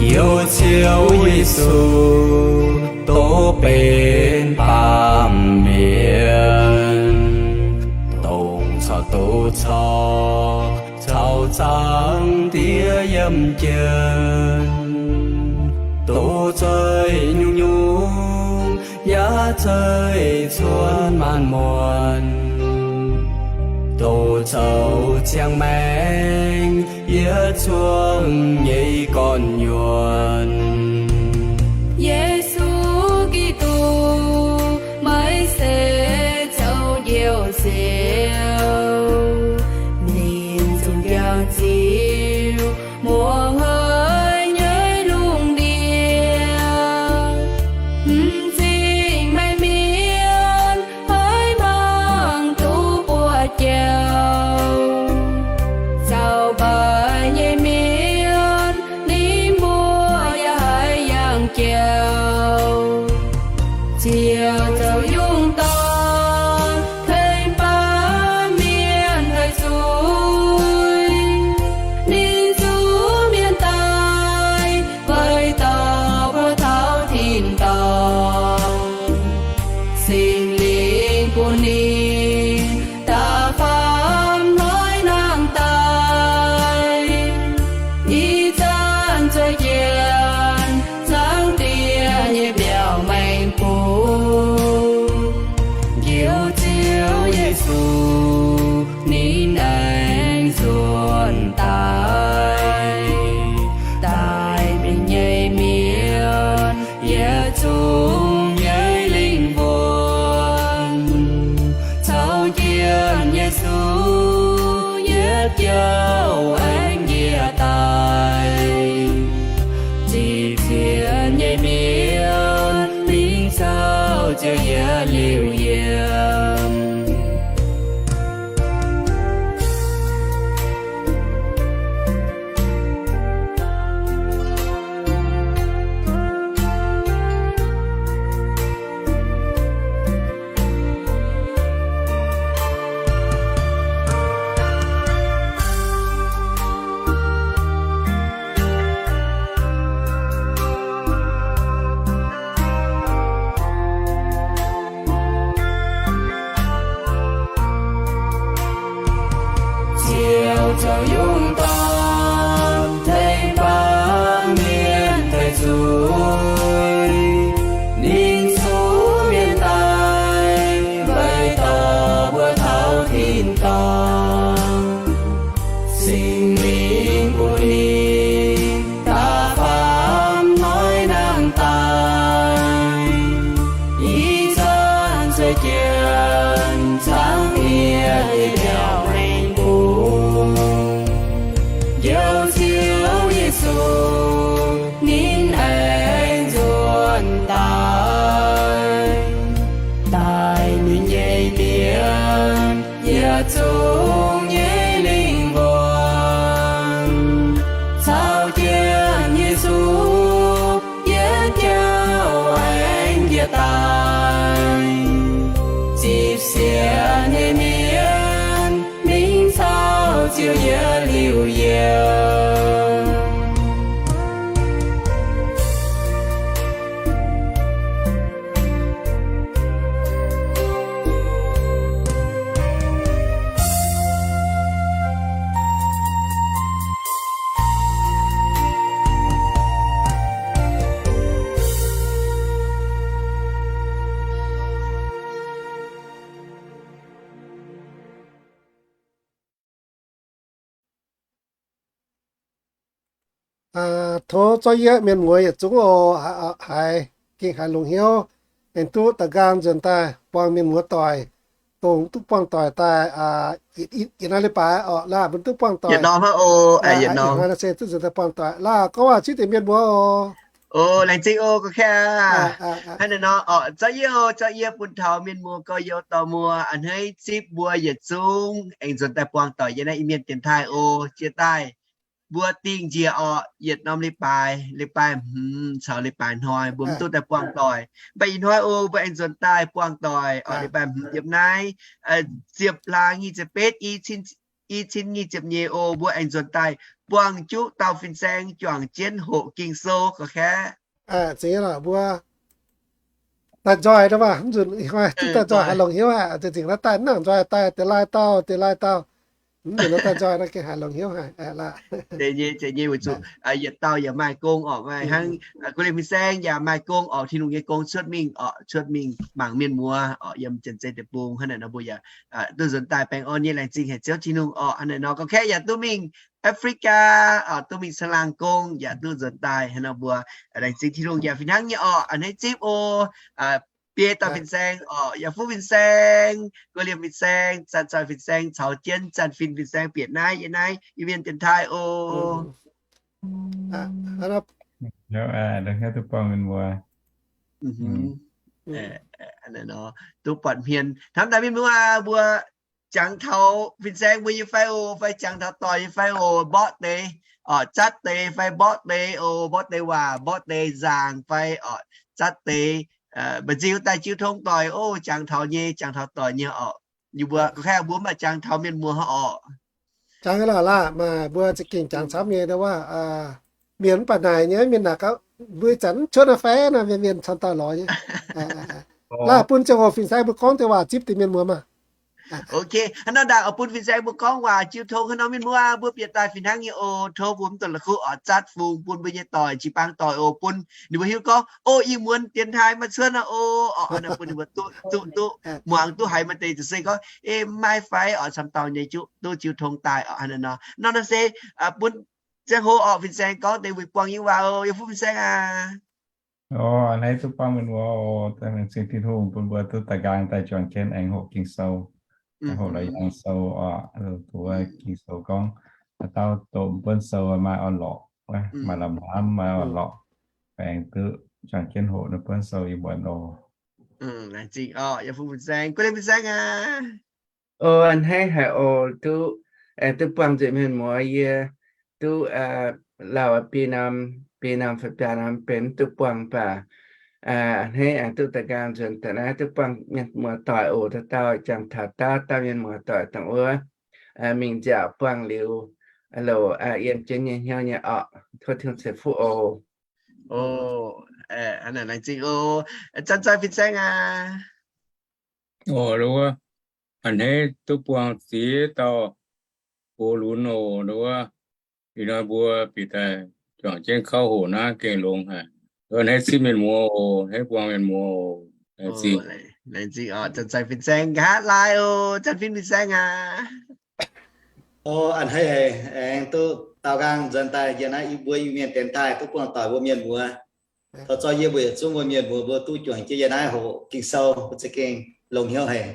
Njoux Ziouv Yesu, dongh benx baamh mienh, dongh caux doz cor caux Zaangc Diex yiem jienv, doz zeih nyungc-nyungc yaac zeih cuotv maanc muotc, doz zoux ziangh maengc yietc zungv nyei gorn-nyuonh. Yesu Giduc, meih se zoux Njoux Ziouv, ninh zungv jangx ziux muoz-hnoi nyei lungh ndiev. M'zing meih mienh haiz mangc duqv buoz-jauv, zaux mbaih nyei mienh, ninh mbuo yaac haiz yangh jauv. Ziouv zoux yungh dorn tengx baamh mienh haih zuqc, ninh zuqc mienh daaih weic dauh buoz taux tin-dorngh. Singx Lingh bun ninh da'faam hnoi nangh daaih, ih zanc zueiz jienv Zaangc Diex nyei mbiauz maengx bung. Njoux Ziouv Yesu, ninh aengx nzuonx daaih, daaih mienh nyei mienh yietc zungv nyei lingh wuonh, caux jienv Yesu yietc jauv aengx njiec daaih. Ziqc ziex nyei mienh mingh caux Ziouv yietc liuz yiem. zoux yungz dorn tengx baamh mienh tengx zuiz. Ninh zuqc mienh daaih weic dorh mbuo taux tin-dorngh. Singx Lingh bun ninh da'faam hnoi nangh daaih, ih zanc se jiex cangv bieqc nyei biauv-hengx bung. Njoux Ziouv Yesu ninh aengx nzuonx daaih, daaih ninh nyei mienh yietc zungv nyei lingh wuonh caux jienv Yesu yietc jauv aengx njiec daaih. Zipv sienx nyei mienh mingh caux Ziouv yietc liuz yiem. Tov zorqv yie mienh muoz yietc zungv oc, haiz gengh haiz longx hnyouv, aengx duqv da'nqaang nzuonx daaih buangh mienh muoz doic, dongh duqv buangh doic daaih yietc naaiv leiz-baaix oc, laaih mbuo duqv buangh doic. Yietc norm hnangv oc, yietc norm se duqv nzuonx daaih buangh doic. Laaih gorngv waac zipv deix mienh muoz oc. O, laengz zingh oc, gorngv kaav. Hnangv naaiv nor oc, zorqv yie oc, zorqv yie bun taux mienh muoz gorx-youz dorh muoz a'hneiv zipv mbuo yietc zungv aengx nzuonx daaih buangh doic yiem naaiv Iu-Mienh dienx taaih oc. Jiex daaih mbuo dingh njiec oc, yietc norm leiz-baaix, leiz-baaix hmz caux leiz-baaix hnoi mbuo mv duqv daaih buangh doic. Mv baac ih hnoi oc, mbuo aengx nzuonx daaih buangh doic oc, leiz-baaix hmz yiem naaiv ziepc hlaang nyic ziepc betv, i cin nyic ziepc nyeic oc, mbuo aengx nzuonx daaih buangh juqv dauh fin-saeng juangc jienv hoqc Ging-Sou gorqv-kaeqv. Mbuo daaih nzoih nor, mv nzunc duqv daaih nzoih haaix longx hnyouv aqv. Zinh naaiv daaih mv nangc nzoih daaih deix lai dauh, deix lai dauh. Mv nzunc naaiv daaih nzoih nor gengh haaix longx hnyouv haic. Zeiz nyei, zeiz nyei, weic zuqc yietc dauh yaac maaih gong orqc, maaih hnangv guv liemh fin-saeng yaac maaih gong orqc, Tin-Hungh nyei gong cuotv mingh orqc, cuotv mingh mangc mienh muoz orqc, yiem Janx-Zei deic-bung hnangv naaic nor mbuo yaac duqv nzuonx daaih baengh orn nyei, laengz zingh haic Ziouv Tin-Hungh orqc. Hnangv naaic nor gorqv-kaeqv yaac duqv mingh Africa orqc, duqv mingh Sanh Laangh gong yaac duqv nzuonx daaih hnangv nor mbuo laengz zingh Tin-Hungh yaac fih hnangv nyei orqc. A'hneiv zipv o, biei dauh fin-saeng orqc, yaac fuqv fin-saeng, guv liemh fin-saeng, Zanc Zoih fin-saeng caux jienv Zanc Fin fin-saeng bieqc naaiv yiem naaiv Iu-Mienh dienx taaih o. Hnangv duqv buangh mienh muoz. Duqv buatc hmien hnamv daaih mienh muoz mbuo jangx taux fin-saeng mbuo nyei fai oc, fai jangx taux doic nyei fai oc, mborqv deix orqc, zatv deix fai mborqv deix oc, mborqv deix waac, mborqv deix nzaangc fai orqc, zatv deix mba'nziu daaih jiu tong doic oc, jangx taux nyei, jangx taux doic nyei orqc. Yie mbuo gorqv-kaeqv mbuo mv baac jangx taux mienh muoz orqc. Jangx lorqc, laaih maaih mbuo za'gengh jangx camv nyei wuov. Mienh mv baac naaic nyei, mienh naaic gaax, mbuo ih zanc mv cuotv naaiv fai naaiv, mienh mienh camv dauh lorz nyei. Laaih bun ziangh hoc fin-saeng mbuo gorngv deix waac zipv deix mienh muoz maah. Ok, hnangv nor ndaangc oix bun fin-saeng mbuo gorngv waac jiu tong hnangv nor, mienh muoz mbuo bieqc daaih fih hnangv nyei oc. Tov mbuo mv dungx la'kuqv oix zatv fungx bun mbuo nyei doic, jiex bang doic oc, bun ninh mbuo hiuv gorngv, o, ih muonz dienx taaih maaih cuotv aqv oc. Orqc, bun ninh mbuo duqv, duqv, duqv muangx duqv haiz maaih deix ziouc se gorngv, e, mv maaih fai orqc, camv dauh nyei juqv duqv jiu tong daaih orqc, hnangv naaiv nor. Nor naaiv se bun ziangh hoc orqc, fin-saeng gorngv deix wuic buangh nyei waac oc, yie fuqv fin-saeng aac. A'hneiv duqv buangh mienh muoz oc. Laengz zingh Tin-Hungh bun mbuo duqv daaih nqaang daaih juangc jienv aengx hoqc Ging-Sou, aengx hoqc Laauc Yaangh Sou orqc. Duqv Ging-Sou gorngv, haaix dauh doqc mv buonv sou maaih orn-lorqc, maaih lamh hnamv, maaih orn-lorqc, aengx duqv juangc jienv hoqc ninh buonv sou yiem muonz oc. Laengz zingh orqc, yie fuqv fin-saeng, guv liemh fin-saeng aac. O, a'hneiv haic oc, duqv, aengx duqv buangh nzunc mienh muoz. Yie duqv lauh biei norm, biei norm fai biaa norm benx mv duqv buangh baac a'hneiv aengx duqv daaih nqaang nzuonx daaih naaiv duqv buangh mienh muoz doic oc. Dauh dauh jangx taux dauh dauh mienh muoz doic dongh wuov mingh nziaauc buangh liuz, loc yiem jienv nyei hnyouv nyei orqc. Tov Tin-Hungh ceix fuqv oc. O, laengz zingh oc. Zanc-Zoih fin-saeng aac. O, a'hneiv duqv buangh ziex dauh gox lunx oc, nduov. Ih hnoi mbuo bieqc daaih juangc jienv kauv hoqc naaiv gengh longx haic. Hneiv zipv mienh muoz oc, hneiv buangh mienh muoz oc. Laengz zingh. Laengz zingh oc, Zanc-Zanc Fin-Saeng nqa'haav laai oc, Zanc-Fin Fin-Saeng aac. A'hneiv haic, aengx duqv daaux nqaang nzuonx daaih yiem naaiv i mbuo Iu-Mienh dienx taaih duqv buangh doic mbuo mienh muoz. Taux zorqv yie mbuo yietc zungv mbuo mienh muoz mbuo duqv juangc jienv yiem naaiv hoqc Ging-Sou, mbuo za'gengh longx hnyouv haic.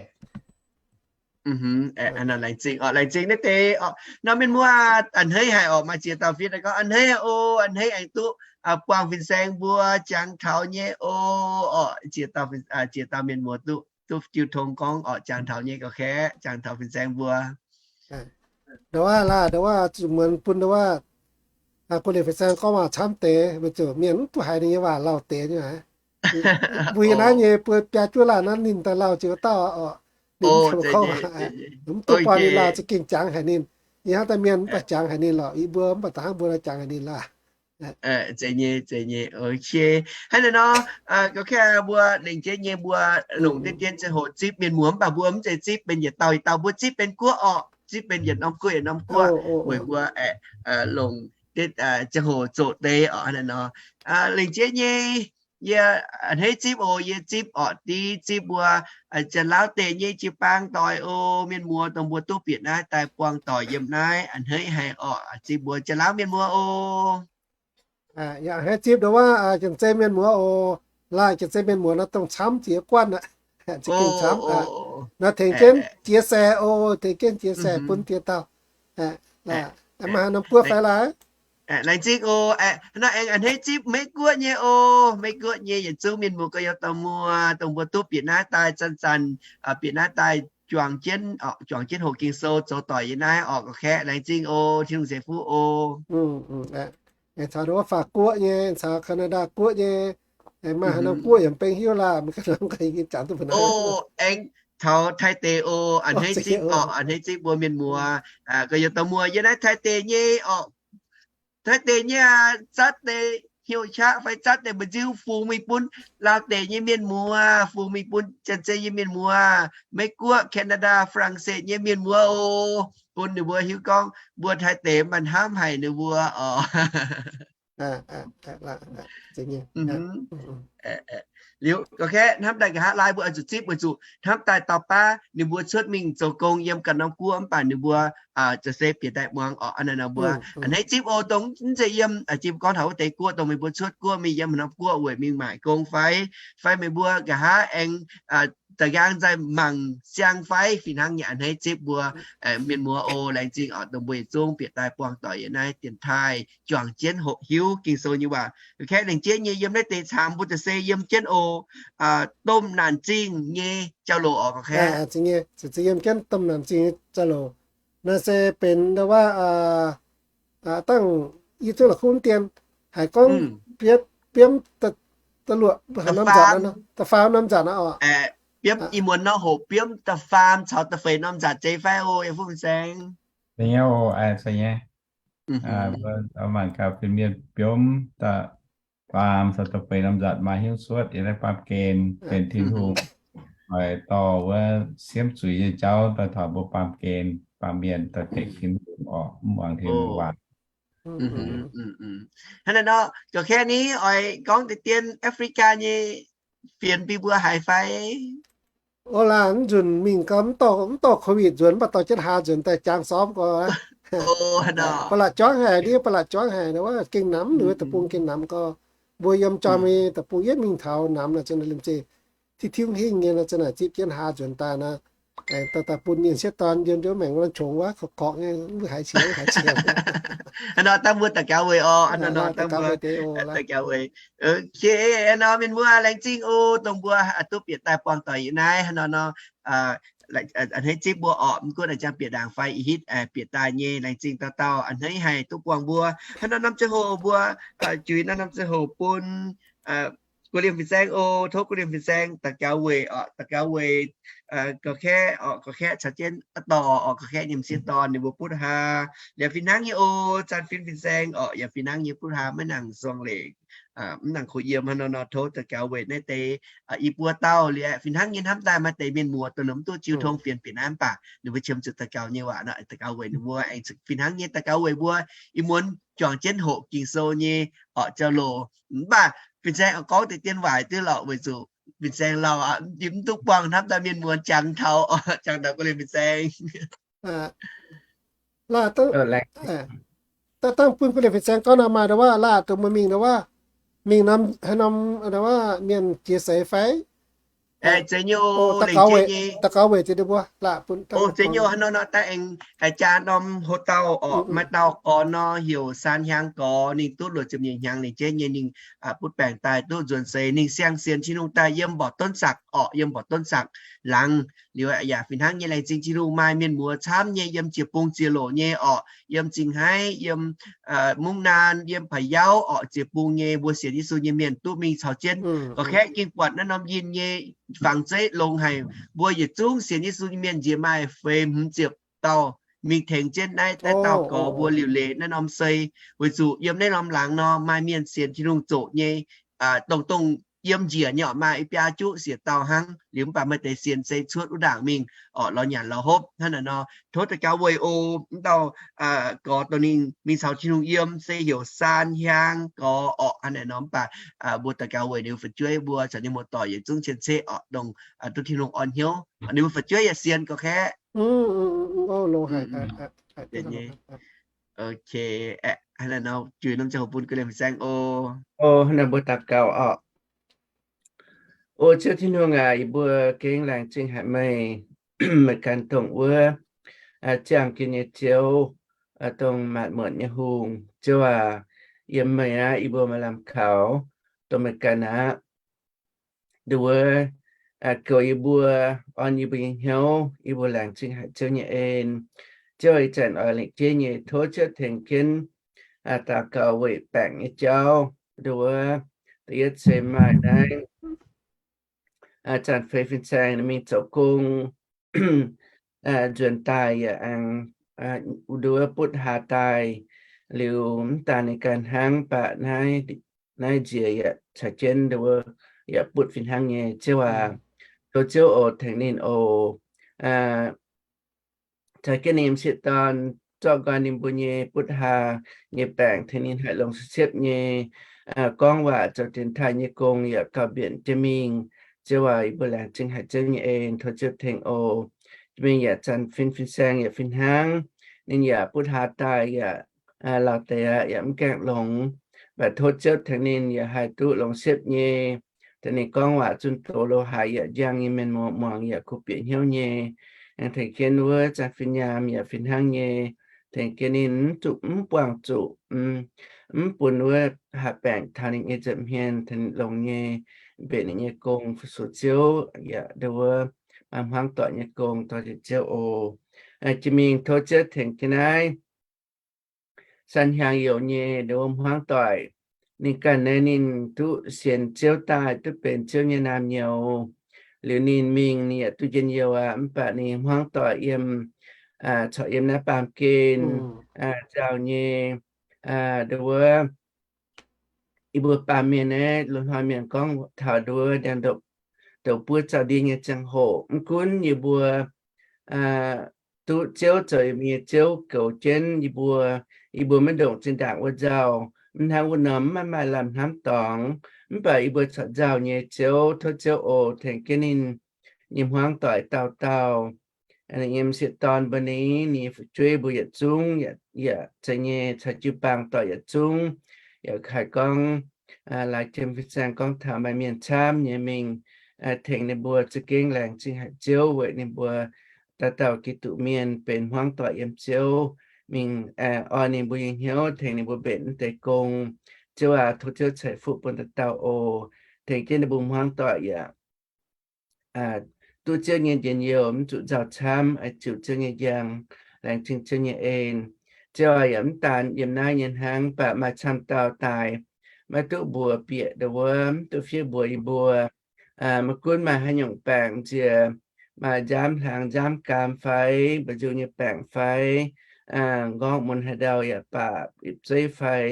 Laengz zingh, laengz zingh naaiv deix oc. Nor mienh muoz, a'hneiv haic oc, maaih ziex dauh fiev daaih gorngv, a'hneiv oc, a'hneiv aengx duqv buangh fin-saeng mbuo jangx taux nyei oc. Oc, ziex dauh, ziex dauh mienh muoz duqv, duqv jiu tong gorngv oc, jangx taux nyei ga'kaeqv, jangx taux fin-saeng mbuo. Nduov waac laah, nduov waac zuqc muonz bun nduov waac, gu'lienh fin-saeng gorngv waac camv deix, weic zuqc mienh mv duqv haiz ninh nyei waac lauh deix nyei. Mbuo yiem naaiv nyei buo biaa juov laanh naaiv ninh daaih lauh ziex dauh oc. Ninh mv duqv buangh ninh lauh za'gengh jangx haic ninh. Yie hnangv daaih mienh mv baac jangx haic ninh lorqc, yie mbuo mv baac da'hnangv mbuo daaih jangx haic ninh laah. Zeiz nyei, zeiz nyei. Ok, hnangv naaiv nor, ga'kaeqv mbuo lengc jeiv nyei mbuo longc deix dien ziangh hoc zipv mienh muoz mv baac mbuo mv zeiz zipv benx yietc dauh yietc dauh, mbuo zipv benx guoqv oc, zipv benx yietc norm guoqv yietc norm guoqv weic mbuo aengx longc deix ziangh hoc zoqc deix oc. Hnangv naaiv nor, lengc jeiv nyei, yie a'hneiv zipv oc, yie zipv orqc div zipv mbuo Janx-Lauv deic nyei jiu-baang doic oc, mienh muoz dongh mbuo duqv bieqc naaiv daaih buangh doic yiem naaiv a'hneiv haic orqc, zipv mbuo Janx-Lauv mienh muoz oc. Yaac a'hneiv zipv nduov waac Janx-Zei mienh muoz oc. Laah, Janx-Zei mienh muoz nor dongh camv ziex guanh aqv. Za'gengh camv. Nor tengx jienv chia sẻ oc, tengx jienv chia sẻ bun diex dauh. Maaih haaix norm guoqv fai laah? Laengz zingh oc. Nor aengx a'hneiv zipv Meiv Guoqv nyei oc. Meiv Guoqv nyei yietc zungv mienh muoz gorx-youz dorh muoz, dongh mbuo duqv bieqc naaiv daaih zanc-zanc, bieqc naaiv daaih juangc jienv, juangc jienv hoqc Ging-Sou zoux doic yiem naaiv orqc, ga'kaeqv laengz zingh oc, Tin-Hungh ceix fuqv oc. Aengx caux nduov Faatv Guoqv nyei, caux Canada Guoqv nyei, maaih haaix norm guoqv yaac mv baac hiuv laah, mv ganh norm ganh zanc duqv mbuo. Aengx taux Taiv deic oc, a'hneiv zipv oc, a'hneiv zipv mbuo mienh muoz gorx-youz dorh muoz yiem naaiv Taiv deic nyei orqc. Taiv deic nyei aqv, zatv deix hnyouv qaqv fai zatv deix mba'nziu fungx mingh bun Laauv deic nyei mienh muoz, fungx mingh bun Janx-Zei nyei mienh muoz, Meiv Guoqv, Canada, Faa^lang^setv nyei mienh muoz oc, bun ninh mbuo hiuv gorngv mbuo Taiv deic mv baac hnamv haic ninh mbuo oc. Liuz, ga'kaeqv hnamv daaih nqa'haav laai mbuo oix zuqc zipv weic zuqc hnamv daaih dauh baav ninh mbuo cuotv mingh zoux gong yiem ganh norm guoqv mv baac ninh mbuo za'gengh bieqc daaih muangx orqc. Hnangv naaiv nor mbuo a'hneiv zipv oc, dongh mv zeiz yiem, jiem gorngv taux wuov deix guoqv dongh meih mbuo cuotv guoqv mingh yiem norm guoqv weic mingh maaic gong fai, fai meih mbuo nqa'haav aengx da'nqaang nzaaih mangc siang fai, fih hnangv nyei a'hneiv zipv mbuo mienh muoz oc. Laengz zingh oc, dongh mbuo yietc zungv bieqc daaih buangh doic yiem naaiv dienx taaih juangc jienv hoqc hiuv Ging-Sou nyei waac. Ga'kaeqv lengc jeiv nyei yiem naaiv deix camv mbuo za'gengh yiem jienv oc, domh naanc zingh nyei jauv-louc oc, ga'kaeqv. Za'gengh yiem jienv domh naanc zingh nyei jauv-louc. Naaiv se benx nduov waac dangh yie zungv la'kuqv dien haiz gorngv biomv da'luoqc norm nzatc, da'faam norm nzatc aqv oc. Biomv ih muonz nor hoqc biomv da'faam caux da'feix norm nzatc zeiz fai oc, yie fuqv fin-saeng. Zeiz nyei oc, zeiz nyei. Mbuo oix mangc gaax fin-mienh biomv da'faam caux da'feix norm nzatc maaih hnyouv cuotv yiem naaiv baamh gen benx Tin-Hungh oix dorh wuov siemv zuiz nyei jauv daaih taux mbuo baamh gen, baamh mienh daaih tengx Tin-Hungh orqc, mv muangx Tin-Hungh waac. Hnangv naaiv nor, ga'kaeqv ni oix gorngv deix dien Africa nyei fienx bun mbuo haiz fai? O laah, mv nzunc mingh gau mv dorh, mv dorh COVID nzuonx, mv baac dorh jienv haa nzuonx daaih jangx sormv gau. Ba'laqc juangv haic, ndiev ba'laqc juangv haic, wuov gengh namx, ninh wuov deic-bung gengh namx gau. Mbuo yiem jorm nyei deic-bung yietv mingh taux namx naaic, za'naaic liemh zeih tiuv tiuv hingh nyei nor, za'naaic zipv jienv haa nzuonx daaih nor, aengx daaih bun mienh sieqv dorn yiem nduov maengx wuov qongx wuov korqv-korqv nyei, mv haiz qiex, mv haiz qiex. Hnangv nor dangh mbuo daux gaux weic oc, hnangv nor dangh mbuo daux gaux weic. Ok, hnangv nor mienh mbuo laengz zingh oc, dongh mbuo duqv bieqc daaih buangh doic yiem naaiv. Hnangv nor nor, a'hneiv zipv mbuo orqc, mv gunv a'jang bieqc ndaangc fai ih hitv bieqc daaih nyei, laengz zingh dauh dauh a'hneiv haic duqv buangh mbuo. Hnangv nor norm ziangh hoc mbuo juix naaiv norm ziangh hoc bun guoqv-liemh fin-saeng oc. Tov guoqv-liemh fin-saeng daux gaux weic orqc, daux gaux weic ga'kaeqv orqc, ga'kaeqv caux jienv a'dorh orqc, ga'kaeqv nyei m'sieqv dorn ninh mbuo butv haa. Yaac fih hnangv nyei oc, Zanc-Fin fin-saeng orqc, yaac fih hnangv nyei butv haa maiv nangc zuangx leiz. mv nangc kuv yiem hnangv nor nor tov daux gaux weic naaiv deix i buo dauh liuz aeqv, fih hnangv nyei hnamv daaih maaih deix mienh muoz dongh ninh mv duqv jiu tong fienx bieqc naaiv mv baac ninh mbuo qiemx zuqc daux gaux nyei waac nor, daux gaux weic ninh mbuo aengx fih hnangv nyei daux gaux weic mbuo ih muonz juangc jienv hoqc Ging-Sou nyei orqc jauv-louc. Mv baac fin-saeng gorngv deix dien waaic duqv lorqc weic zuqc fin-saeng lauh aqv, mv duqv buangh hnamv daaih mienh muoz jangx taux, jangx taux guv liemh fin-saeng. Laah, dangh bun guv liemh fin-saeng gorngv nor maaih ndau wuov laah, dongh meih mingh ndau wuov, mingh norm haaix norm ndau wuov mienh jiex seix fai? Zeiz nyei, daux gaux weic, daux gaux weic jiex ndau wuov laah bun, zeiz nyei, haaix nor nor daaih aengx haiz jaa norm ho dauh orqc, maaih dauh gorx nor heuc Saan Hiaang Gorx, ninh duqv luoqc ziepc nyeic hnyangx ninh jeiv nyei, ninh butv baengc daaih duqv nzuonx seix, ninh siang sienx Tin-Hungh daaih yiem Mborqc Donv Sakc orqc, yiem Mborqc Donv Sakc laangz. Liuz yaac fih hnangv nyei laengz zingh Tin-Hungh maaih mienh muoz camv nyei yiem jiex bung ziex loc nyei orqc, yiem Zingh Haiv, yiem Mungv Naan, yiem Pa'yauv orqc, jiex bung nyei mbuo sienx Yesu nyei mienh duqv mingh caux jienv. Gorqv-kaeqv ging buatc naaiv norm yinh nyei fangx zeiv longx haic, mbuo yietc zungv sienx Yesu nyei mienh nziex maaih feix hmz ziepc dauh mingh tengx jienv naaiv dauh gorx mbuo liuc leiz naaiv norm sei, weic zuqc yiem naaiv norm laangz nor maaih mienh sienx Tin-Hungh zoqc nyei, dongh dongh yiem njiec nyei orqc maaih i biaa juqv siec dauh hnangv. Liuz mv baac maaih deix sienx se cuotv wuov ndaangc mingh orqc, lorz nyanc lorz hopv hnangv naaic nor. Tov daux gaux weic oc, mv dauh gorx dongh ninh mingh caux Tin-Hungh yiem se heuc Saan Hiaang Gorx orqc, hnangv naaic nor. Mv baac mbuo daux gaux weic ninh mbuo fu'jueiv mbuo caux ninh muoz-doic yietc zungv cien-ceqv orqc, dongh duqv Tin-Hungh orn hnyouv, ninh mbuo fu'jueiv yaac sienx gorqv-kaeqv. Ok, hnangv naaic nor juix norm ziangh hoc bun guv liemh fin-saeng oc. O, hnangv naaic mbuo daux gaux orqc. O Ziouv Tin-Hungh aac, yie mbuo gengh laengz zingh haic meih, meih ganh dongh wuov ziangh jienv nyei Ziouv, dongh maanc muotc nyei hungh. Ziouv aac, yiem meih aqv yie mbuo maaih lamh kaux, dongh meih ganh aqv. Nduov, goux yie mbuo, orn yie mbuo nyei hnyouv, yie mbuo laengz zingh haic Ziouv nyei en. Ziouv ih zanc oix lengc jeiv nyei tov Ziouv tengx jienv daux gaux weic baengc nyei jauv. Nduov, da'yietv se maaih naaiv zanc feix fin-saeng ninh mingh zoux gong, nzuonx daaih yaac aengx nduov butv haa daaih. Liuz mv daan ninh ganh hnangv, mv baac naaiv nziex yaac caux jienv nduov yaac butv fih hnangv nyei. Ziouv aac, tov Ziouv oc tengx ninh oc. Caux jienv ninh sieqv dorn zorqv nqoi ninh mbuo nyei butv haa nyei baengc tengx ninh haih longx siepv nyei gorngv waac zoux dienx taaih nyei gong yaac gauh mbienc jienv mingh. Ziouv aac, yie mbuo laengz zingh haic Ziouv nyei en, tov Ziouv tengx oc. Mingh yaac zanc fin fin-saeng yaac fih hnangv, ninh yaac butv haa daaih yaac lauh deix aqv, yaac mv gaengh longx. Mv baac tov Ziouv tengx ninh yaac haih duqv longx siepv nyei. Tengx ninh gorngv waac zunh doz lo haaix yaac njang nyei, mienh muangx yaac kuh bieqc hnyouv nyei. Aengx tengx jienv wuov zanc fin-nyaam yaac fih hnangv nyei. Tengx jienv ninh mv zuqc, mv buangh zuqc, mv bun wuov haaix baengc taux ninh nyei nza'hmien, tengx ninh longx nyei mbenc ninh nyei gong fu-sux Ziouv, yaac nduov maaih hmuangv doic nyei gong dorh njiec Ziouv oc. Jiex mingh tov Ziouv tengx jienv naaiv Saan Hiaang Youz nyei nduov hmuangv doic. Ninh ganh naaiv ninh duqv sienx Ziouv daaih duqv benx Ziouv nyei naamh nyouz. Liuz ninh mingh ninh yaac duqv njien-youh aqv, mv baac ninh hmuangv doic yiem, corc yiem naaiv baamh gen nzauh nyei. Nduov, yie mbuo baamh mienh naaiv loz-hnoi mienh gorngv taux nduov ndiangx-ndopv, ndopv buov zaux ndie nyei ziangh hoc, mv gunv yie mbuo duqv Ziouv zoux yie mbuo nyei Ziouv goux jienv yie mbuo, yie mbuo maiv ndongc zinh ndaangc wuov nzauh, mv hnangv wuov norm maiv maaih lamh hnamv dorngx, mv baac yie mbuo corc nzauh nyei Ziouv. Tov Ziouv oc tengx jienv ninh nyei hmuangv doic dauh dauh, ninh nyei m'sieqv dorn mbuo ni, ninh nyei fu'jueiv mbuo yietc zungv, yaac zeiz nyei caux jiu-baang doic yietc zungv. Yaac haiz gorngv laaix jiem fin-saeng gorngv taux maaih mienh camv nyei mingh tengx ninh mbuo za'gengh laengz zingh haic Ziouv weic ninh mbuo dauh dauh Giduc mienh benx hmuangv doic yiem Ziouv, mingh oix ninh mbuo nyei hnyouv tengx ninh mbuo mbenc mv deix gong. Ziouv aac, tov Ziouv ceix fuqv bun dauh dauh oc. Tengx jienv ninh mbuo hmuangv doic yaac duqv Ziouv nyei njien-youh, mv zuqc nzauh camv, oix ziux Ziouv nyei njang, laengz zingh Ziouv nyei en. Ziouv aac, yaac mv daan yiem naaiv nyei hnangv, mv baac maaih camv dauh daaih maiv duqv mbuox bieqc ndau wuov, mv duqv fiev mbuox yie mbuo. Maiv gunv maaih haaix nyungc baengc nziex, maaih nziaamv hlaangx nziaamv gaam fai mba'nziu nyei baengc fai, nqorngv mun haaix ndau yaac baac, ipv zeiv fai,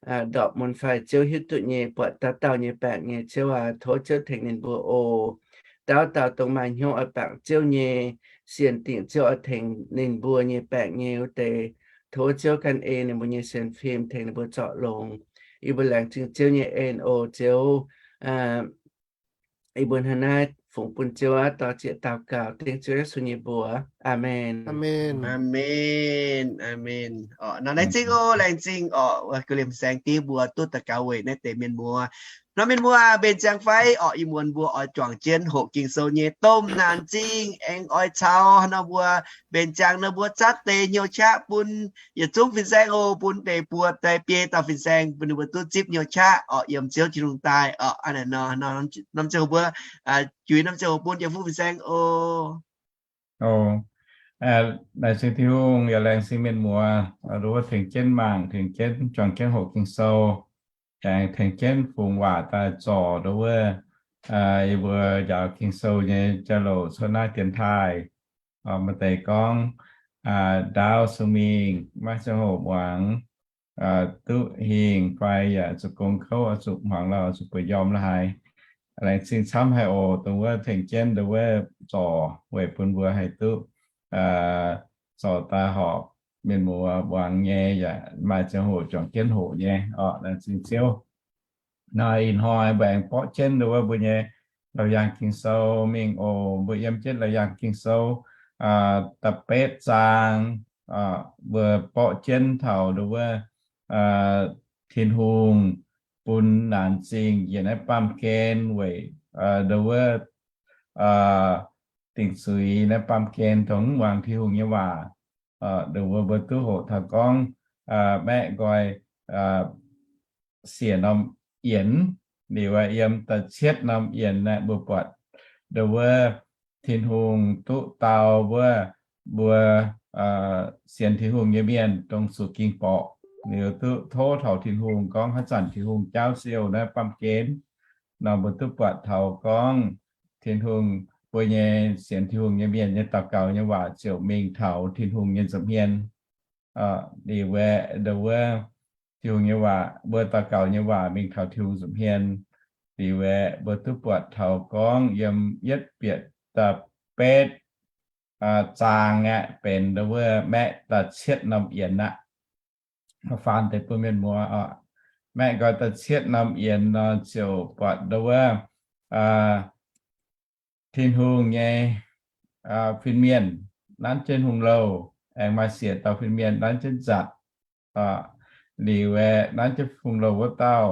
ndorpc mun fai Ziouv hiuv duqv nyei, buatc dauh dauh nyei baengc nyei Ziouv aac, tov Ziouv tengx ninh mbuo oc. Dauh dauh dongh maaih hnyouv oix bangc Ziouv nyei, sienx dingc Ziouv oix tengx ninh mbuo nyei baengc nyei wuov deix, tov Ziouv ganh ei ninh mbuo nyei sienx fim tengx ninh mbuo zorc longx. Yie mbuo laengz zingh Ziouv nyei en oc. Ziouv, yie mbuo hnangv naaiv fungx bun Ziouv aqv, dor-ziec daux gaux dengv Ziouv Yesu nyei mbuox. Aamen. Aamen. Aamen. Orqc, nor laengz zingh oc, laengz zingh orqc, ga'liem saeng div mbuo duqv daux gaux weic naaiv deix mienh muoz. Nor mienh muoz mbenc ziangx fai orqc, ih muonz mbuo oix juangc jienv hoqc Ging-Sou nyei domh naanc zingh aengx oix caux nor mbuo mbenc ziangx nor mbuo zatv deix hnyouv qaqv bun yietc zungv fin-saeng oc, bun deix buo deix biei dauh fin-saeng bun ninh mbuo duqv zipv hnyouv qaqv orqc, yiem Ziouv Tin-Hungh daaih orqc. Aa, nor, norm ziangh hoc mbuo juix norm ziangh hoc bun jiex fuqv fin-saeng oc. Laengz zingh Tin-Hungh yaac laengz zingh mienh muoz, nduov wuov tengx jienv mangc, tengx jienv juangc jienv hoqc Ging-Sou, aengx tengx jienv fungx waac daaih zorc nduov wuov yie mbuo njaaux Ging-Sou nyei jauv-louc cuotv naaiv dienx taaih. Maaih deix gorngv ndaauv sung mingh, maiv ziangh hoc muangx, duqv hingh fai yaac zuqc gong kouv, zuqc hmuangx lauh, zuqc bueix njormh la'haaix. Laengz zingh camv haic oc, dongh wuov tengx jienv nduov wuov zorc weic bun mbuo haih duqv zorc daaih horpc mienh muoz muangx nyei, yaac maaih ziangh hoc juangc jienv hoqc nyei orqc. Laengz zingh Ziouv. Nor ih hnoi mbuo aengx borqv jienv nduov wuov mbuo nyei Laauc Yaangh Ging-Sou mingh oc. Mbuo yiem jienv Laauc Yaangh Ging-Sou da'betv zaang, mbuo borqv jienv taux nduov wuov Tin-Hungh bun naanc zingh njiec naaiv baamh gen weic nduov wuov dingc zuiz naaiv baamh gen dongh mv muangx Tin-Hungh nyei waac. Nduov wuov mbuo duqv hoqc taux gorngv maeqv nqoi siec norm yienx, liuz yiem da'cietv norm yienx naaiv mbuo buatc nduov wuov Tin-Hungh duqv dau wuov mbuo sienx Tin-Hungh nyei mienh dongh zuqc ging borqc, liuz duqv tov taux Tin-Hungh gorngv haaix zanc Tin-Hungh jaauv siou naaiv baamh gen. Nor mbuo duqv buatc taux gorngv Tin-Hungh, mbuo nyei sienx Tin-Hungh nyei mienh nyei daux gaux nyei waac ziouc mingh taux Tin-Hungh nyei nza'hmien. Liuz aeqv, nduov wuov Tin-Hungh nyei waac, mbuo daux gaux nyei waac mingh taux Tin-Hungh nza'hmien. Liuz aeqv, mbuo duqv buatc taux gorngv yiem yietv bieqc da'betv zaang aeqv, benx nduov wuov maeqv da'cietv norm yienx aqv. Faanv deix bun mienh muoz oc. Maeqv nqoi da'cietv norm yienx nor ziouc buatc nduov wuov Tin-Hungh nyei fin-mienh nanv jienv hungh louh, aengx maaih siec dauh fin-mienh nanv jienv nzatc. Liuz aeqv, nanv jienv hungh louh wuov dauh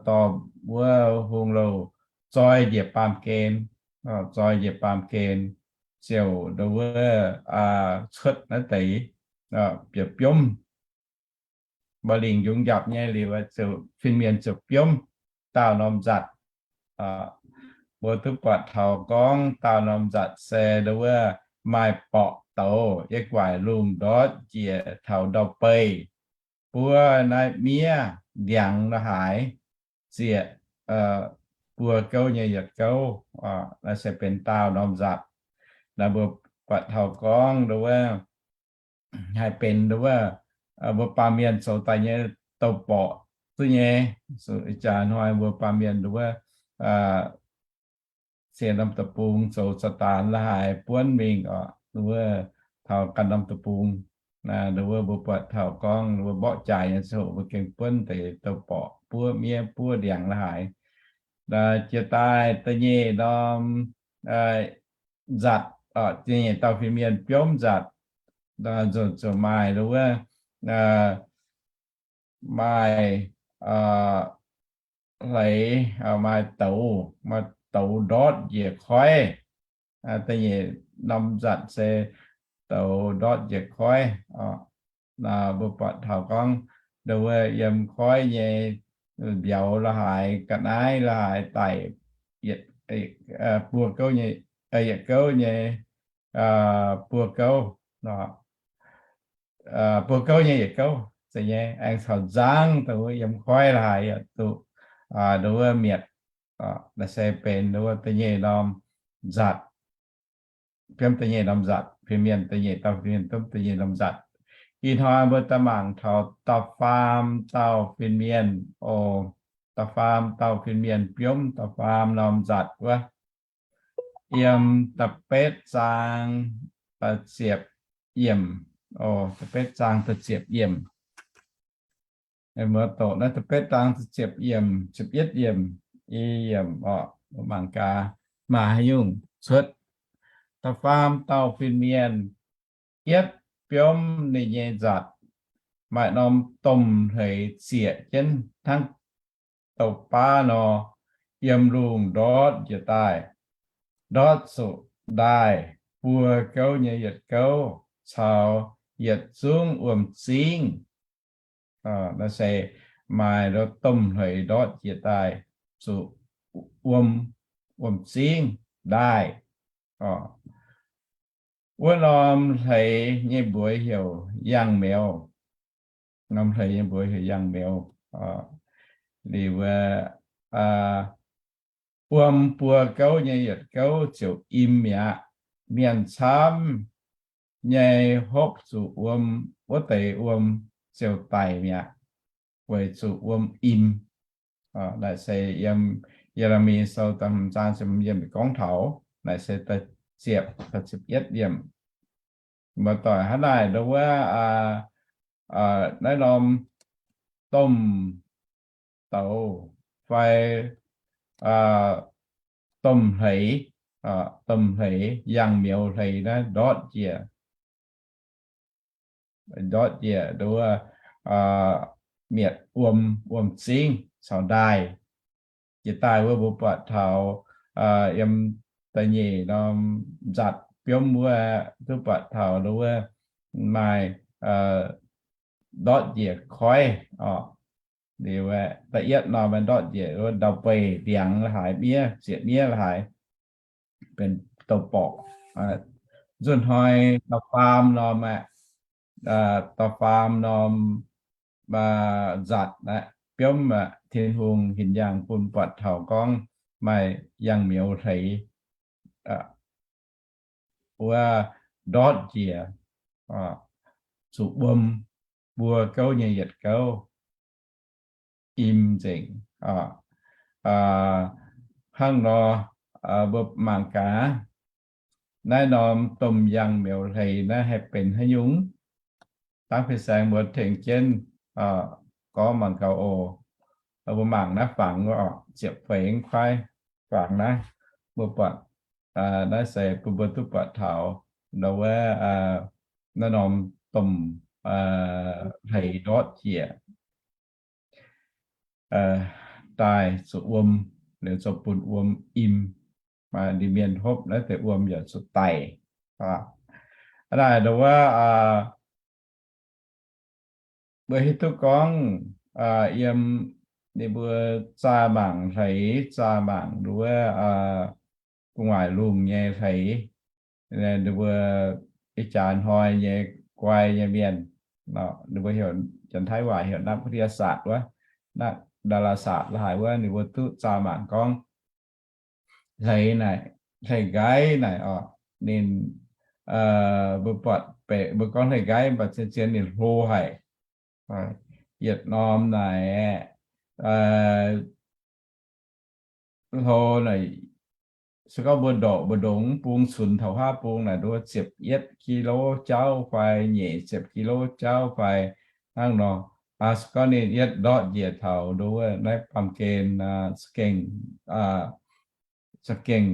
dorh wuov hungh louh zoi njiec baamh gen, zoi njiec baamh gen, ziouc nduov wuov cuotv naaiv deix bieqc biomv. Mba'lingc njungx njapc nyei liuz, fin-mienh ziouc biomv daauh norm nzatc. Mbuo duqv buatc taux gorngv daauh norm nzatc se nduov wuov maaih borqc douz, yiem guaaic lungh ndortv njiec taux ndau-beih, buov naaiv miev ndiangx la'haaix, ziec buo gouv nyei yietc gouv. Naaiv se benx daauh norm nzatc. Naaiv mbuo buatc taux gorngv nduov wuov haih benx nduov wuov mbuo baamh mienh zoux daaih nyei douz-borqc duqv nyei. Ih jaax hnoi mbuo baamh mienh nduov wuov sienx norm deic-bung zoux Saadaan la'haaix buonv mingh oc, nduov wuov taux ganh norm deic-bung. Nduov wuov mbuo buatc taux gorngv nduov wuov mborqv jaaix nyei ziangh hoc mbuo gengh buonv deix douz-borqc, buov miev, buov ndiangx la'haaix. Jiex daaih da'nyeic norm nzatc, da'nyeic dauh fin-mienh biomv nzatc, nzunc ziouc maaih nduov wuov maaih hleix, maaih douz, maaih douz ndortv njiec koiv. Da'nyeic norm nzatc se douz ndortv njiec koiv. Mbuo buatc taux gorngv nduov wuov yiem koiv nyei mbiauz la'haaix, ga'naaiv la'haaix daic, buo gouv nyei, yietc gouv nyei buo gouv, buo gouv nyei yietc gouv, zeiz nyei. Aengx caux nzangv dongh wuov yiem koiv la'haaix yaac duqv nduov wuov mietc. Naaiv se benx nduov wuov da'nyeic norm nzatc, biomv da'nyeic norm nzatc, fin-mienh da'nyeic dauh fin-mienh biomv da'nyeic norm nzatc. Ih hnoi mbuo daaih mangc taux da'faam dauh fin-mienh oc. Da'faam dauh fin-mienh biomv da'faam norm nzatc wuov, yiem da'betv zaang da'ziepc yiemc. Oc, da'betv zaang da'ziepc yiemc. Mbuo doqc naaiv da'betv zaang da'ziepc yiemc, ziepc yietv yiemc, i yiemc oc, mbuo mangc gaax maaih haaix nyungc cuotv. Da'faam dauh fin-mienh, yietv biomv ninh nyei nzatc, maaih norm domh hleix zieqc jienv hnangv douz-baav nor, yiem lungh ndortv njiec daaih. Ndortv zuqc ndaaih buo gouv nyei yietc gouv caux yietc zungv wuom-zingv. Naaiv se maaih domh hleix ndortv njiec daaih zuqc wuom, wuom-zingv ndaaih. Wuov norm hleix nyei mbuox heuc yangh miouz. Norm hleix nyei mbuox heuc yangh miouz. Liuz wuov, wuom buo gouv nyei yietc gouv ziouc im mi'aqv. Mienh camv nyei hopv zuqc wuom, wuov deix wuom ziouc daic mi'aqv, weic zuqc wuom im. Naaiv se yiem Ye^le^mi Sou da'hmz zaang ziepc hmz yiemc gorngv taux, naaiv se da'ziepc, da'ziepc yietv yiemc. Muoz-doic, hnangv naaic ndau wuov, naaiv norm domh douz fai domh hleix, domh hleix, yangh miouz hleix naaiv ndortv njiec, ndortv njiec ndau wuov, mietc wuom, wuom-zingv caux ndaaih. Jiex daaih wuov mbuo buatc taux yiem da'nyeic norm nzatc biomv wuov, duqv buatc taux ndau wuov maaih ndortv njiec koiv oc. Liuz da'yietv norm ndortv njiec ndau-beih ndiangx la'haaix, miev, zieqc miev la'haaix, benx douz-borqc. Nzunc hnoi da'faam norm aeqv, da'faam norm nzatc aeqv, biomv aeqv, Tin-Hungh hinc yaangh bun buatc taux gorngv maaih yangh miouz hleix wuov ndortv njiec, zuqc wuom buo gouv nyei yietc gouv, im nzengc. Hnangv nor, mbuo mangc gaax, naaiv norm domh yangh miouz hleix naaiv haih benx haaix nyungc? Dangv fin-saeng mbuo tengx jienv gorngv mangc gaax oc. Mbuo mangc naaiv fangx wuov oc, ziepc feix kuaaiv fangx naaiv, mbuo buatc naaiv se bun mbuo duqv buatc taux ndau wuov naaiv norm domh hleix ndortv njiec daaih zuqc wuom, liuz zoux bun wuom im, maaih ndie-mienh hopv naaiv deix wuom yaac zuqc daic. Hnangv naaic ndau wuov, mbuo hiuv duqv gorngv yiem ninh mbuo zaah mangc hleix, zaah mangc ndau wuov gu'nguaaic lungh nyei hleix, ninh mbuo ih jaax hnoi nyei guai nyei mienh, ninh mbuo heuc, Janx-Taiv waac heuc นักวิทยาศาสตร์ wuov, นักดาราศาสตร์ la'haaix wuov, ninh mbuo duqv zaah mangc gorngv hleix naaic, hleix nqaiv naaic oc, ninh, mbuo buatc, mbuo gorngv hleix nqaiv mv baac zien-zien ninh hlo haic. Yietc norm naaic hlo naaic, se gorngv mbuo ndorqc mbu'ndongx bung cunx taux huaav bung naaic, nduov ziepc yietv kilo jauv fai nyeic ziepc kilo jauv fai hnangv nor. Se gorngv ninh yietv ndortv njiec taux nduov naaiv baamh gen, za'gengh, za'gengh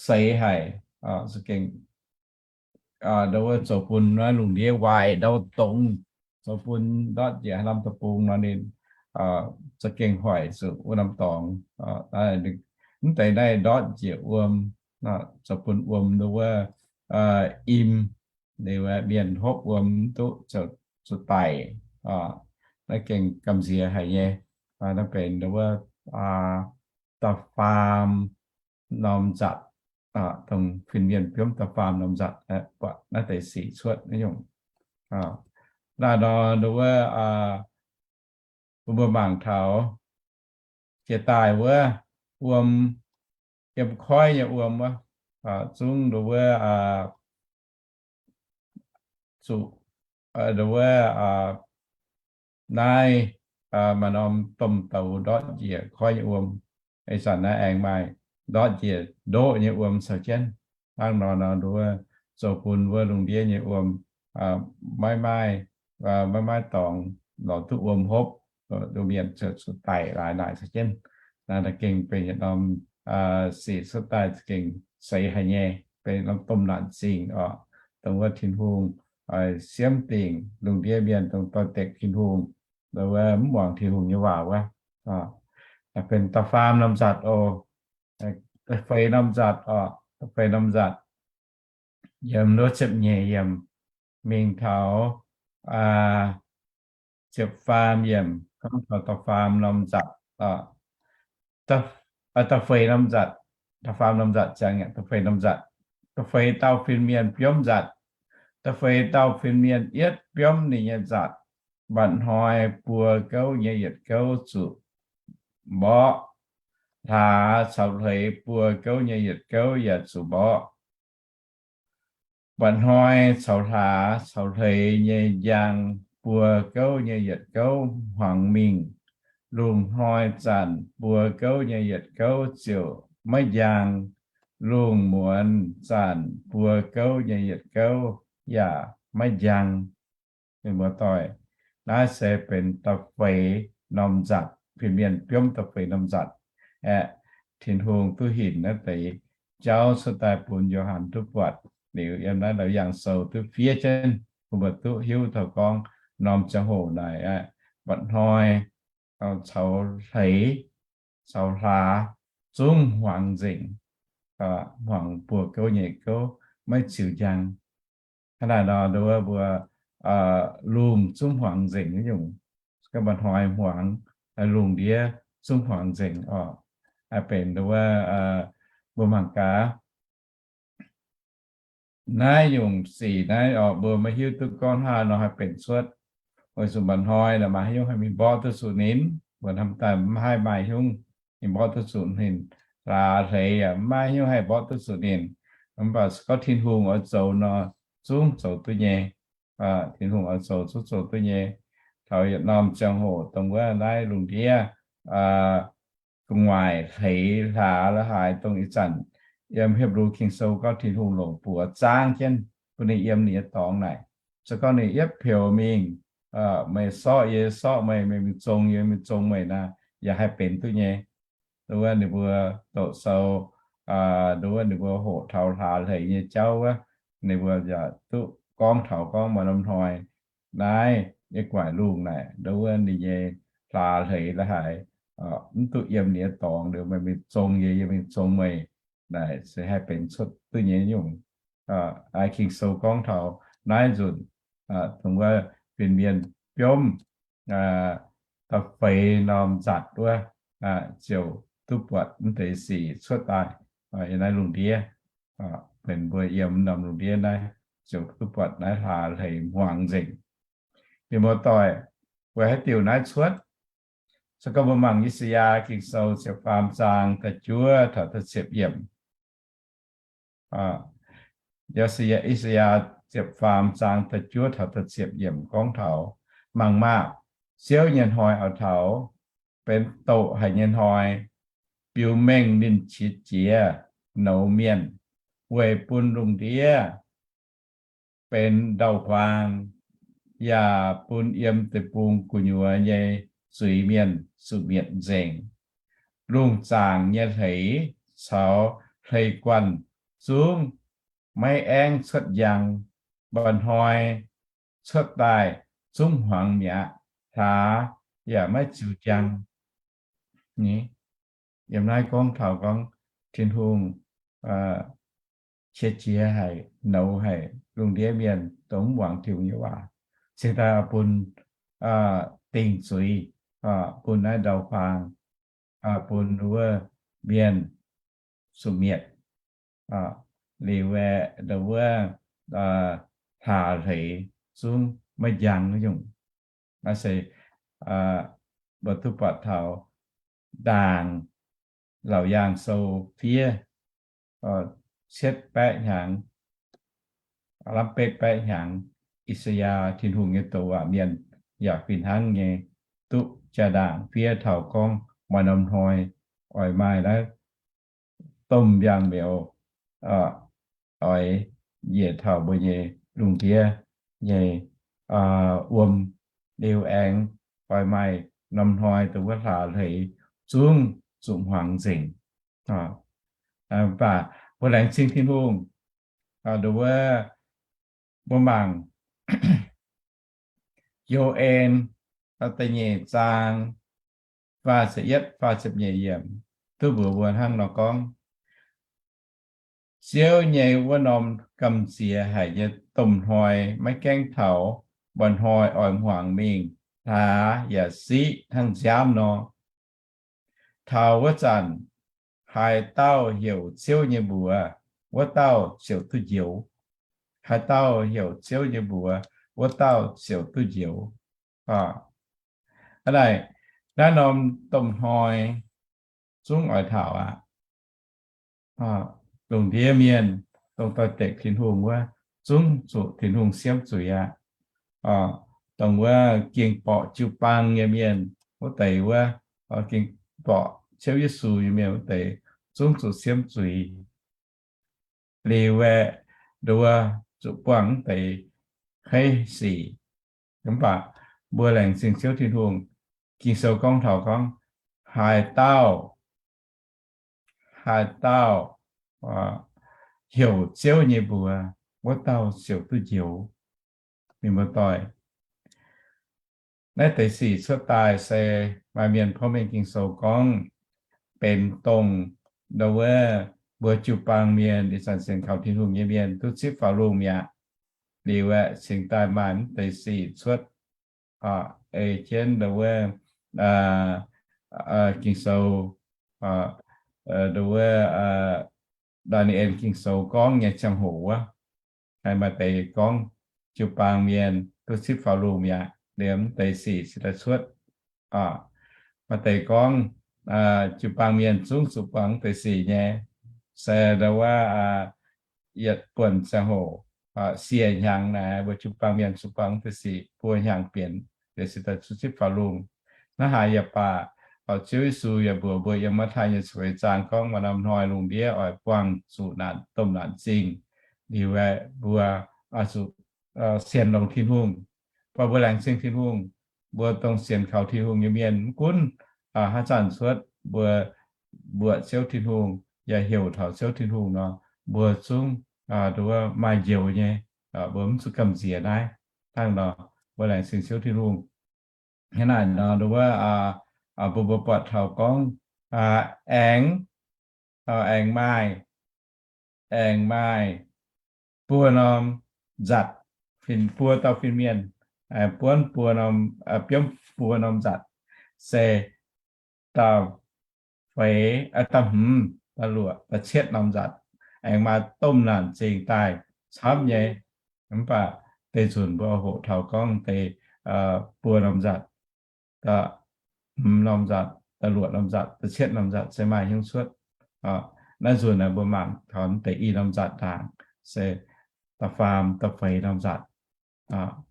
seix haic, za'gengh nduov zoux bun naaiv lungh ndiev waaic ndau dongz, zoux bun ndortv njiec haaix norm deic-bung nor ninh za'gengh hoic zuqc wuov norm dorngx. Mv deix naaiv ndortv njiec wuom, zoux bun wuom nduov im, ninh mienh hopv wuom mv duqv zuqc daic. Naaiv gengh gamh nziex haic nyei. Naaiv benx nduov da'faam norm nzatc, dongh fin-mienh biomv da'faam norm nzatc, buatc naaiv deix sic cuotv naaiv nyungc. Naaiv nor nduov, bun mbuo mangc taux jiex daaih wuov wuom, yiem koiv nyei wuom wuov, zungv nduov zuqc wuov, naaiv maaih norm domh douz ndortv njiec koiv nyei wuom. Ih zanc naaiv aengx maaih ndortv njiec ndoqv nyei wuom caux jienv. Hnangv nor nor nduov zoux bun wuov lungh ndiev nyei wuom maiv maaih, maiv maaih dorngx lorz duqv wuom hopv. Mienh zuqc daic laaix naaic caux jienv. Naaiv gengh benx yietc norm sic cuotv daaih gengh seix haic nyei, benx norm domh naanc zingh oc. Dongh wuov Tin-Hungh siemv dingc lungh ndiev mienh dongh doix-dekc Tin-Hungh, wuov mv muangx Tin-Hungh nyei waac wuov, benx da'faam norm nzatc oc. Da'feix norm nzatc oc, da'feix norm nzatc, yiem wuov ziepc nyeic yiemc mingh taux ziepc faam yiemc, gorngv taux da'faam norm nzatc, da'feix norm nzatc, da'faam norm nzatc ziangx da'feix norm nzatc. Da'feix dauh fin-mienh biomv nzatc. Da'feix dauh fin-mienh yietv biomv ninh nyei nzatc. Mba'hnoi buo gouv nyei yietc gouv zuqc mborqv. Hlaax caux hleix buo gouv nyei yietc gouv yaac zuqc mborqv. Mba'hnoi caux hlaax caux hleix nyei njang buo gouv nyei yietc gouv hmuangx mingh. Lungh hnoi zanc buo gouv nyei yietc gouv ziouc maiv njang. Lungh muonz zanc buo gouv nyei yietc gouv yaac maiv njang. Mienh muoz-doic, naaiv se benx da'feix norm nzatc, fin-mienh biomv da'feix norm nzatc aeqv, Tin-Hungh duqv hinc naaiv deix jauv cuotv daaih bun Yo^han duqv buatc liuz, yiem naaiv Laauc Yaangh Sou duqv fiev jienv bun mbuo duqv hiuv taux gorngv norm ziangh hoc naaic aeqv, mba'hnoi caux hleix caux hlaax zungv hmuangx nzengc, hmuangx buo gouv nyei gouv maiv ziux njang. Hnangv naaic nor, nduov mbuo lungh zungv hmuangx nzengc nyungc, ga'mba'hnoi hmuangx, lungh ndiev zungv hmuangx nzengc oc. Benx nduov mbuo mangc gaax naaiv nyungc sic naaiv oc, mbuo maiv hiuv duqv gorngv hnangv haaix nor haih benx cuotv. Weic zuqc mba'hnoi naaic maaih haaix nyungc haih mingh mborqv duqv zuqc ninh? Mbuo hnamv daaih maiv haih maaih haaix nyungc mingh mborqv duqv zuqc ninh. Hlaax hleix yaac maiv maaih haaix nyungc haih mborqv duqv zuqc ninh. Mv baac se gorngv Tin-Hungh oix zoux nor, zungv zoux duqv nyei. Tin-Hungh oix zoux zungv zoux duqv nyei. Taux yietc norm ziangh hoc dongh wuov naaiv lungh ndiev gu'nguaaic hleix hlaax la'haaix dongh ih zanc yiem Hipv^lu Ging-Sou gorngv Tin-Hungh longc buoz zaangv jienv bun ninh yiem ninh nyei dorngx naaic. Se gorngv ninh yietv peux mingh, meih sorqv yie, yie sorqv meih, meih mingh zong yie, yie mingh zong meih naaic, yaac haih benx duqv nyei. Nduov wuov ninh mbuo doqc sou, nduov wuov ninh mbuo hoqc taux hlaax hleix nyei jauv wuov, ninh mbuo yaac duqv gorngv taux gorngv maaih norm hnoi naaiv nyei gu'nguaaic lungh naaic, nduov wuov ninh nyei hlaax hleix la'haaix mv duqv yiem ninh nyei dorngx liuz, meih mingh zong yie, yie mingh zong meih naaic, se haih benx cuotv duqv nyei nyungc. Aa, Ging-Sou gorngv taux naaiv nzunc, dongh wuov fin-mienh biomv da'feix norm nzatc wuov, ziouc duqv buatc mv deix sic cuotv daaih yiem naaiv lungh ndiev. Benx mbuo yiem norm lungh ndiev naaiv ziouc duqv buatc naaiv hlaax hleix hmuangx nzengc. Mienh muoz-doic, weic haaix diuc naaiv cuotv? Se gorngv mbuo mangc I^saa^yaa Ging-Sou ziepc faam zaang da'juov taux da'ziepc yiemc. I^saa^yaa, I^saa^yaa ziepc faam zaang da'juov taux da'ziepc yiemc gorngv taux, mangc maah! Ziouv nyei hnoi oix taux, benx doqc haic nyei hnoi, biux mengh ninh qiex jiez nouz mienh, weic bun lungh ndiev benx ndau-huaang, yaac bun yiem deic-bung gu'nyuoz nyei zuiz-mienh zuqc mietc nzengc. Lungh zaangc nyei hleix caux hleix guanh zungv maiv aengv cuotv njang. Mba'hnoi cuotv daaih zungv hmuangx mi'aqv. Hlaax yaac maiv ziux njang. Yiem naaiv gorngv taux gorngv Tin-Hungh qiex jiez haic, nouz haic lungh ndiev mienh dongh mv muangx Tin-Hungh nyei waac, cingx daaih bun dingc zuiz, bun naaiv ndau-huaang, bun wuov mienh zuqc mietc, liuz aeqv, wuov hlaax hleix zungv maiv njang nyungc. Naaiv se mbuo duqv buatc taux ndaangc Laauc Yaangh Sou fiev cietv baeqv hnyangx, lamh betv baeqv hnyangx, I^saa^yaa, Tin-Hungh nyei douc waac mienh yaac fih hnangv nyei duqv jaa-ndaangc fiev taux gorngv maaih norm hnoi oix maaih naaiv domh mbiaangx miouz oix njiec taux mbuo nyei lungh ndiev nyei wuom liuz aengx oix maaih norm hnoi dongh wuov hlaax hleix zungv zuqc hmuangx nzengc. Mv baac mbuo laengz zingh Tin-Hungh, dongh wuov mbuo mangc Yo^en da'nyeic zaang faah ziepc yietv, faah ziepc nyeic yiemc duqv mbuox mbuo hnangv nor gorngv, Ziouv nyei wuov norm gamh nziex haic nyei domh hnoi maiv gaengh taux mba'hnoi oix hmuangx mingh hlaax yaac siqv hnangv nziaamv nor. Taux wuov zanc, haaix dauh heuc Ziouv nyei mbuox, wuov dauh ziouc duqv njoux. Haaix dauh heuc Ziouv nyei mbuox, wuov dauh ziouc duqv njoux. Aa, naaiv norm domh hnoi zungv oix taux aqv. Lungh ndiev mienh, dongh doix-dekc Tin-Hungh wuov, zungv zuqc Tin-Hungh siemv zuiz aqv. Dongh wuov ging borqc jiu-baang nyei mienh wuov deix wuov, ging borqc Ziouv Yesu nyei mienh wuov deix, zungv zuqc siemv zuiz. Liuz aeqv, nduov zuqc buangh mv deix haiz sic. Mv baac mbuo laengz zingh Ziouv Tin-Hungh, Ging-Sou gorngv taux gorngv, haaix dauh, haaix dauh heuc Ziouv nyei mbuox, wuov dauh ziouc duqv njoux. Mienh muoz-doic, naaiv deix sic cuotv daaih se maaih mienh porv mengh Ging-Sou gorngv benx dongh nduov wuov mbuo jiu-baang mienh, ih zanc sienx kaux Tin-Hungh nyei mienh duqv zipv faaux lungh mi'aqv. Liuz aeqv, cingx daaih maaih mv deix sic cuotv ei jienv nduov wuov Ging-Sou, nduov wuov Ndaa^ni^en Ging-Sou gorngv nyei ziangh hoc wuov, maaih deix gorngv jiu-baang mienh duqv zipv faaux lungh mi'aqv. Liuz mv deix sic cingx daaih cuotv. Maaih deix gorngv jiu-baang mienh zungv zuqc buangh mv deix sic nyei, se nduov wuov yietc buonc ziangh hoc, sie hnyangx naaic mbuo jiu-baang mienh zuqc buangh mv deix sic buo hnyangx bienx, liuz cingx daaih duqv zipv faaux lungh. Hnangv haaix yaac baac, Ziouv Yesu yaac mbuox mbuo yiem Matv^taai nyei ziepc feix zaang gorngv maaih norm hnoi lungh ndiev oix buangh zuqc naanc, domh naanc zingh. Liuz aeqv, mbuo zuqc sienx longx Tin-Hungh. Mv baac mbuo laengz zingh Tin-Hungh, mbuo dongh sienx kaux Tin-Hungh nyei mienh, mv gunv haaix zanc cuotv mbuo mbuoqc Ziouv Tin-Hungh yaac heuc taux Ziouv Tin-Hungh nor, mbuo zungv nduov maaih njoux nyei. Mbuo mv zuqc gamh nziex naaiv. Hnangv nor, mbuo laengz zingh Ziouv Tin-Hungh. Hnangv naaic nor, nduov wuov mbuo, mbuo buatc taux gorngv aengx, aengx maaih, aengx maaih buo norm nzatc, fin, buo dauh fin-mienh, buonv buo norm, biomv buo norm nzatc, se da'feix, da'hmz, da'luoqc, da'cietv norm nzatc, aengx maaih domh naanc zingh daaih camv nyei. Mv baac deix nzunc mbuo hoqc taux gorngv deix buo norm nzatc, da'hmz norm nzatc, da'luoqc norm nzatc, da'cietv norm nzatc se maaih hnyouv cuotv. Naaiv nzunc naaic mbuo mangc taux deix i norm nzatc ndaangc se da'faam, da'feix norm nzatc.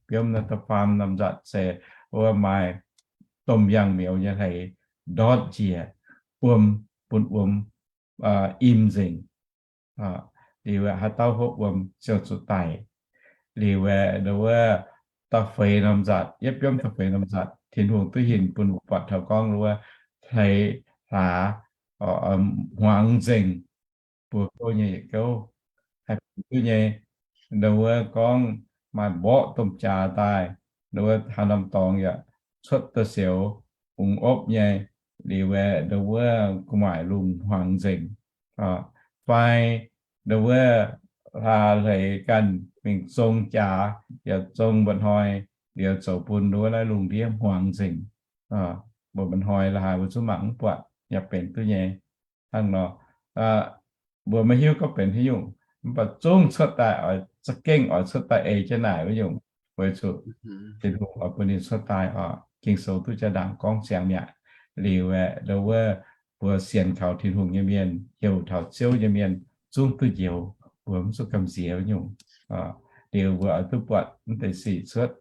Biomv naaiv da'faam norm nzatc se wuov maaih domh mbiaangx miouz nyei hleix ndortv njiec, wuom, bun wuom im nzengc. Liuz aeqv, haaix dauh hopv wuom ziouc zuqc daic. Liuz aeqv, nduov wuov da'feix norm nzatc, yietv biomv da'feix norm nzatc, Tin-Hungh duqv hinc bun mbuo buatc taux gorngv nduov wuov hleix hlaax hmuangx nzengc, buoz gouv nyei yietc gouv. Haih duqv nyei, nduov wuov gorngv maaih mborqv domh jaax daaih, nduov wuov haaix norm dorngx yaac cuotv da'siouc, ungx opv nyei. Liuz aeqv, nduov wuov gu'nguaaic lungh hmuangx nzengc. Fai nduov wuov hlaax hleix ganh mingh zong jaax, yaac zong mba'hnoi, liuz zoux bun nduov wuov naaiv lungh ndiev hmuangx nzengc. Mbuo mba'hnoi la'haaix mbuo zungv mangc mv buatc, yaac benx duqv nyei. Hnangv nor, mbuo maiv hiuv gorngv benx haaix nyungc, mv baac zungv cuotv daaih oix za'gengh oix cuotv daaih ei jienv naaic wuov nyungc, weic zuqc Tin-Hungh oix bun ninh cuotv daaih oc. Ging-Sou duqv jaa-ndaangc gorngv ziangx mi'aqv. Liuz aeqv, nduov wuov mbuo sienx kaux Tin-Hungh nyei mienh, heuc taux Ziouv nyei mienh zungv duqv njoux, mbuo mv zuqc gamh nziex wuov nyungc. liuz mbuo oix duqv buatc mv deix sic cuotv.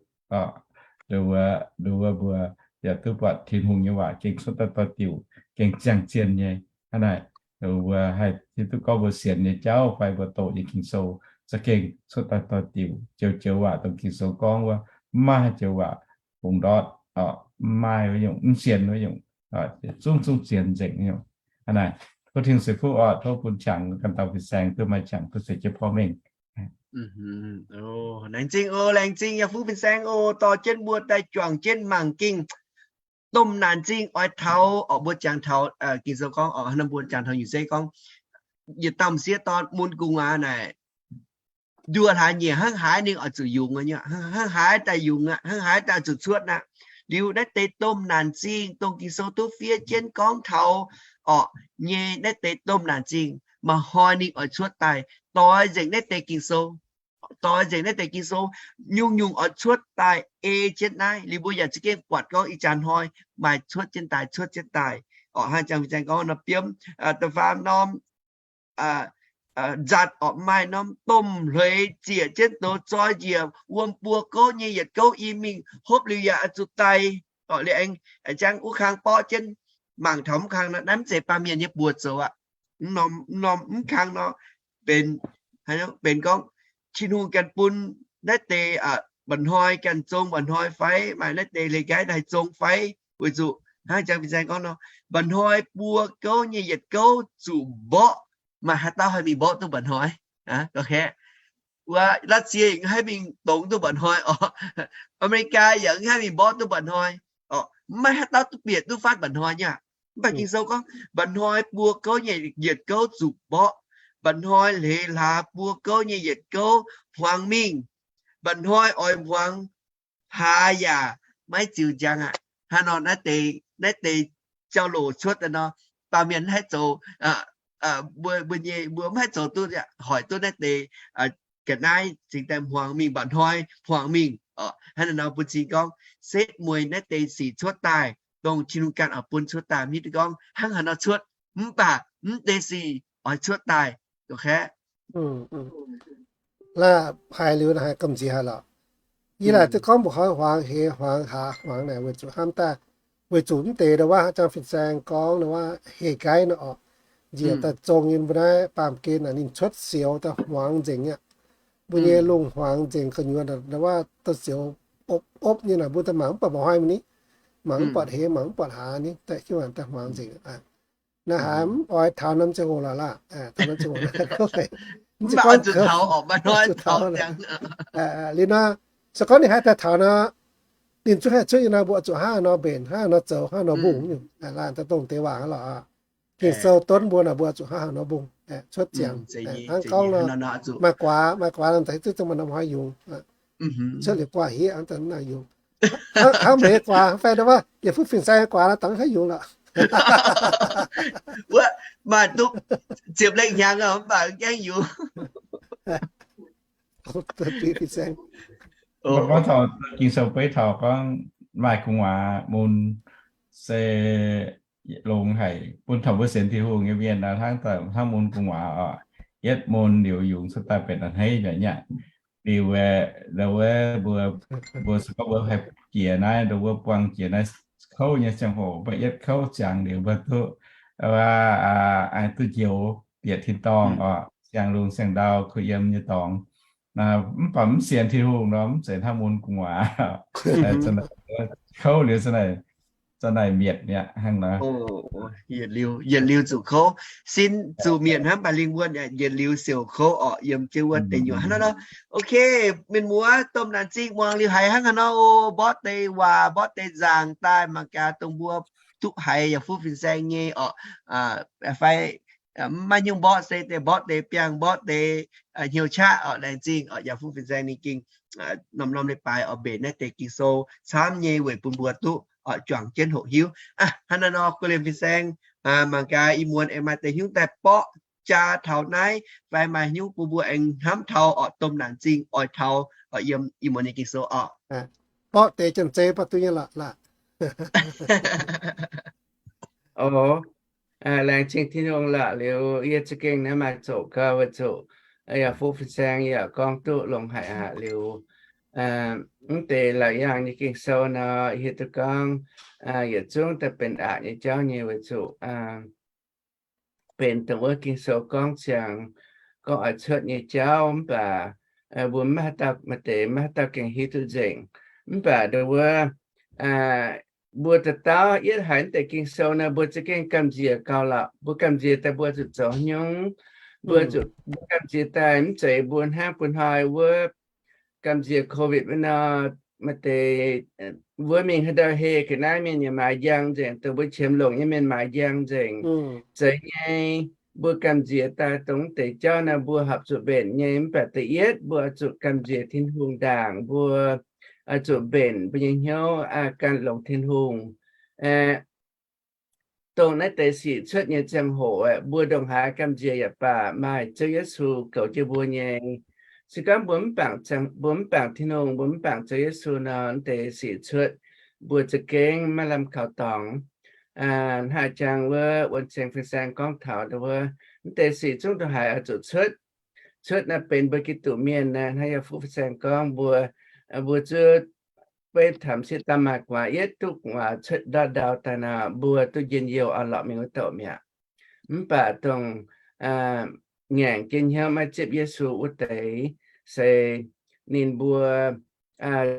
Nduov, nduov mbuo yaac duqv buatc Tin-Hungh nyei waac gengh cuotv daaih doix-diuc, gengh ziangh zien nyei. Hnangv naaic, mbuo haih hiuv duqv gorngv mbuo sienx nyei jauv fai mbuo doqc nyei Ging-Sou za'gengh cuotv daaih doix-diuc. Joux joux waac dongh Ging-Sou gorngv wuov, mv maaih haaix joux waac bungx ndortv, mv maaih wuov nyungc, mv sienx wuov nyungc, zungv zungv zien nzengc nyungc. Hnangv naaic, tov Tin-Hungh ceix fuqv oc. Tov bun qangx ganh dauh fin-saeng duqv maaih qangx duqv ceix jienv porv mengh. Laengz zingh oc, laengz zingh yaac fuqv fin-saeng oc, dorh jienv mbuo daaih juangc jienv mangc gengh domh naanc zingh oix taux oc. Mbuo jangx taux Ging-Sou gorngv oc, mbuo jangx taux nyei zeiv gorngv, yietc dauh m'sieqv dorn mun gu'nguaaz naaic, nduoh hlaax nyieqc hnangv haaix ninh oix zuqc yungz, hnangv haaix daaih yungz aqv, hnangv haaix daaih zuqc cuotv aqv. Liuz naaiv deix domh naanc zingh dongh Ging-Sou duqv fiev jienv gorngv taux oc nyei, naaiv deix domh naanc zingh maaih hnoi ninh oix cuotv daaih, doix nzengc naaiv deix Ging-Sou, doix nzengc naaiv deix Ging-Sou, nyungc-nyungc oix cuotv daaih ei jienv naaiv. Liuz mbuo yaac za'gengh buatc gorngv ih jaax hnoi maaih cuotv jienv daaih, cuotv jienv daaih. Oc, hnangv jang fin-saeng gorngv nor, biomv da'faam norm nzatc oc, maaih norm domh hleix ziec jienv douz zoi njiec wuom buo gouv nyei yietc gouv i mingh, hopv liuz yaac oix zuqc daic. Oc, liuz aengx jangx wuov kang borqv jienv mangc taux mv kang nor, naaiv mv zeiz baamh mienh nyei buoz zoux aqv. Norm mv kang nor benx, benx gorngv Tin-Hungh ganh bun naaiv deix mba'hnoi ganh zong mba'hnoi fai maaih naaiv deix hleix nqaiv daaih zong fai. Weic zuqc hnangv jang fin-saeng gorngv nor, mba'hnoi buo gouv nyei yietc gouv zuqc mborqv, maaih haaix dauh haih mingh mborqv duqv mba'hnoi? Wuov Russia yaac haih mingh dongz duqv mba'hnoi oc. America yaac haih mingh mborqv duqv mba'hnoi oc. Mv maaih haaix dauh duqv bieqc duqv fatv mba'hnoi nyei aqv. Mv baac Ging-Sou gorngv mba'hnoi buo gouv nyei yietc gouv zuqc mborqv, mba'hnoi hleix hlaax buo gouv nyei yietc gouv hmuangx mingh, mba'hnoi oix hmuangx haaix yaac maiv ziux njang aqv. Hnangv nor naaiv deix, naaiv deix jauv-louc cuotv daaih nor, baamh mienh mv haih zoux, mbuo, mbuo nyei, mbuo mv haih zoux duqv hoic duqv naaiv deix ga'naaiv cingx daaih hmuangx mingh, mba'hnoi hmuangx mingh. Hnangv naaiv nor bun cing gorngv setv mueiz naaiv deix sic cuotv daaih, dongh Tin-Hungh ganh oix bun cuotv daaih, mv hiuv duqv gorngv hnangv haaix nor cuotv, mv baac mv deix sic oix cuotv daaih. Laaix haiz liuz naaic haiz gamh nziex haic lorqc. Yie laaic duqv gorngv mbuoqc hnoi hmuangx heix hmuangx haax hmuangx naaic weic zuqc hnamv daaih, weic zuqc mv deix ndau wuov haaix jangx fin-saeng gorngv ndau wuov hleix nqaiv nor oc, njiec daaih zong nyei mbuo naaiv baamh gen naaic ninh cuotv sioux daaih hmuangx nzengc aqv. Mbuo nyei lungh hmuangx nzengc gu'nyuoz ndau wuov daaih sioux opv opv nyei naaic mbuo daaih mangc mv buatc mba'hnoi mingh ni, mangc mv buatc heix mangc mv buatc haax ni, daaih jienv daaih hmuangx nzengc. Naaiv haiz mv oix taux norm ziangh hoc lorqc laah, taux norm ziangh hoc mv zeiz gorngv zuqc taux, liuz nor, se gorngv ninh haih daaih taux nor, ninh zungv haih cuotv nyei nor, mbuo zuqc hnangv nor mbenc, hnangv nor zoux, hnangv nor mbungh nyungc, laanh daaih dongh deix waac lorqc. Ging-Sou donv mbuo naaic mbuo zuqc hnangv haaix nor mbungh, cuotv ziangx. Hnangv gorngv nor, maaih guaax, maaih guaax daaih zungv maaih norm hnoi yungz, cuotv liuz guaax hieqv daaih naaiv yungz. Hnangv meih guaax fai ndau wuov yietc fuqv fin-saeng guaax nor dangx haaix yungz lorqc. Wuov maaih duqv ziepc lengh hnyangx mv baac gaengh yungz. Gorngv taux Ging-Sou beiv taux gorngv maaih gu'nguaaz mun se longx haic bun taux mbuo sienx Tin-Hungh nyei mienh nor, hnangv daaih hnangv mun gu'nguaaz oc. Yietv mun liuz yungz cuotv daaih benx a'hneiv nzengc aqv. Liuz, ndau wuov mbuo, mbuo se gorngv mbuo haih jiex naaiv, ndau wuov buang jiex naaiv kouv nyei ziangh hoc, mbuo yietv kouv ziangx liuz mbuo duqv, aengx duqv njoux bieqc tin-dorngh oc, siang-lungh siang-ndau kuh yiem nyei dorngx. Mv baac mv sienx Tin-Hungh nor, mv zeiz hnangv mun gu'nguaaz. Kouv liuz za'naaic, za'naaic mietc mi'aqv hnangv nor. Yietc liuz, yietc liuz zuqc kouv, sin zuqc mietc hnangv baac lingh wuonh yietc liuz siouc kouv orqc, yiem jienv wuov deic nyuoqc hnangv nor. Ok, mienh muoz, domh naanc zingh muangx liuz haiz hnangv haaix nor oc, mborqv deix waac, mborqv deix nzaangc daaih mangc gaax dongh mbuo duqv haiz yaac fuqv fin-saeng nyei orqc, fai maiv nyungc mborqv se deix mborqv deix biangh, mborqv deix hnyouv qaqv orqc, laengz zingh orqc, yaac fuqv fin-saeng ninh gengh norm-norm leiz-baaix oix mbenc naaiv deix Ging-Sou camv nyei weic bun mbuo duqv oix juangc jienv hoqc hiuv. Hnangv naaiv nor, guei liemh fin-saeng, mangc gaax ih muonz aengx maaih deix hnyouv daaih borqv jaa taux naaiv, fai maaih hnyouv bun mbuo aengx hnamv taux orqc, domh naanc zingh oix taux orqc, yiem ih muonz nyei Ging-Sou orqc. Borqv deix janx-zei baac duqv nyei lorqc laah. Laengz zingh Tin-Hungh lorqc. Liuz yie za'gengh naaiv maaih zoqc gau weic zuqc yaac Fu Fin Saeng yaac gorngv duqv longx haic aqv. Liuz, mv deix laaic yaangh nyei Ging-Sou nor, hiuv duqv gorngv yietc zungv daaih benx aqc nyei jauv nyei, weic zuqc benx dongh wuov Ging-Sou gorngv ziangx gorngv oix cuotv nyei jauv, mv baac mbuo maiv haaix dauh, maaih deix maiv haaix dauh gengh hiuv duqv nzengc. Mv baac dongh wuov mbuo dauh dauh yietv haiz deix Ging-Sou nor, mbuo za'gengh gamh nziex gauh lorqc. Mbuo gamh nziex daaih mbuo zuqc zoux haaix nyungc? Mbuo zuqc, mbuo gamh nziex daaih mv zeiz mbuo hnangv bun hnoi wuov gamh nziex COVID wuov nor, maaih deix wuov mingh haaix ndau heh ga'naaiv mienh yaac maaiz njang nzengc, dongh mbuo qiemx longc nyei mienh maaiz njang nzengc. Zeiz nyei, mbuo gamh nziex daaih dongh deix jauv nor, mbuo horpc zuqc mbenc nyei. Mv baac da'yietv mbuo oix zuqc gamh nziex Tin-Hungh ndaangc, mbuo oix zuqc mbenc mbuo nyei hnyouv ganh longx Tin-Hungh. Dongh naaiv deix sic cuotv nyei ziangh hoc aeqv, mbuo ndongc haaix gamh nziex yaac baac, maaih Ziouv Yesu goux jienv mbuo nyei. Se gorngv mbuo mv bangc, mbuo mv bangc Tin-Hungh, mbuo mv bangc Ziouv Yesu nor, naaiv deix sic cuotv mbuo za'gengh maiv lamh kaux dorngx. Hnangv jangx wuov Wuonh Ceng Fin Saeng gorngv taux wuov, naaiv deix sic zungv ndongc haaix oix zuqc cuotv. Cuotv naaiv benx mbuo Giduc mienh naaiv, hnangv yaac Fu Fin Saeng gorngv mbuo, mbuo zuov beiv taux m'sieqv daaih maaih gu'nguaaz, yietv duqv gu'nguaaz cuotv ndortv ndau daaih nor, mbuo duqv njien-youh orn-lorqc mingh wuov douc mi'aqv. Mv baac dongh ngaengc jienv hnyouv maiv ziepv Yesu wuov deix, se ninh mbuo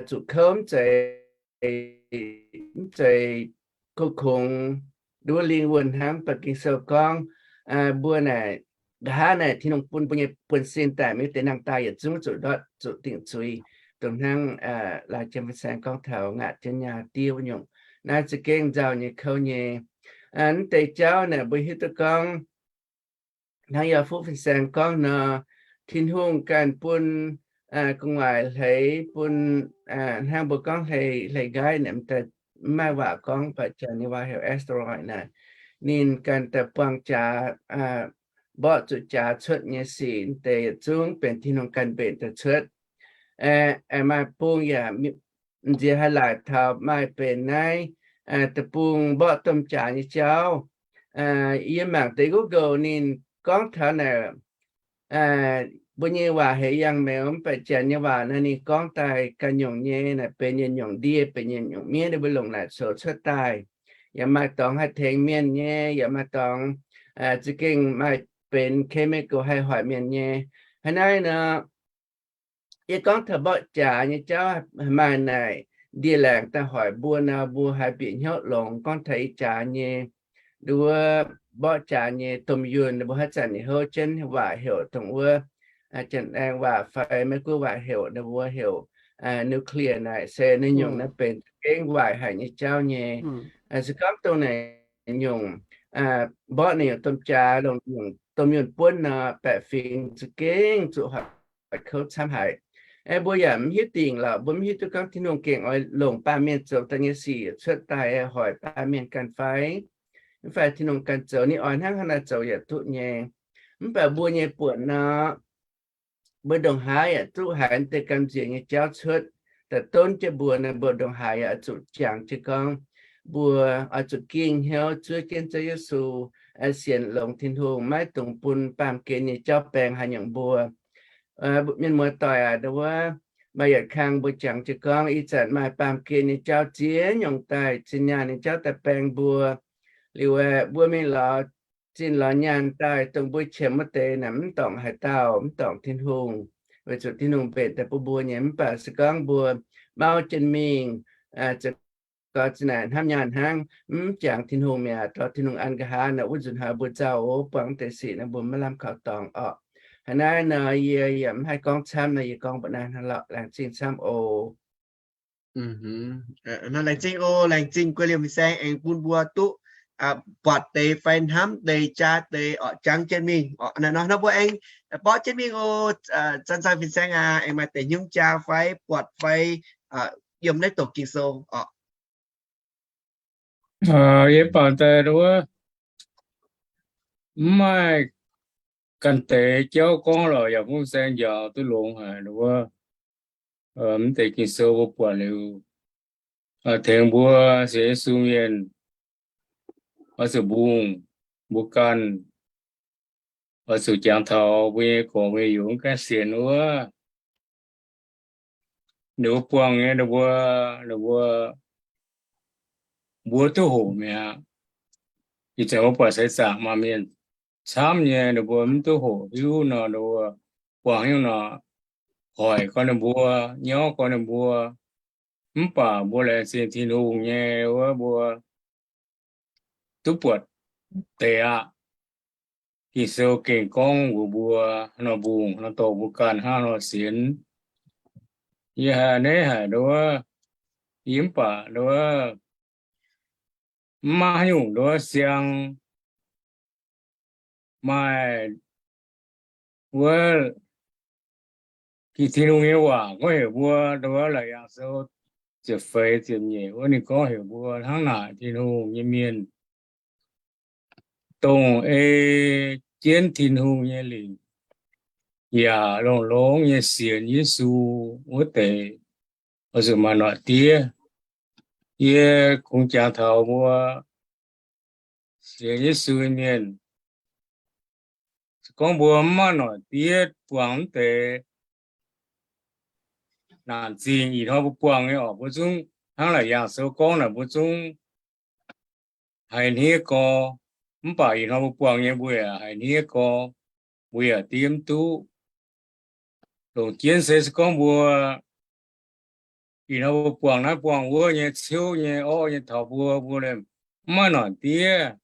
zuqc kouv mv zeiz, mv zeiz kungx-kungx nduov lingh wuonh hnangv ba'gi sou gorngv, mbuo naaic, nqa'haav naaic Tin-Hungh bun mbuo nyei buonv-sin daaih, maiv deix nangh daaih yietc zungv zuqc ndortv zuqc dingc zuiz, dongh hnangv Laauc Jiem Fin Saeng gorngv taux ngaatc jienv nyaah diev wuov nyungc. Naaiv za'gengh nzauh nyei kouv nyei. Mv deix jauv naaic mbuo hiuv duqv gorngv, hnangv yaac Fu Fin Saeng gorngv nor, Tin-Hungh ganh bun gu'nguaaic hleix bun, hnangv mbuo gorngv hleix, hleix nqaiv naaic, mv maaih waac gorngv, mv baac janx nyei waac heuc asteroid naaic. Ninh ganh daaih buangh jaax, mborqv zuqc jaax cuotv nyei sic deix yietc zungv benx Tin-Hungh ganh mbenc daaih cuotv. Aengx maaih bung yaac m'nziex haih laaic taux maaih benx naaiv deic-bung mborqv domh jaax nyei jauv. Yie mangc deix Google ninh gorngv taux naaic, mbuo nyei waac heuc yangh meuz, mv baac janx nyei waac naaiv ninh gorngv daaih ganh nyungc nyei, naaic benx yietc nyungc ndie, benx yietc nyungc miev, ninh mbuo longc naaic coux cuotv daaih. Yaac maaih dorngx haih tengx mienh nyei, yaac maaih dorngx za'gengh maaih benx chemical haih hoic mienh nyei. Hnangv naaiv nor, yie gorngv taux mborqv jaax nyei jauv, maaih naaic ndie-laengc daaih hoic mbuo nor, mbuo haiz bieqc hnyouv longx. Gorngv taux ih jaax nyei, nduov, mborqv jaax nyei domh yunh, mbuo haaix zanc ninh houv jienv waac heuc dongh wuov, janx-aengx waac fai Meiv-Guoqv waac heuc, ninh mbuo heuc nuclear naaic, se naaiv nyungc naaiv benx gengh waaic haic nyei jauv nyei. Se gorngv dongh naaic nyungc mborqv ninh nyungc domh jaax, longc nyungc domh yunh buonv nor, baeqc fingx za'gengh zuqc hoic kouv camv haic. Mbuo yaac mv hiuv dingc lorqc, mbuo mv hiuv duqv gorngv Tin-Hungh gengh oix longc baamh mienh zoux daaih nyei sic cuotv daaih hoic baamh mienh ganh fai, mv fai Tin-Hungh ganh zoux, ninh oix hnangv haaix nor zoux yaac duqv nyei. Mv baac mbuo nyei buonc nor, mbuo ndongc haaix yaac duqv haiz deix gamh nziex nyei jauv cuotv daaih donv jienv mbuo nor, mbuo ndongc haaix yaac oix zuqc jangx jienv gorngv, mbuo oix zuqc ging hnyouv zuov jienv Ziouv Yesu, sienx longx Tin-Hungh, maiv dungx bun baamh gen nyei jauv baeng haaix nyungc mbuo. Mienh muoz-doic aac, wuov maaih yietc kang mbuo jangx jienv gorngv, ih zanc maaih baamh gen nyei jauv ziex nyungc daaih, zinh nyaanh nyei jauv daaih baeng mbuo. Liuz aeqv, mbuo mingh lorz zinh lorz nyaanh daaih, dongh mbuo qiemx wuov deix naaic mv dorngc haaix dauh, mv dorngc Tin-Hungh, weic zuqc Tin-Hungh mbenc daaih bun mbuo nyei. Mv baac se gorngv mbuo mau jienv mingh, za'gengh zinh naaic hnamv nyaanh hnangv, mv jangx Tin-Hungh mi'aqv, dorh Tin-Hungh an nqa'haav nor, wuov nzunc hnoi mbuo nzauh oc, buangh deix sic nor mbuo maiv lamh kaux dorngx orqc. Hnangv naaiv nor yie yaac mv haih gorngv camv nor, yie gorngv mbuoqc naaiv hnangv lorqc. Laengz zingh camv oc. Nor laengz zingh oc, laengz zingh Guei Liemh Fin Saeng aengx bun mbuo duqv buatc deix fai hnamv deix jaa deix orqc, jangx jienv mingh orqc. Naaiv nor mbuo aengx borqv jienv mingh oc. Zanc-zanc Fin Saeng aac, aengx maaih deix hnyouv jaa fai buatc fai yiem naaiv doqc Ging-Sou orqc. Yie baac daaih wuov mv maaih ganh deix jauv gorngv lorqc, yaac mv saeng njaaux duqv longx haic wuov. Mv deix Ging-Sou mbuo buatc liuz, tengx mbuo sienx Yesu mienh oix zuqc mbungh mbuo ganh, oix zuqc jangx taux mbuo nyei gorx mbuo nyei youz mv gaengh sienx wuov, ninh mbuo buangh nyei, ninh mbuo, ninh mbuo, mbuo duqv hoqc mi'aqv. Ih zanc mbuo buatc seix zaangc maaih mienh camv nyei, ninh mbuo mv duqv hoqc hiuv nor, ninh mbuo buangh nyungc nor, hoic gorn ninh mbuo, nyorv gorn ninh mbuo. Mv baac mbuo laengz zingh Tin-Hungh nyei wuov, mbuo duqv buatc deix aqv. Ging-Sou gengh gorngv mbuox mbuo, haaix nor mbungh, haaix nor dorh mbuo ganh hnangv haaix nor sienx. Yie haiz a'hneiv haic nduov, yie mv baac nduov mv maaih haaix nyungc nduov siang maaih wuov Ging-Sou Tin-Hungh nyei waac gorngv heuc mbuo, nduov Laauc Yaangh Sou ziepc feix ziepc nyeic wuov ninh gorngv heuc mbuo hnangv naaic, Tin-Hungh nyei mienh, dongh ei jienv Tin-Hungh nyei lingc yaac longx-longx nyei sienx Yesu wuov deix, oix zuqc maaih noic diev. Yie kungx jangx taux mbuo sienx Yesu nyei mienh, se gorngv mbuo mv maaih noic diev buangh mv deix naanc zingh, ih hnoi mbuo buangh nyei orqc, mbuo zungv hnangv Laauc Yaangh Sou gorngv naaic, mbuo zungv haiz hniev gorx. Mv baac ih hnoi mbuo buangh nyei mbuo yaac haiz hniev gorx, mbuo yaac diev mv duqv. Longc jienv se, se gorngv mbuo ih hnoi mbuo buangh naaiv buangh wuov nyei, ciouv nyei, orv nyei taux mbuo, mbuo liemh mv maaih noic diev.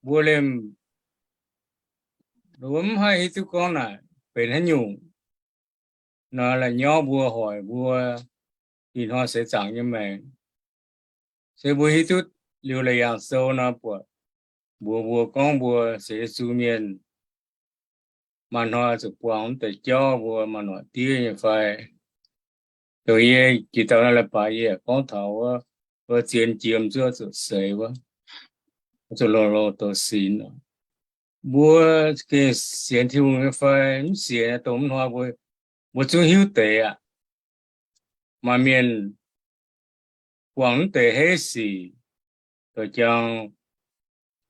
Mbuo liemh, mbuo mv haih hiuv duqv gorngv naaic benx haaix nyungc nor, la'nyauv mbuo hoic mbuo ih hnoi seix zaangc nyei maengc. Se mbuo hiuv duqv liuz Laauc Yaangh Sou nor, buatc mbuox mbuo gorngv mbuo sienx Yesu mienh maaih hnoi zuqc buangh mv deix jauv mbuo maaih noic diev nyei fai? Dongh yie jiex dauh naaiv leiz-baaix yie gorngv taux wuov, wuov zien jiem zuov zuqc seix wuov, zuqc longx-longx douz sinx. Mbuo gengh sienx Tin-Hungh nyei fai mv sienx, dongh mv hnoi mbuo, mbuo zungv hiuv deix aqv. Maaih mienh buangh mv deix heiv sic, douz jangx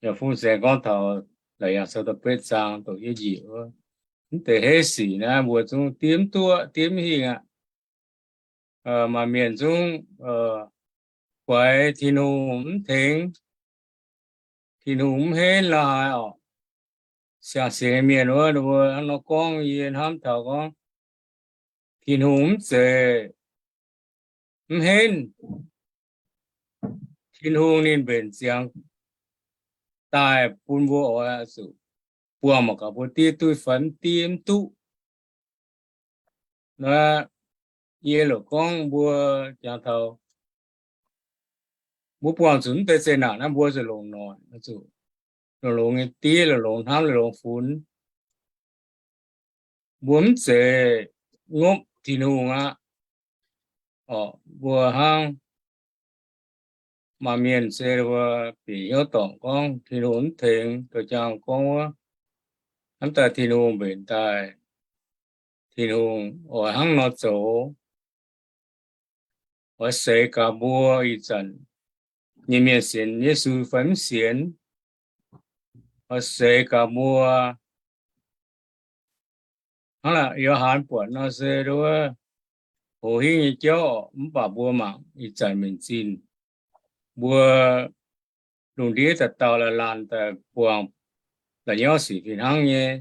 yaac fungx saeng gorngv taux Laauc Yaangh Sou da'betv zaang doqc yietv njiec wuov, mv deix heiv sic naaiv mbuo zungv diev mv duqv, diev mv hingh aqv. Maaih mienh zungv guaix Tin-Hungh mv tengx, Tin-Hungh mv henv la'haaix orqc. Siang-sienx mienh wuov, ninh mbuo hnangv nor gorngv, yie hnamv taux gorngv Tin-Hungh mv zeiz mv henv. Tin-Hungh ninh mbenc ziangx daaih bun mbuo oix zuqc buangh mangc gaax mbuo diev duqv fai mv diev mv duqv. Naaiv yie loc gorngv mbuo jangx taux mbuo buangh zuqc mv deix zeqc naanc naaiv, mbuo zuqc longc noic, zuqc longx-longx nyei diev, longx-longx hnamv, longx-longx funx. Mbuo mv zeiz ngopv Tin-Hungh aqv. Orqc, mbuo hnangv maaih mienh se mbuo bieqc hnyouv dorngc gorngv Tin-Hungh mv tengx, douz jangx gorngv wuov, hnamv daaih Tin-Hungh mbenc daaih, Tin-Hungh oix hnangv nor zoux, oix seix gaax mbuo ih zanc nyei mienh sienx Yesu fai mv sienx, oix seix gaax mbuo. Hnangv Yo^han buatc nor se wuov, hoz hingv nyei jauv, mv baac mbuo mangc ih zanc minc zinh, mbuo lungh ndiev dauh dauh laanh laanh daaih buangh la'nyauv sic fih hnangv nyei.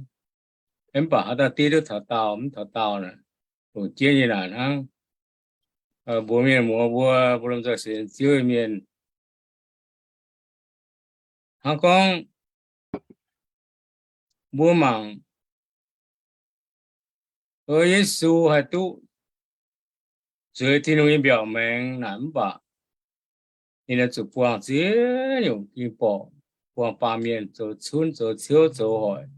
Mv baac haaix dauh diev duqv taux daauh mv taux daauh naaic, longc jienv nyei naaic hnangv. Mbuox mienh muoz mbuo, mbuo lomh nzoih sienx Ziouv nyei mienh, hnangv gorngv mbuo mangc, Yesu haih duqv zueiz Tin-Hungh nyei mbiaauc maengx naaic mv baac ninh zuqc buangh ziex nyungc ging-borqc, buangh baamh mienh, zoux cunv, zoux ciouv, zoux hoic,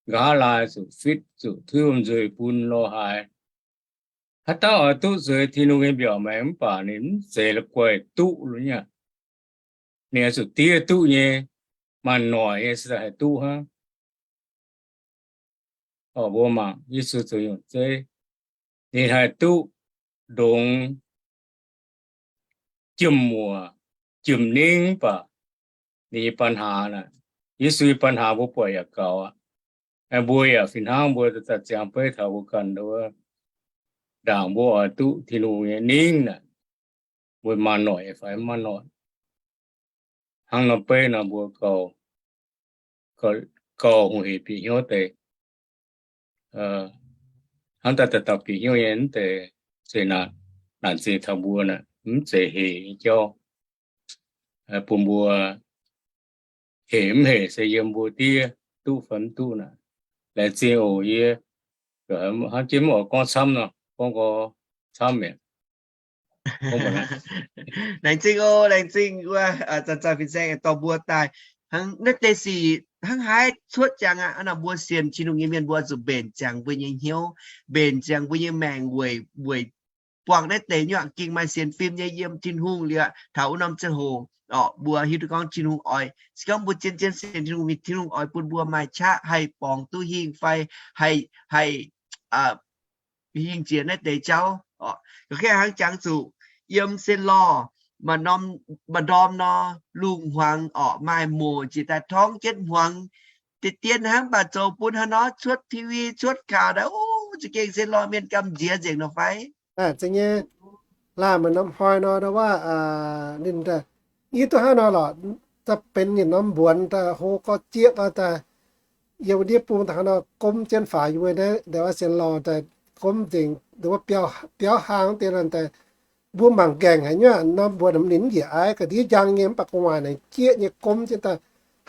nqa'haav laai zuqc fitv, zuqc tuiv wuom-nzuih bun lorh haaix. Haaix dauh oix duqv zueiz Tin-Hungh nyei mbiaauc maengx mv baac ninh mv zeiz la'guaih duqv lo nyei. Ninh oix zuqc diev duqv nyei, maaih noic nyei se haih duqv hnangv. Orqc, mbuo mangc Yesu zoux nyungc zeiv, ninh haih duqv ndongx jiem-muoc, jiem-ningv mv baac ninh nyei ปัญหา naaic, Yesu nyei ปัญหา mbuo buatc yaac gaux aqv. Mbuo yaac fih hnangv mbuo daaih ziangx beiv taux mbuo ganh, ndaangc mbuo oix duqv Tin-Hungh nyei ningv naaic, mbuo maaih noic fai maiv maaih noic. Hnangv nor beiv nor mbuo gauh hungh heic bieqc hnyouv deix. Hnangv daaih dauh dauh bieqc hnyouv nyei mv deix, se naanc zeiz taux mbuo naaic, mv zeiz heic nyei jauv. Bun mbuo heic mv heic se yiem mbuo diev duqv fai mv duqv naaic. Laengz zingh oc. Yie hnangv jienv mv oix gorngv camv nor, gorngv nqoi camv mi'aqv. Laengz zingh oc, laengz zingh wuov zanc-zanc fin-saeng dorh mbuo daaih. Hnangv naaiv deix sic hnangv haaix cuotv jangx aqv. Hnangv nor mbuo sienx Tin-Hungh nyei mienh mbuo zuqc mbenc ziangx mbuo nyei hnyouv, mbenc ziangx mbuo nyei maengc weic, weic buangh naaiv deix nyuoqc ging maaih sienx fim nyei yiem Tin-Hungh liuz, taux wuov norm ziangh hoc orqc, mbuo hiuv duqv gorngv Tin-Hungh oix, se gorngv mbuo zien zien sienx Tin-Hungh, Tin-Hungh oix bun mbuo maaih qaqv haih borngz duqv hingh fai haih, haih hingh jiex naaiv deix jauv orqc. Ga'naaiv hnangv jangx zuqc yiem se lorh, maaih ndorm nor, lungh hmuangx orqc, maaih moc jiex daaih torngv jienv hmuangx, deix dien hnangv mv baac zoux bun haaix nor cuotv T V cuotv kaux daaih, o, za'gengh se lorh mienh gamh nziex nzengc nor fai? Zeiz nyei. Laanh maaih norm hnoi nor, ndau wuov, ninh, yie duqv hnangv nor lorqc, daaih benx ninh norm mbuonx daaih hlo gorx jieqv daaih, yiem ndiev bung daaih hnangv nor gomv jienv faaux yie mbuo naaiv, ndau wuov sienx lorh daaih gomv nzengc, ndau wuov biauv, biauv hlaang deix daaih, mbuo mangc nqaengc haic nyuoqc, norm mbuonx ninh mv njiec aiv, ga'ndiev njang nyei mv baac gu'nguaaic naaic jieqv nyei gomv jienv daaih,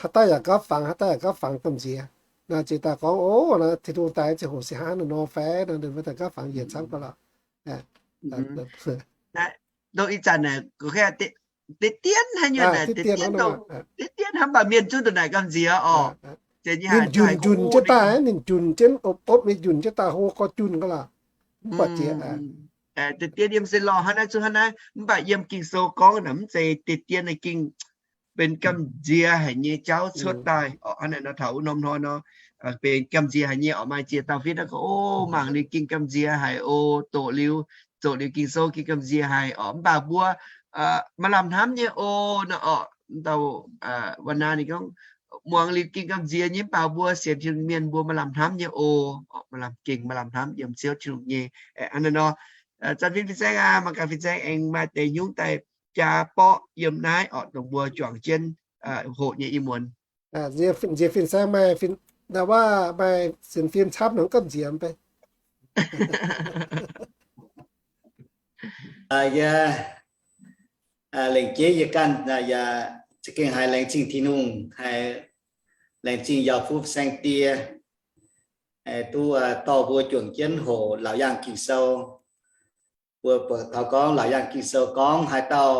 haaix dauh yaac gauh fangx, haaix dauh yaac gauh fangx gamh nziex. Naaiv ziouc daaih gorngv, o, Tin-Hungh daaih ziouc hoqc sic hnangv nor fai, ninh mbuo daaih gauh fangx yietc camv gauh lorqc. Dongh ih zanc naaic, deix dien haaix nyungc naaic, deix dien hnangv mv baac mienh zungv ndongc naaic gamh nziex orqc. Ninh njunc njunc jienv daaih, ninh njunc jienv opv opv nyei njunc jienv daaih hlo gorx junh gauh lorqc. Mv buatc jiex. Deix dien yiem se lorh hnangv naaiv zungv hnangv naaiv, mv baac yiem Ging-Sou gorngv naaic mv zeiz deix dien naaic gengh benx gamh nziex haic nyei jauv cuotv daaih orqc. Hnangv naaic nor taux wuov norm hnoi nor, benx gamh nziex haic nyei orqc. Maaih ziex dauh fiev naaiv gorngv, o, mangc liuz gengh gamh nziex haic o, doqc liuz, zoqc liuz Ging-Sou gengh gamh nziex haic orqc. Mv baac mbuo maaih lamh hnamv nyei o, nor orqc. Dauh Wa Naa ninh gorngv, muangx liuz gengh gamh nziex nyei, mv baac mbuo sienx Tin-Hungh mienh mbuo maaih lamh hnamv nyei o, maaih lamh gengh maaih lamh hnamv yiem Ziouv Tin-Hungh nyei. Hnangv naaic nor, zanc fin-saeng aac, mangc gaax fin-saeng aengx maaih deix nyungc daaih jaa borqv yiem naaiv orqc, dongh mbuo juangc jienv hoqc nyei ih muonz. Nziex fin-saeng maaih, ndau wuov maaih sienx fim camv nor gamh nziex mv bei. Yie lengc jeiv yie ganh yaac za'gengh haiz laengz zingh Tin-Hungh, haiz laengz zingh Yauz Fuqv Saeng-Die, duqv dorh mbuo juangc jienv hoqc Laauc Yaangh Ging-Sou. Mbuo buatc taux gorngv Laauc Yaangh Ging-Sou gorngv haaix dauh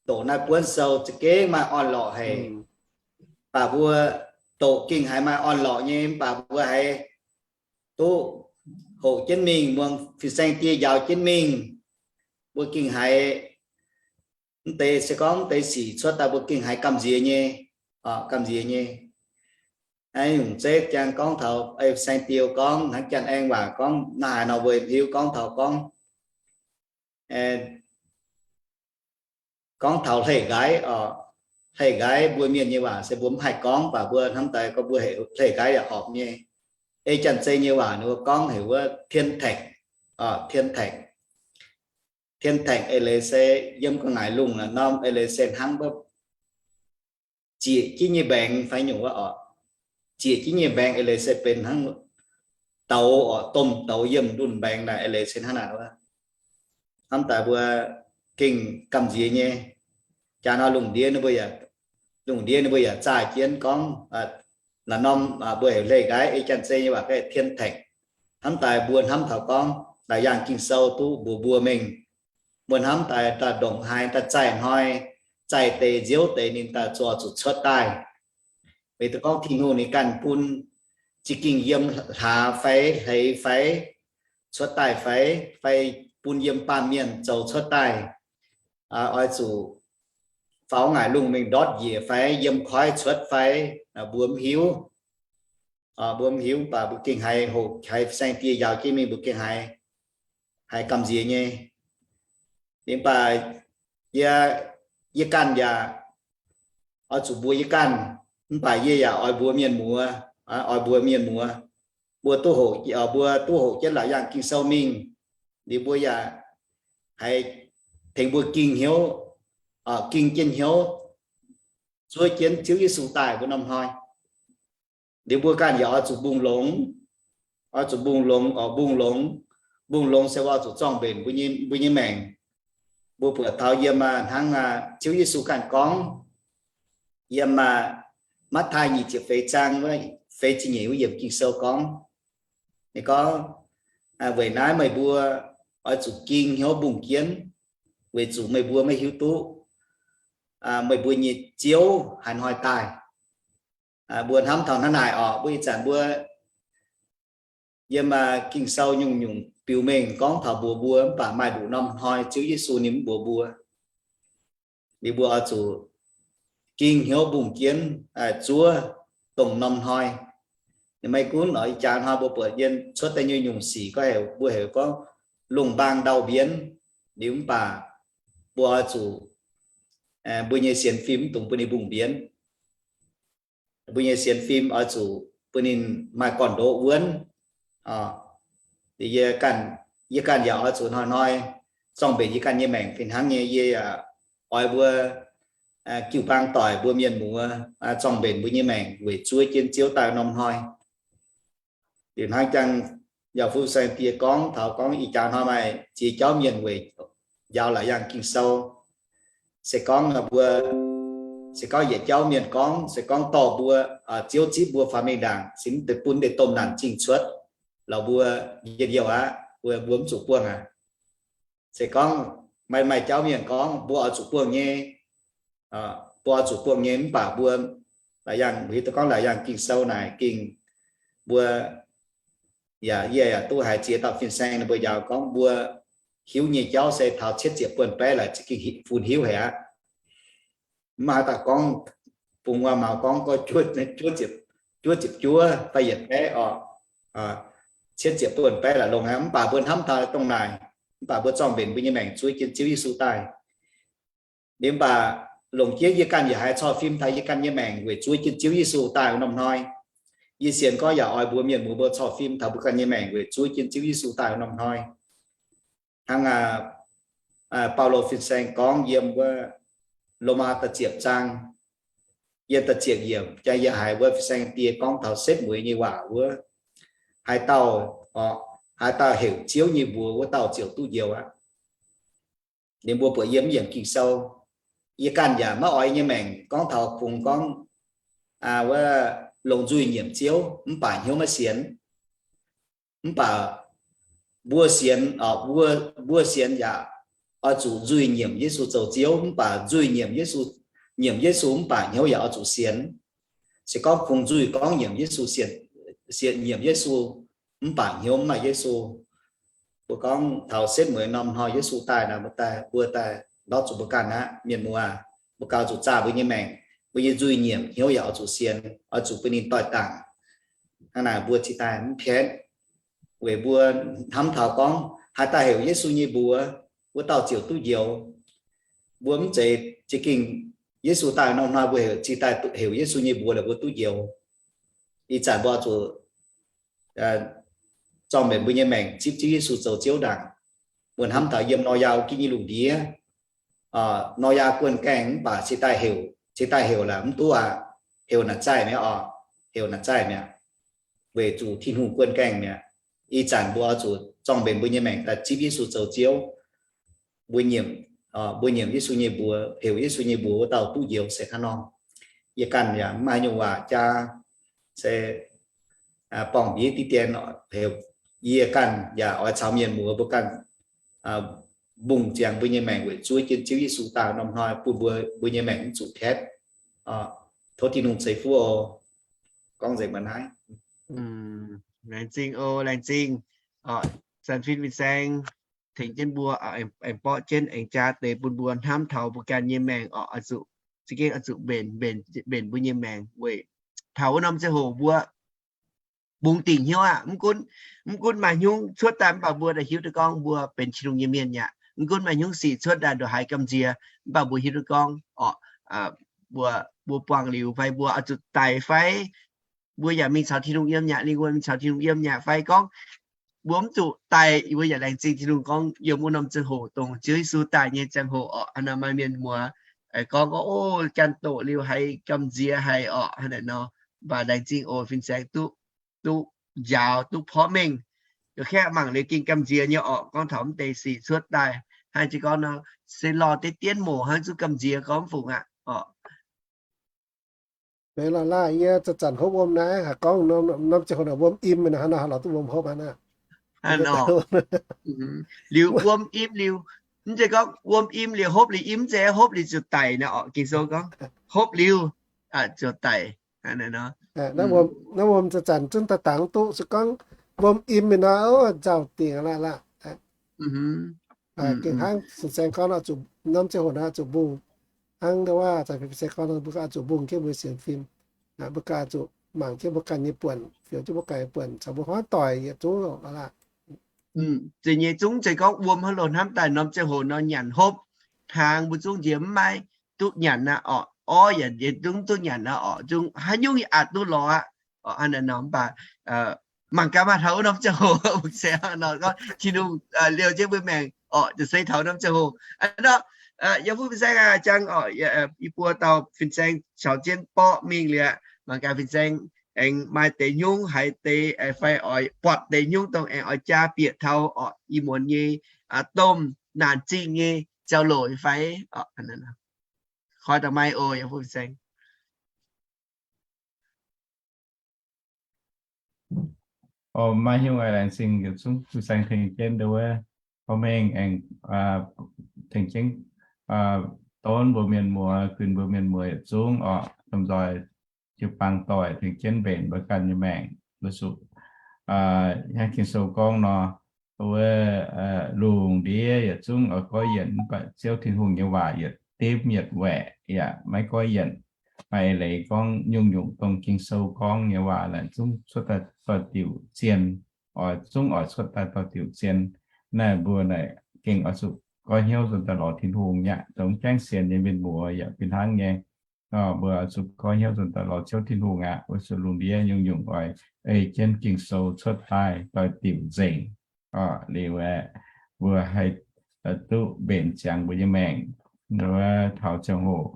doqc naaiv buonv sou za'gengh maaih orn-lorqc haic. Mv baac mbuo doqc gengh haiz maaih orn-lorqc nyei, mv baac mbuo haiz duqv hoqc jienv mingh, muangx fin-saeng die njaaux jienv mingh, mbuo gengh haiz mv deix, se gorngv mv deix sic cuotv daaih mbuo gengh haiz gamh nziex nyei, gamh nziex nyei. Nyungc zeiv jang gorngv taux fin-saeng die gorngv hnangv janx-aengx waac gorngv naaiv haaix nor mbuo hiuv gorngv taux gorngv gorngv taux hleix nqaiv oc. Hleix nqaiv mbuo mienh nyei waac se mbuo mv haih gorngv, mv baac mbuo hnamv daaih gorngv mbuo hleix nqaiv yaac horpc nyei. Ei Janx-Zei nyei waac ninh mbuo gorngv heuc wuov thiên thạch, thiên thạch. Thiên thạch eix leiz se yiem ga'naaiv lungh naaiv norm eix leiz se hnangv wuov zieqc jienv nyei mbaengx fai nyungc wuov oc. Zieqc jienv nyei mbaengx eix leiz se benx hnangv douz oc, domh douz yiem ndunh mbaengx naaic eix leiz se hnangv naaic wuov. Hnamv daaih mbuo gengh gamh nziex nyei. Jaax nor lungh ndiev ninh mbuo yaac, lungh ndiev ninh mbuo yaac zaah jienv gorngv, naaiv norm mbuo heuc hleix nqaiv, ei Janx-Zei nyei waac gorngv thiên thạch. Hnamv daaih mbuo hnamv taux gorngv Laauc Yaangh Ging-Sou duqv mbuox mbuo mingh, mbuo hnamv daaih daaih ndongc haaix daaih zaih hnoi, zaih deix nziouv deix ninh daaih zoux zuqc cuotv daaih. Weic zuqc gorngv Tin-Hungh ninh ganh bun za'gengh yiem hlaax fai hleix fai cuotv daaih fai, fai bun yiem baamh mienh zoux cuotv daaih, oix zuqc faaux ngaaic lungh mingh ndortv njiec fai yiem koiv cuotv fai, mbuo mv hiuv. Mbuo mv hiuv, mv baac mbuo gengh haiz hoqc, haiz saeng-die njaaux jienv mingh mbuo gengh haiz, haiz gamh nziex nyei. Mv baac yie, yie ganh yaac oix zuqc mbuox yie ganh, Mv baac yie yaac oix mbuox mienh muoz, oix mbuox mienh muoz, mbuo duqv hoqc, mbuo duqv hoqc jienv Laauc Yaangh Ging-Sou mingh, liuz mbuo yaac haiz tengx mbuo ging hnyouv, ging jienv hnyouv zuov jienv Ziouv Yesu daaih mbuo norm hnoi. Liuz mbuo ganh yaac oix zuqc mbungh longx, oix zuqc mbungh longx, oix mbungh longx. Mbungh longx se oix zuqc zorng-mbenc mbuo nyei maengc. Mbuo buatc taux yiem hnangv Ziouv Yesu ganh gorngv, yiem Matv^taai nyic ziepc feix zaang, feix ziepc nyeic wuov yiemc Ging-Sou gorngv, ninh gorngv, weic naaiv meih mbuo oix zuqc ging hnyouv mbungh jienv, weic zuqc meih mbuo maiv hiuv duqv meih mbuo nyei Ziouv haaix hnoi daaih. Mbuo hnamv taux hnangv naaic orqc, mbuo ih zanc mbuo yiem Ging-Sou nyungc-nyungc biux mengh gorngv taux mbuox mbuo, mv baac maaih nduqc norm hnoi Ziouv Yesu ninh mv mbuox mbuo. Liuz mbuo oix zuqc ging hnyouv mbungh jienv zuov dongh norm hnoi. Ninh maiv gunv oix ih jaax hnoi mbuo buatc yiem cuotv daaih nyei nyungc sic gorngv heuc, mbuo heuc gorngv lungh mbaang ndau mbienv. Liuz mv baac mbuo oix zuqc, mbuo nyei sienx fim mv dungx bun ninh mbungh mbienv. Mbuo nyei sienx fim oix zuqc bun ninh maaih gorn-ndoqv wuonv. Yie ganh yaac oix zuqc hnoi-hnoi zorng-mbenc yie ganh nyei maengc fih hnangv nyei. Yie yaac oix mbuo jiu-baang doic mbuo mienh muoz zorng-mbenc mbuo nyei maengc weic zuov jienv Ziouv daaih norm hnoi. Liuz hnangv jangx yaac fu saeng die gorngv taux gorngv ih jaax hnoi maaih ziex jauv mienh weic njaaux Laauc Yaangh Ging-Sou. Se gorngv mbuo, se gorngv yietc jauv mienh gorngv, se gorngv dorh mbuo, Ziouv zipv mbuo faaux mingh ndaangc, se mv deix bun deix domh naanc zingh cuotv, lorz mbuo njien-youh aqv, mbuo, mbuo mv zuqc buangh aqv. Se gorngv maaih, maaih jauv mienh gorngv mbuo oix zuqc buangh nyei, mbuo oix zuqc buangh nyei mv baac mbuo, Laauc Yaangh, hiuv duqv gorngv Laauc Yaangh Ging-Sou naaic gengh mbuo, yaac yie yaac duqv haiz ziex dauh fin-saeng ninh mbuo njaaux gorngv mbuo hiuv nyei jauv se taux cietv ziepc buonc baeqv laaix za'gengh funx hiuv haic aqv. Mv maaih haaix dauh gorngv, bungx waac-maux gorngv gorngv juov ziepc juov fai yietc baeqv orqc, cietv ziepc buonc baeqv laaix longx aqv. Mv baac mbuo hnamv taux dongh naaic, mv baac mbuo zorng-mbenc mbuo nyei maengc zuov jienv Ziouv Yesu daaih. Liuz mv baac longc jienv yie ganh yaac haiz corc fim taux yie ganh nyei maengc weic zuov jienv Ziouv Yesu daaih norm hnoi. Yie sienx gorngv yaac oix mbuox mienh muoz mbuo corc fim taux mbuo ganh nyei maengc weic zuov jienv Ziouv Yesu daaih norm hnoi. Hnangv Baulo fin-saeng gorngv yiem wuov Lomaa da'ziepc zaang, yiem da'ziepc yiemc, jaa yie haiz wuov fin-saeng die gorngv taux setv mueiz nyei waac wuov, haaix dauh, haaix dauh heuc Ziouv nyei mbuox wuov dauh ziouc duqv njoux aqv. Ninh mbuo buatc yiem yiemc Ging-Sou, yie ganh yaac maiv oix nyei maengc gorngv taux kungx gorngv wuov longc nzuih nyiemc Ziouv mv baac hnyouv maiv sienx. Mv baac mbuo sienx, mbuo, mbuo sienx yaac oix zuqc nzuih nyiemc Yesu zoux Ziouv, mv baac nzuih nyiemc Yesu, nyiemc Yesu mv baac hnyouv yaac oix zuqc sienx. Se gorngv kungx nzuih gorngv nyiemc Yesu, sienx, sienx nyiemc Yesu, mv baac hnyouv mv maaih Yesu. Mbuo gorngv taux setv mueiz norm hnoi Yesu daaih naaic, mbuo daaih, mbuo daaih ndortv zuqc mbuo ganh aqv. Mienh muoz, mbuo gauh zuqc zaah mbuo nyei maengc, mbuo nyei nzuih nyiemc hnyouv yaac oix zuqc sienx, oix zuqc bun ninh doix-dangc. Hnangv naaic mbuo cingx daaih mv pietv, weic mbuo hnamv taux gorngv haaix dauh heuc Yesu nyei mbuox, wuov dauh ziouc duqv njoux. Mbuo mv zeiz za'gengh Yesu daaih norm hnoi mbuo heuc, cingx daaih heuc Yesu nyei mbuox laaix mbuo duqv njoux. Ih zanc mbuo zuqc zorng-mbenc mbuo nyei maengc zipv Ziouv Yesu zoux Ziouv ndaangc. Mbuo hnamv taux yiem Noyaa gitv nyei lungh ndiev, Noyaa guon gaengh mv baac cingx daaih heuc, cingx daaih heuc laaix mv duqv aqv. Heuc naaic zaih mi'aqv oc. Heuc naaic zaih mi'aqv, weic zuqc Tin-Hungh guon gaengh mi'aqv. Ih zanc mbuo zuqc zorng-mbenc mbuo nyei maengc daaih zipv Yesu zoux Ziouv. Mbuo nyiemc, mbuo nyiemc Yesu nyei mbuox, heuc Yesu nyei mbuox wuov dauh duqv njoux se hnangv nor. Yie ganh yaac mv maaih nyungc waac jaa, se borngh mbieiv diqv dien, yie ganh yaac oix caux mienh muoz mbuo ganh mbungh ziangx mbuo nyei maengc weic zuov jienv Ziouv Yesu daaih norm hnoi bun mbuo, mbuo nyei maengc mv zuqc piatv. Tov Tin-Hungh ceix fuqv oc. Gorngv nzengc mbuo naaiv. Laengz zingh oc, laengz zingh. Zanc fin fin-saeng tengx jienv mbuo aengx borqv jienv aengx jaa deix bun mbuo hnamv taux mbuo ganh nyei maengc oc, oix zuqc za'gengh oix zuqc mbenc, mbenc, mbenc mbuo nyei maengc weic taux wuov norm ziangh hoc mbuo bungx dingc hnyouv aqv. Mv gunv, mv gunv maaih hnyungv cuotv daaih mv baac mbuo daaih hiuv duqv gorngv mbuo benx Tin-Hungh nyei mienh aqv. Mv gunv maaih hnyungv sic cuotv daaih ndongc haaix gamh nziex mv baac mbuo hiuv duqv gorngv oc, mbuo mbuo buangh liuz fai mbuo oix zuqc daic fai mbuo yaac mingh caux Tin-Hungh yiem, yaac lingh wuonh mingh caux Tin-Hungh yiem, yaac fai gorngv mbuo mv zuqc daic, mbuo yaac laengz zingh Tin-Hungh gorngv yiem wuov norm ziangh hoc, dongh Ziouv Yesu daaih nyei ziangh hoc orqc. Hnangv naaic maaih mienh muoz gorngv, O, ganh doqc liuz haiz gamh nziex haic orqc, hnangv naaic nor. Mv baac laengz zingh oc, fin-saeng duqv, duqv njaaux, duqv porv mengh. Yaac kaeqv mangc liuz gengh gamh nziex nyei orqc, gorngv taux mv deix sic cuotv daaih. Hnangv jiex gorngv nor, se lorh deix dienv moc hnangv zungv gamh nziex gorngv mv fungc aqv orqc. Mv baac laaix yie zanc-zanc hopv wuom naaiv, haaix gorngv norm ziangh hoc wuom im nor, hnangv nor lorz duqv wuom hopv aqv. Liuz wuom im liuz, mv zeiz gorngv wuom im liuz hopv liuz im, mv zeiz hopv liuz ziouc daic nor orqc. Ging-Sou gorngv hopv liuz ziouc daic. Naaiv wuom zanc-zanc zungv daaih dangx duqv, se gorngv wuom im nor, nzauh dingc laqv. Gengh hnangv fin-saeng gorngv, zuqc norm ziangh hoc nor zuqc mbungh. Hnangv ndau wuov zanc fin-saeng gorngv, mbuo ganh zuqc mbungh jienv mbuo sienx fim. Mbuo ganh zuqc mangc jienv mbuo ganh nyei buonc, fioux jienv mbuo ganh nyei buonc, caux mbuo hmuangv doic yietc zungv lorqc. Zeiz nyei, zungv zeiz gorngv wuom hnangv loz-hnamv daaih norm ziangh hoc nor nyanc hopv hnaangx mbuo zungv nziex mv maaih duqv nyanc aqv orqc. Orv yaac nziex zungv duqv nyanc aqv orqc. Zungv haaix nyungc yaac aqc duqv lorz aqv orqc. Hnangv naaic nor mv baac mangc gaax maaih taux wuov norm ziangh hoc, mv zeiz nor gorngv Tin-Hungh liouh jienv mbuo maengc orqc, se taux norm ziangh hoc. Aa, nor, yie mbuo fin-saeng aqv, jangx orqc, yie mbuo dauh fin-saeng caux jienv borqv mingh liuz, mangc gaax fin-saeng aengx maaih deix nyungc haaix deix fai oix buatc deix nyungc dongh aengx oix jaa bieqc taux orqc, ih muonz nyei domh naanc zingh nyei jauv-louc fai orqc. Koi daaih maaih oc, yie mbuo fin-saeng. Maaih nyungc oix laengz zingh yietc zungv fin-saeng tengx jienv ndau wuov, porv mengh aengx tengx jienv donv mbuo mienh muoz, kuinx mbuo mienh muoz yietc zungv orqc, lomh nzoih jiu-baang doic tengx jienv mbenc mbuo ganh nyei maengc, mbuo zuqc hnangv Ging-Sou gorngv nor, wuov lungh ndiev yietc zungv oix goiv yienc, mv baac Ziouv Tin-Hungh nyei waac yietc dimv yietc waeqc yaac maiv goiv yienc. Maaih leiz gorngv nyungc-nyungc dongh Ging-Sou gorngv nyei waac laaic zungv cuotv daaih doix-diuc zien, oix zungv oix cuotv daaih doix-diuc zien. Naaiv mbuo naaic gengh oix zuqc goiv hnyouv nzuonx daaih lorz Tin-Hungh aqv. Dongh mv gaengh sienx nyei mienh muoz yaac fih hnangv nyei. Mbuo zuqc goiv hnyouv nzuonx daaih lorz Ziouv Tin-Hungh aqv. Weic zuqc lungh ndiev nyungc-nyungc oix ei jienv Ging-Sou cuotv daaih doix-diuc nzengc. Liuz aeqv, mbuo haih duqv mbenc ziangx mbuo nyei maengc. Wuov taux ziangh hoc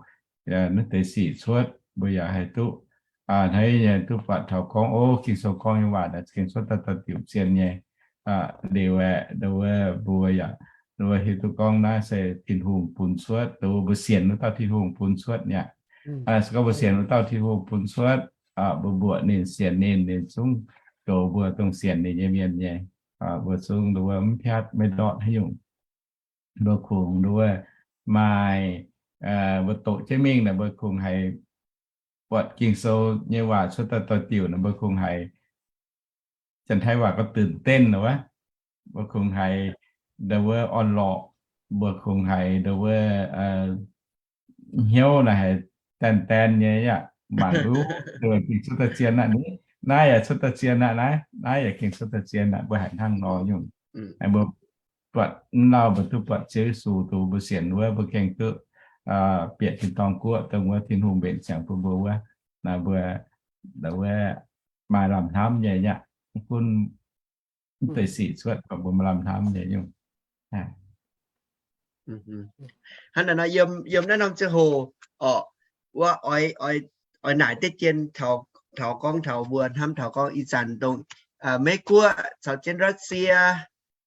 naaiv deix sic cuotv, mbuo yaac haih duqv hneiv nyei duqv buatc taux gorngv, o, Ging-Sou gorngv nyei waac naaic gengh cuotv daaih doix-diuc zien nyei. Liuz aeqv, ndau wuov mbuo yaac, ndau wuov hiuv duqv gorngv naaiv se Tin-Hungh bun cuotv, ndau wuov mbuo sienx wuov dauh Tin-Hungh bun cuotv nyei aqv. Se gorngv mbuo sienx wuov dauh Tin-Hungh bun cuotv, mbuo mbuoqc ninh, sienx ninh, ninh zungv goux mbuo dongh sienx ninh nyei mienh nyei. Mbuo zungv ndau wuov mv piatv maiv ndortv haaix nyungc. Mbuo kungx ndau wuov maaih, mbuo doqc jienv mingh naaic mbuo kungx haiz buatc Ging-Sou nyei waac cuotv daaih doix-diuc naaic mbuo kungx haiz Janx-Taiv waac gorngvตื่นเต้น wuov. Mbuo kungx haiz ndau wuov orn-lorqc, mbuo kungx haiz ndau wuov hnyouv naaic haiz daen daen nyei yaac mangc duqv, gengh cuotv daaih zien aqv. Naaiv yaac cuotv daaih zien aqv, naaiv, naaiv yaac gengh cuotv daaih zien aqv. Mbuo haiz hnangv nor nyungc, mbuo buatc mv lauh mbuo duqv buatc Ziouv Yesu, dongh mbuo sienx wuov, mbuo gengh duqv bieqc tin-dorngh guoqv, dongh wuov Tin-Hungh mbenc ziangx bun mbuo wuov. Naaiv mbuo, wuov, maaih lamh hnamv nyei aqv. Gunv mv deix sic cuotv, mbuo maaih lamh hnamv nyei nyungc. Hnangv naaiv nor, yiem, yiem naaiv norm ziangh hoc orqc, wuov oix, oix naaic deix jien taux, taux gorngv taux mbuo hnamv taux gorngv ih zanc dongh Meiv Guoqv caux jienv Russia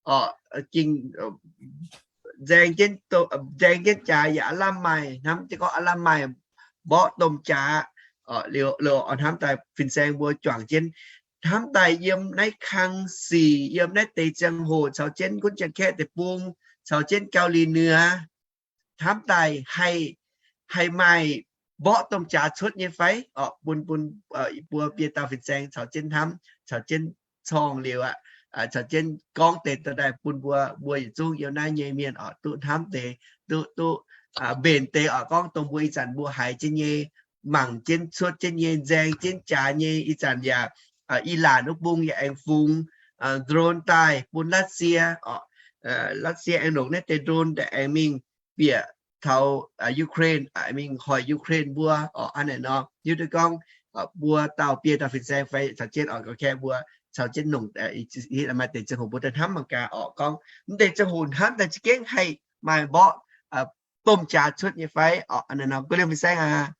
orqc, gengh nzaeng jienv, nzaeng jienv jaax yaac aav lamh maaih, hnamv jienv gorngv aav lamh maaih mborqv domh jaax. Liuz, liuz oix hnamv daaih fin-saeng mbuo juangc jienv, hnamv daaih yiem naaiv kang sic, yiem naaiv deix ziangh hoc caux jienv gunv Janx-Kaeqv deic-bung, caux jienv Gau^li Nüa, hnamv daaih haih, haih maaih mborqv domh jaax cuotv nyei fai orqc, bun, bun mbuo biei dauh fin-saeng caux jienv hnamv, caux jienv corng liuz aqv, caux jienv gorngv deix daaih bun mbuo, mbuo yietc zungv yiem naaiv nyei mienh orqc, duqv hnamv deix, duqv, duqv mbenc deix orqc, gorngv dongh mbuo ih zanc mbuo haiz jienv nyei, mangc jienv cuotv jienv nyei, nzaeng jienv jaax nyei. Ih zanc yaac Iran wuov bung yaac aengx fungx drone daaih bun Russia orqc. Russia aengx longc naaiv deix drone daaih aengx mingh bieqc caux Ukraine, mingh hoic Ukraine mbuo orqc, hnangv naaic nor. Hiuv duqv gorngv mbuo dauh biei dauh fin-saeng fai caux jienv orqc, ga'kaeqv mbuo caux jienv nongc, maaih deix ziangh hoc mbuo daaih hnamv mangc gaax orqc, gorngv mv deix ziangh hoc hnamv daaih za'gengh haih maaih mborqv domh jaax cuotv nyei fai orqc, hnangv naaic nor. Gu'nyuoz fin-saeng aac,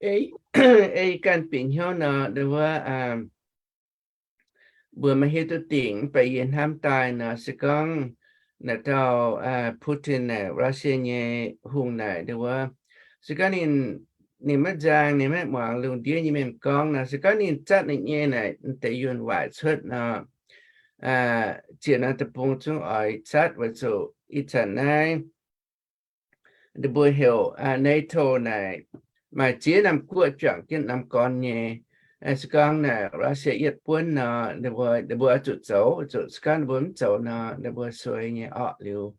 ei ganh bieqc hnyouv nor, nduov, mbuo maiv hiuv duqv dingc, mv baac yie hnamv daaih nor, se gorngv naaic dauh Putin naaic, Russia nyei hungh naaic, nduov, se gorngv ninh, ninh maiv nzang, ninh maiv muangx lungh ndiev nyei mienh gorngv nor, se gorngv ninh zatv ninh nyei naaic deix yunh waaic cuotv nor, ziec norm deic-bung zungv oix zatv. Weic zuqc ih zanc naaiv ninh mbuo heuc NATO naaic maaih ziex norm guoqv juangc jienv norm gorn nyei. Se gorngv naaic Russia yietv buonv nor, ninh mbuo, ninh mbuo oix zuqc zoux, zuqc se gorngv ninh mbuo mv zoux nor, ninh mbuo suei nyei orqc liuz.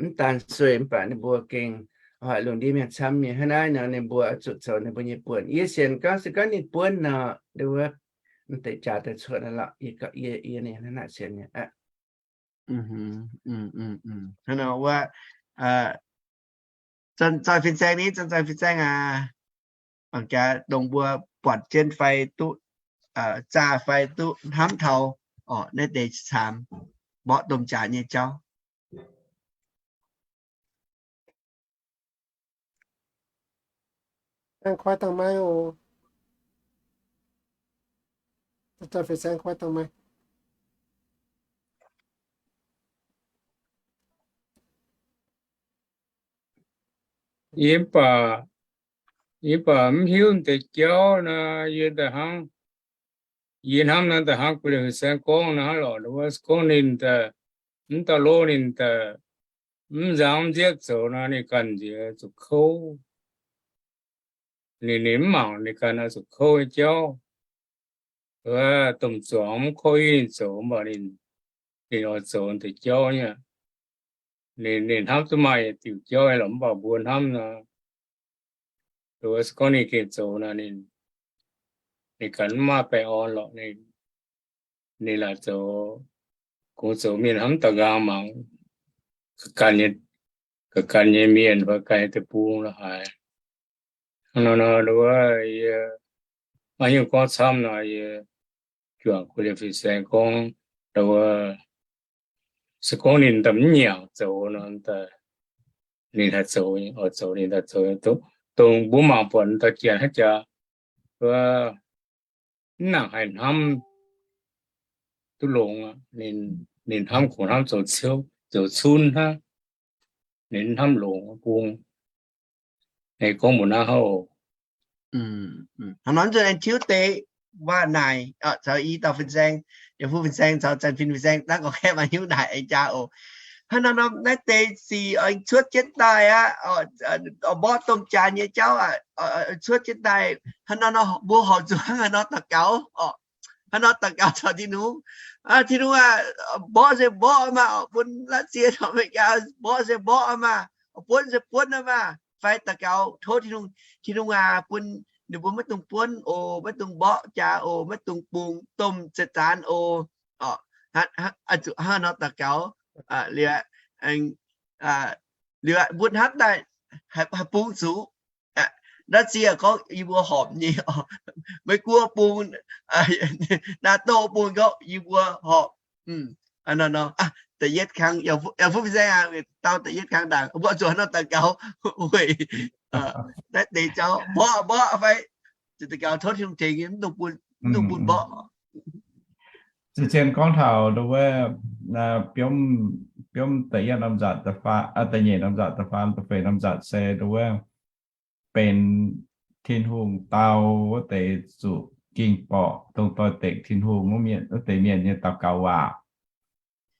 Mv daan suei mv baac ninh mbuo gengh hoic lungh ndiev mienh camv nyei. Hnangv naaiv nor ninh mbuo oix zuqc zoux ninh mbuo nyei buonc. Yie sienx gorngv se gorngv ninh buonv nor, ninh mbuo mv deix jaax daaih cuotv lorqc. Yie, yie ninh hnangv naaic sienx nyei. Hnangv nor wuov, zanc-zanc fin-saeng ni, zanc-zanc fin-saeng aac, mangc gaax dongh mbuo buatc jienv fai duqv, zaah fai duqv hnamv taux orqc, naaiv deix caamx mborqv domh jaax nyei jauv. Yie mv baac, yie mv baac mv hiuv deix jauv nor, yie daaih hnangv, yie hnamv naaiv daaih hnangv gu'nyuoz fin-saeng gorngv naaiv lorqc, gorngv ninh daaih, mv dauh lov ninh daaih mv nzangv mv nziepv zoux nor, ninh ganh nziex zuqc kouv. Ninh, ninh mv mangc ninh ganh oix zuqc kouv nyei jauv. Wuov domh zuangx mv kouv hiuv ninh zoux, mv baac ninh, ninh oix zoux deix jauv nyei. Ninh, ninh hnamv duqv maaih diuc jauv nyei lorqc, mv baac mbuo hnamv nor, se gorngv ninh gengh zoux nor, ninh ganh mv maaih baengh orn lorqc. Ninh, ninh laaic zoux, kungx zoux mienh hnamv daux nqaang mangc, ga'ganh nyei, ga'ganh nyei mienh fai ganh nyei deic-bung la'haaix. Hnangv nor nor, wuov yie maiv hiuv gorngv camv nor, yie juangc gu'nyuoz fin-saeng gorngv, wuov se gorngv ninh daaih mv nyanc zoux nor, ninh haih zoux, oix zoux ninh daaih zoux, dongh mbuo mangc buatc daaih janx haaix jaax, wuov mv nangc haih hnamv duqv longx aqv. Ninh, ninh hnamv kungx hnamv zoux, zoux cunv hnangv. Ninh hnamv longx bung. Gorngv mbuox naaiv hov, hnangv nor nzunc aengx tiuv deix waac naaic caux i dauh fin-saeng, yietc fuqv fin-saeng caux zanc fin fin-saeng dangv gorngv kaeqv maaih hiuv naaic aengx jaax oc. Hnangv nor norm naaiv deix sic oix cuotv jienv daaih aqv, mborqv domh jaax nyei jauv aqv, cuotv jienv daaih. Hnangv nor nor mbuo horpc zuqc hnangv haaix nor daux gaux oc. Hnangv nor daux gaux caux Tin-Hungh. Tin-Hungh aah, mborqv se mborqv maah, bun Russia caux America mborqv se mborqv maah, buonv se buonv maah, fai daux gaux tov Tin-Hungh, Tin-Hungh aah, bun ninh mbuo maiv dungx buonv oc, maiv dungx mborqv jaax oc, maiv dungx bungx domh za'zaanx oc. Hnangv nor daux gaux liuz, liuz mbuo hnamv daaih haih bungx zuqc. Russia gorngv yie mbuo horpc nyei, Meiv Guoqv bungx, NATO bungx gorngv yie mbuo horpc. Da'yietv kang, fuqv fin-saeng aah, dau da'yietv kang ndaangc, mbuo zuqc hnangv nor daux gaux weic naaiv deix jauv mborqv, mborqv fai, zuqc daux gaux tov Tin-Hungh tengx, mv dungx bun, mv dungx bun mborqv. Ziouc zien gorngv taux nduov wuov, biomv, biomv da'yietv norm nzatc, da'nyeic norm nzatc, da'faam, da'feix norm nzatc se nduov wuov benx Tin-Hungh dau wuov deix zuqc ging borqc dongh doix-dekc Tin-Hungh wuov mienh, wuov deix mienh nyei daux gaux waac.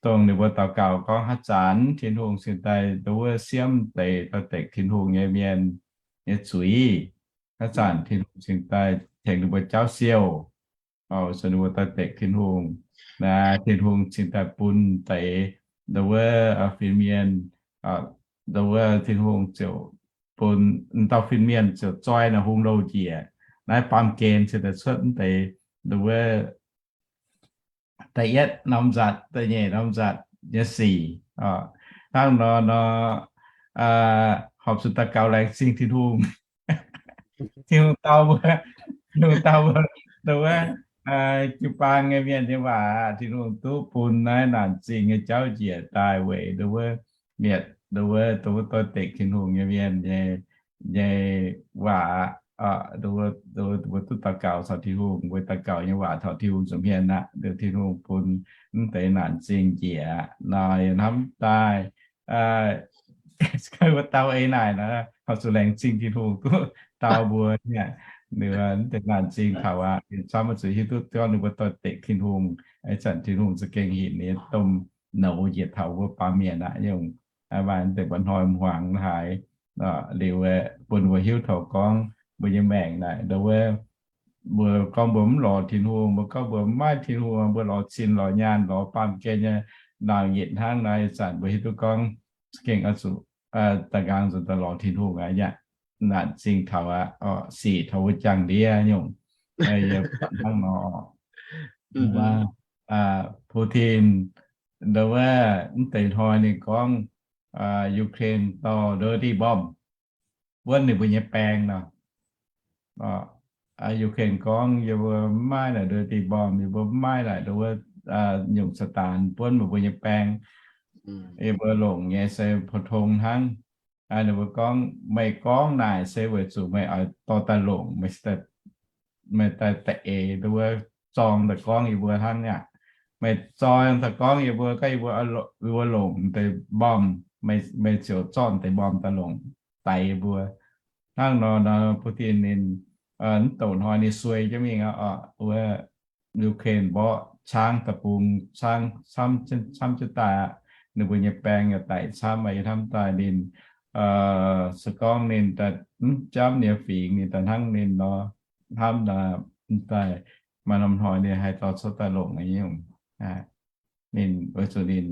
Dongh ninh mbuo daux gaux gorngv haaix zanc Tin-Hungh cingx daaih nduov wuov siemv deix doix-dekc Tin-Hungh nyei mienh nyei zuiz. Haaix zanc Tin-Hungh cingx daaih tengx ninh mbuo jauv siouh, se ninh mbuo doix-dekc Tin-Hungh. Naaiv Tin-Hungh cingx daaih bun deix nduov wuov fin-mienh, nduov wuov Tin-Hungh ziouc bun dauh fin-mienh ziouc zoi naaiv hungh louh njiec. Naaiv baamh gen cingx daaih cuotv mv deix nduov wuov da'yietv norm nzatc, da'nyeic norm nzatc nyei sic oc. Hnangv nor nor, horpc zuqc daux gaux laengz zingh Tin-Hungh. Tin-Hungh dau mbuo, Tin-Hungh dau mbuo, dongh wuov jiu-baang nyei mienh nyei waac, Tin-Hungh duqv bun naaiv naanc zingh nyei jauv njiec daaih weic dongh wuov mietc, dongh wuov, dongh wuov doix-dekc Tin-Hungh nyei mienh nyei, nyei waac. Dongh wuov, dongh wuov mbuo duqv daux gaux caux Tin-Hungh, mbuo daux gaux nyei waac caux Tin-Hungh nza'hmien aqv, dongh Tin-Hungh bun mv deix naanc zingh njiec nor, yie hnamv daaih, mbuo dau eix naaic nor, horpc zuqc laengz zingh Tin-Hungh duqv dau mbuo nyei, ninh mv deix naanc zingh taux aqv. Ninh camv maiv zuqc hiuv duqv gorngv ninh mbuo doix-dekc Tin-Hungh, ih zanc Tin-Hungh za'gengh hinc ninh domh nouz njiec taux mbuo baamh mienh aqv nyungc. Maaih deix mba'hnoi hmuangx haaix liuz, bun mbuo hiuv taux gorngv mbuo nyei maengc naaic, dongh wuov, mbuo gorngv mbuo mv lorz Tin-Hungh, mbuo gorngv mbuo mv maaih Tin-Hungh, mbuo lorz cin lorz nyaanh lorz baamh gen nyei nangc yietc hnangv nor, ih zanc mbuo hiuv duqv gorngv za'gengh oix zuqc da'nqaang zuqc daaih lorz Tin-Hungh aqv. Yaac naanc zingh taux aqv, sic taux wuov jangx ndiev nyungc. Yie buatc hnangv nor, Putin, dongh wuov mv deix hnoi ninh gorngv Ukraine dorh dirty bomb buonv ninh mbuo nyei baeng nor. Ukraine gorngv, yie mbuo mv maaih naaic dirty bomb, yie mbuo mv maaih naaic dongh wuov nyungc sa'daan buonv meih mbuo nyei baeng. Yie mbuo longc nyei se pou-tong hnangv. Ninh mbuo gorngv, meih gorngv naaic se weic zuqc meih oix dorh daaih longc, meih daaih da'eix dongh wuov zorng daaih gorngv yie mbuo hnangv aqv. Meih zorng daaih gorngv yie mbuo, gorngv yie mbuo, yie mbuo longc deix bomb, meih ziouc zorqv deix bomb daaih longc daix yie mbuo. Hnangv nor nor Putin ninh mv douc hnoi ninh suei jienv mingh aqv. Wuov Ukraine mborqv caangv deic-bung, caangv camv jienv daaih aqv. Ninh mbuo nyei baeng yaac daic camv, yie hnamv daaih ninh, se gorngv ninh daaih mv jamv ninh nyei fingx, ninh daaih hnangv ninh nor, hnamv daaih, maaih norm hnoi ninh haih dorh cuotv daaih longc nyei nyungc. Ninh weic zuqc ninh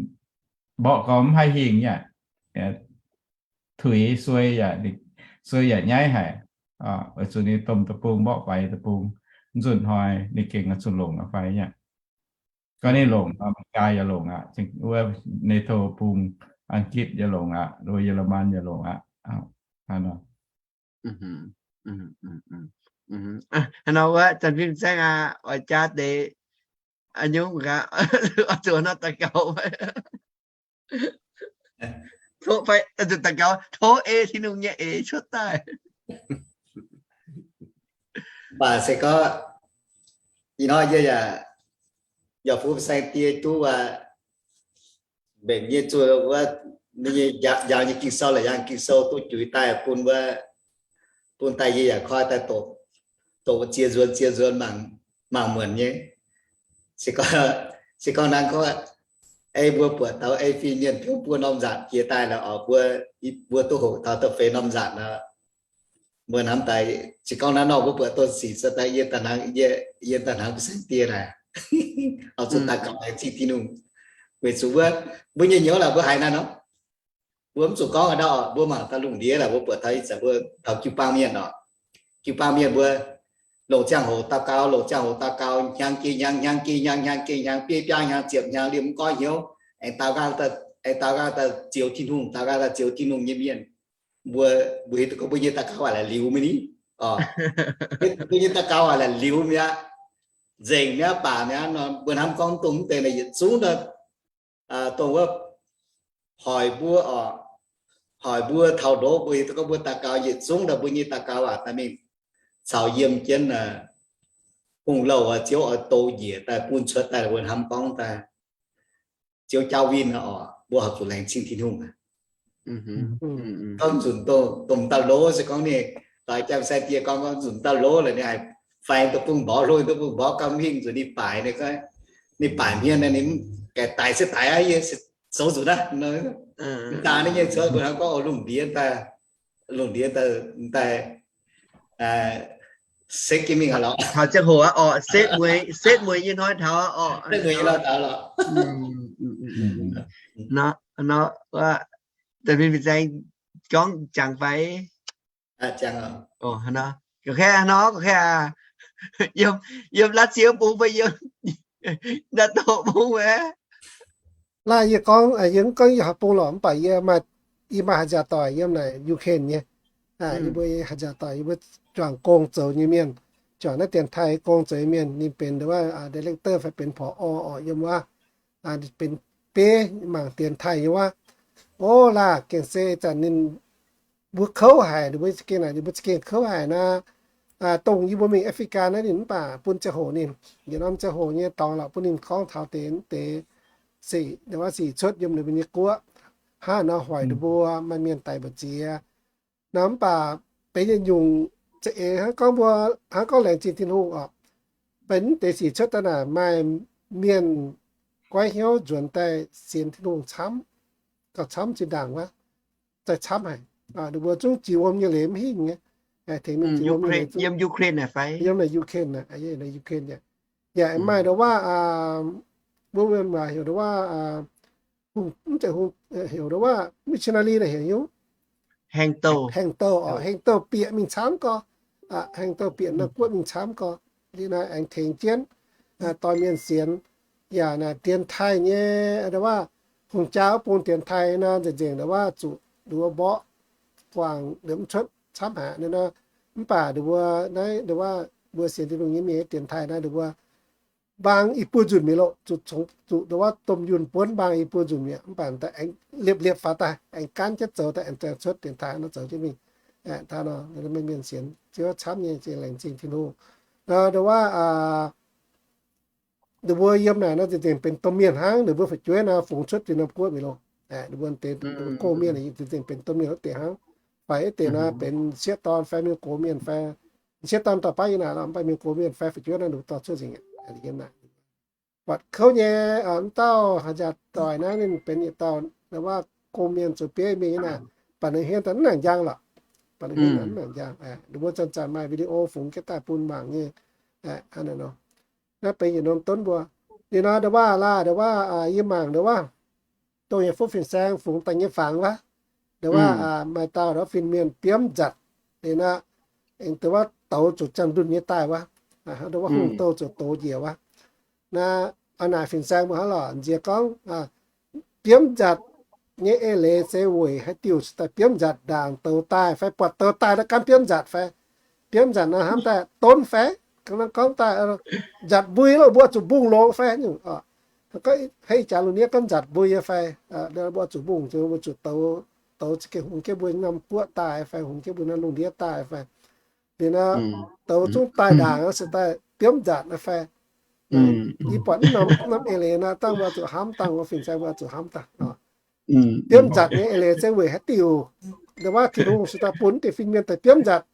mborqv gorngv mv haih hingh yaac, tuix suei yaac, suei yaac nyaiv haic. Weic zuqc ninh domh deic-bung mborqv faix deic-bung, mv nzunc hnoi ninh gengh oix zuqc longc aqv fai yaac. Gorngv ninh longc, America yaac longc aqv, wuov NATO bung, Anggitv yaac longc aqv, Louis, Yie^le^man yaac longc aqv. Hnangv nor wuov zanc fim saengv aqv, oix jaa deix a'nyungc gaax, oix zuqc nor daux gaux fai, oix zuqc daux gaux tov ei Tin-Hungh nyei eix cuotv daaih. Mv baac se gorngv ih hnoi yie yaac, yaac fu saeng-die duqv aqv, mbenc nyei zuqc wuov, ninh nyei njaaux nyei Ging-Sou laaix yangh Ging-Sou duqv juix daaih bun wuov, bun daaih yie yaac koi daaih doqc, doqc ziex nzuonx ziex nzuonx mangc, mangc muonc nyei. Se gorngv, se gorngv hnangv gorngv, ei mbuo buatc taux ei fin-mienh biouv buo norm nzatc jiex daaih lorqc, mbuo, mbuo duqv hoqc taux da'feix norm nzatc nor, mbuo hnamv daaih, se gorngv naaiv nor mbuo buatc donh sic se daaih yie daaih hnangv, yie, yie daaih hnangv saeng-die naaic, oix zuqc daaih gauh laengz zingh Tin-Hungh. Weic zuqc wuov, mbuo nyei nyouz laaix mbuo haiz naaiv nor, mbuo mv zuqc gorngv aqv ndau, mbuo mangc taux lungh ndiev laaix mbuo buatc taux ih zanc mbuo taux jiu-baang mienh oc. Jiu-baang mienh mbuo longc ziangh hoc daux gaux, longc ziangh hoc daux gaux, hnyangx jiex hnyangx, hnyangx jiex hnyangx, hnyangx jiex hnyangx, bieiv biaa hnyangx, ziepc hnyangx, liemh mv gorngv hnyouv, aengx daaux nqaang daaih zioux Tin-Hungh, daaux nqaang daaih zioux Tin-Hungh nyei mienh. Mbuo, mbuo hiuv duqv gorngv mbuo nyei daux gaux aac laaic liuz mingh ni. Mbuo nyei daux gaux aac laaic liuz mi'aqv, nzengc mi'aqv, baac mi'aqv nor, mbuo hnamv gorngv dongh mv deix naaic yietc zungv dongh wuov hoic mbuo oc, hoic mbuo taux ndoqv mbuo hiuv duqv gorngv mbuo daux gaux yietc zungv daaih mbuo nyei daux gaux aac daaih mingh caux yiem jienv hungh louh, Ziouv oix douz njiec daaih bun cuotv daaih mbuo hnamv gorngv daaih Ziouv jauv winh oc, mbuo horpc zuqc laengz zingh Tin-Hungh aqv. Gorngv nzunc dongh dauh lov se gorngv ninh doix jang sai die gorngv, gorngv nzunc dauh lov laaix ninh haih faix deic-bung mborqv, hlo deic-bung mborqv gau mv hingh nzunc ninh baaic, ninh baaic hmien ninh gaengh daic se daic aqv, yie zoux nzunc aqv. Daaih ninh nyei cuotv mbuo hnamv gorngv lungh ndiev daaih, lungh ndiev daaih, daaih setv jienv mingh haic lorqc. Taux ziangh hoc aqv oc, setv mueiz, setv mueiz nyei hnoi taux oc. Setv mueiz nyei hnoi taux lorqc. Nor, nor, da'min fih zaeng gorngv jangx fai? Nor, nor, yiem, yiem Laatc Siev bung fai yiem Naatc Doqc bung fai? Laaih yie gorngv, yie mv gorngv yie Haaix bung lorqc, mv baac yie maaih, yie maaih haaix nziaauc doic yiem naaic Ukraine nyei. Yie mbuo haaix nziaauc doic, yie mbuo juangc gong zoux nyei mienh, juangc naaiv dienx taaih gong zoux nyei mienh, ninh benx ndongc wuov director fai benx ผอ. Orqc, yiem wuov, benx beiv mangc dienx taaih nyei wuov. O laaih, gengh se ih zanc ninh mbuo kouv haic, ninh mbuo za'gengh naaic, ninh mbuo za'gengh kouv haic nor, dongh yie mbuo mingh Africa naaiv ninh mv baac bun ziangh hoc ninh, yietc norm ziangh hoc nyei dorngx lorqc bun ninh gorngv taux deix, deix sic, ndongc wuov sic cuotv yiem ninh mbuo nyei guoqv, hnangv nor hoic ninh mbuo maaih mienh daic mbu'ziex. Nor mv baac benx yietc nyungc za'eix hnangv gorngv mbuo, hnangv gorngv laengz zingh Tin-Hungh orqc, benx mv deix sic cuotv daaih naaic maaih mienh goiv hnyouv nzuonx daaih sienx Tin-Hungh camv, gauh camv zinh ndaangc wuov, zaih camv haic. Ninh mbuo zungv jiex wuom nyei leiz mv hingh nyei, tengx mingh jiex wuom nyei leiz zungv yiem Ukraine, Ukraine, yaac maaih ndongc wuov, mbuo mienh waac heuc ndongc wuov, heuc ndongc wuov missionary naaic heuc hnyouv, hengx douh, hengx douh bieqc mingh camv gorx, hengx douh bieqc norm guoqv mingh camv gorx, liuz nor aengx tengx jienv dorh mienh sienx. Yaac naaic dienx taaih nyei ndongc wuov, hungh jaa wuov bung dienx taaih nor nzengc nzengc ndongc wuov zuqc ndongc wuov mborqv guangc liemh mv cuotv camv haic nor. Mv baac ndongc wuov naaiv ndongc wuov mbuo sienx Tin-Hungh nyei mienh dienx taaih naaiv ndongc wuov mbaang i buo nzunc mi'aqv loh, zuqc, zuqc ndongc wuov domh yunh buonv mbaang i buo nzunc mi'aqv. Mv baac daaih aengx liepc liepc faaux daaih aengx gaanv jienv zoux daaih aengx zaengc cuotv dienx taaih nor zoux jienv mingh. Taux nor mienh sienx Ziouv camv nyei, laengz zingh Tin-Hungh. Ndongc wuov ninh mbuo yiem naaic nor zengc zengc benx domh mienh hnangv, ninh mbuo fu'jueiv nor fungx cuotv Việt Nam guoqv mi'aqv loh. Ninh mbuo deix gong mienh zengc zengc benx domh mienh wuov deix hnangv. Fai wuov deix nor benx sieqv dorn fai mienh gox mienh fai, sieqv dorn dorh baav yiem naaic lorqc, mv baac mienh gox mienh fai fu'jueiv nor ninh mbuo dorh cuotv nzengc aqv. Buatc kouv nyei, mv dauh haaix nziaauc doic naaiv ninh benx yietc dauh ndongc wuov gong mienh zoux bieiv mingh nyei naaic, baac ninh hiuv daaih mv nangc njang lorqc. Baac ninh hiuv daaih mv nangc njang. Ninh mbuo zanc-zanc maaih video fungx jienv daaih bun mangc nyei. Hnangv naaiv nor, naaiv benx yietc norm donv mbuo. Liuz nor ndongc wuov laaih ndongc wuov yie mangc ndongc wuov dongh nyei fuqv fin-saeng fungx daaih nyei fangx wuov, ndongc wuov maaih dauh ndongc wuov fin-mienh biomv nzatc. Liuz nor, aengx ndongc wuov douz zuqc janx ndunh nyei daaih wuov, ndongc wuov hungh douh zuqc douz njiec wuov. Naaiv a'naaic fin-saeng mbuo hnangv lorqc nziex gorngv, biomv nzatc nyei eix leiz se weic haaix diuc daaih biomv nzatc ndaangc douz daaih fai buatc douz daaih naaiv gaanv biomv nzatc fai? Biomv nzatc nor hnamv daaih donv fai? Ga'naaiv gorngv daaih nzatc mbui loh, mbuo zuqc mbungh longx fai? Hei, jaax lungh ndiev gorngv nzatc mbui fai? Mbuo zuqc mbungh, mbuo zuqc douz, douz za'gengh hungx jienv mbuo norm guoqv daaih fai hungx jienv mbuo norm lungh ndiev daaih fai? Liuz nor, douz zungv daaih ndaangc se daaih biomv nzatc fai? Yie buatc norm eix leiz nor dangh mbuo zuqc hnamv dangh, wuov fin-saeng mbuo zuqc hnamv dangh. Biomv nzatc nyei eix leiz se weic haaix diuc? Ndongc wuov Tin-Hungh se daaih bun deix fin-mienh daaih biomv nzatc,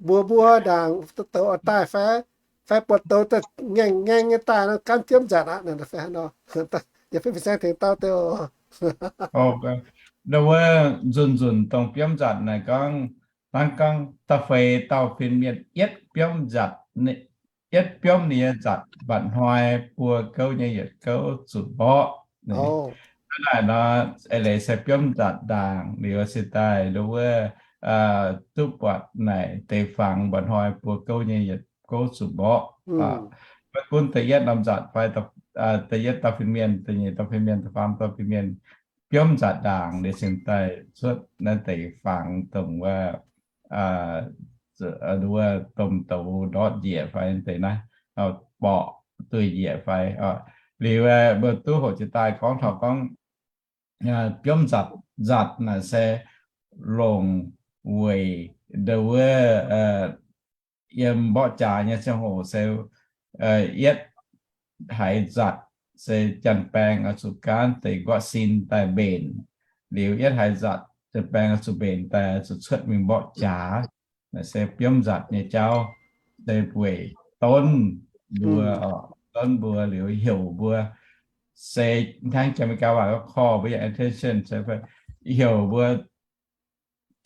mbuox mbuo ndaangc douz oix daaih fai, fai buatc douz daaih ngaengh ngaengh nyei daaih nor gaanv biomv nzatc aqv. Yaac fai fin-saeng tengx dau deix oc. Ndongc wuov nzunc nzunc dongh biomv nzatc naaic gorngv, hnangv gorngv da'feix dauh fin-mienh yietv biomv nzatc, yietv biomv ninh nyei nzatc mba'hnoi buo gouv nyei yietc gouv zuqc mborqv. Hnangv naaic nor, eix leiz se biomv nzatc ndaangc liuz se daaih ndongc wuov duqv buatc naaic deix fangx mba'hnoi buo gouv nyei yietc gouv zuqc mborqv. Maiv gunv da'yietv norm nzatc fai da'yietv dauh fin-mienh, da'nyeic dauh fin-mienh, da'faam dauh fin-mienh biomv nzatc ndaangc liuz cingx daaih cuotv naaiv deix fangx dongh wuov, wuov domh douz ndortv njiec fai deix naaiv, borqc duih njiec fai. Liuz mbuo duqv hoqc jiex daaih gorngv taux gorngv biomv nzatc, nzatc naaic se longc weic ndongc wuov yiem mborqv jaax nyei ziangh hoc se yietv haiz nzatc se janx-baeng oix zuqc gaanv deix nqortv sin daaih mbenc. Liuz yietv haiz nzatc janx-baeng oix zuqc mbenc daaih zuqc cuotv mingh mborqv jaax. Naaic se biomv nzatc nyei jauv se weic donv mbuo, donv mbuo liuz heuc mbuo se hnangv Janx-Meigaa waac gorngv call mbuo nyei attention, se heuc mbuo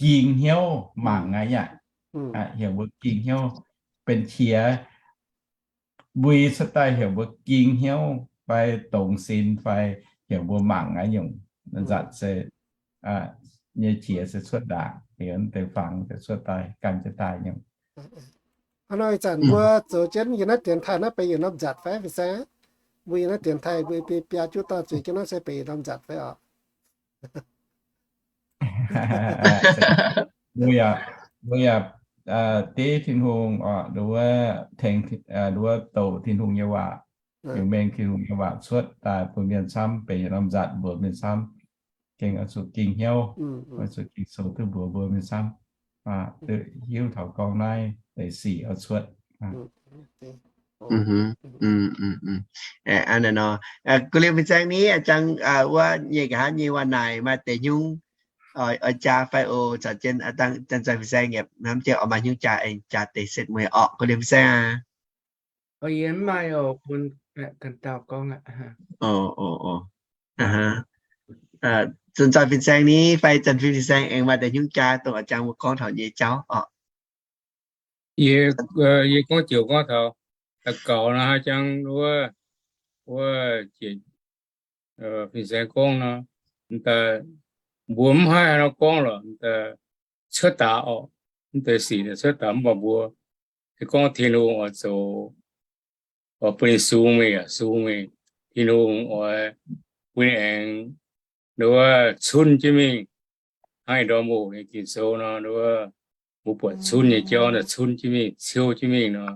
ging hnyouv mangc aqv. Heuc mbuo ging hnyouv benx qiex, mbui cuotv daaih heuc mbuo ging hnyouv fai dongz sin fai heuc mbuo mangc aqv nyungc. Nzatc se nyei qiex se cuotv ndaangc, liuz deix fangx se cuotv daaih gan jienv daaih nyungc. Hnangv nor ih zanc mbuo zoux jienv yiem naaiv dienx taaih naaiv benx yietc norm nzatc fai fin-saeng? Mbuo yiem naaiv dienx taaih mbuo biaa juov dauh zueiz jienv naaiv se benx norm nzatc fai oc? Mbuo yaac, mbuo yaac div Tin-Hungh oc, nduov tengx, nduov douc Tin-Hungh nyei waac, liuz mengh Tin-Hungh nyei waac cuotv daaih bun mienh camv, benx norm nzatc mbuox mienh camv. Gengh oix zuqc ging hnyouv, oix zuqc ging sou duqv mbuox mbuo mienh camv, hiuv taux gorngv naaiv deix sic oix cuotv. Aa, nor, guv liemh fin-saeng ni, a'jang wuov nyei nqa'haav nyei waac naaic maaih deix hnyungv oix jaa fai oc? Caux jienv a'jang fin-saeng yaac hnamv jienv oix maaih hnyungv jaa aengx jaa deix setv mueiz orqc, guv liemh fin-saeng aac. Yie mv maaih oc, bun ganh dauh gorngv aqv. Zunh zoih fin-saeng ni fai Janx-Fin fin-saeng aengx maaih deix hnyungv jaa dongh a'jang mbuo gorngv taux nyei jauv orqc? Yie, yie gorngv joux gorngv taux daux gaux nor, haaix jangx wuov, wuov fin-saeng gorngv nor, mbuo mv haih haaix nor gorngv lorqc, cuotv daaih orqc, mv deix sic cuotv daaih mv baac mbuo se gorngv Tin-Hungh oix zoux, oix bun ninh sung mingh yaac sung mingh. Tin-Hungh oix bun ninh aengx nduov cunv jienv mingh, hnangv ih ndorm oc, nyei Ging-Sou nor, nduov mbuo buatc cunv nyei jauv naaic cunv jienv mingh, ciouv jienv mingh nor,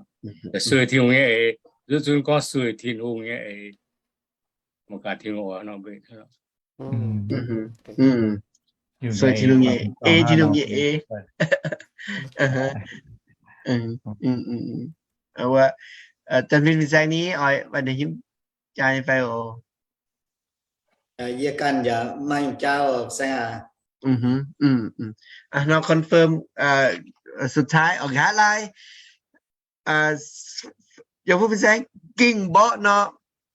sueih Tin-Hungh nyei eix. Zuqc zunv gorngv sueih Tin-Hungh nyei eix, mangc gaax Tin-Hungh oix nor mbuo sueih Tin-Hungh nyei, ei Tin-Hungh nyei eix. Wuov, Janx-Fin fin-saeng ni oix maaih deix hnyungv jaa nyei fai oc? Yie ganh yaac maaih hnyungv jaa oc fin-saeng aac. Nor confirm สุดท้าย oc, nqa'haav laai, yaac mbuo fin-saeng gengh mborqv nor,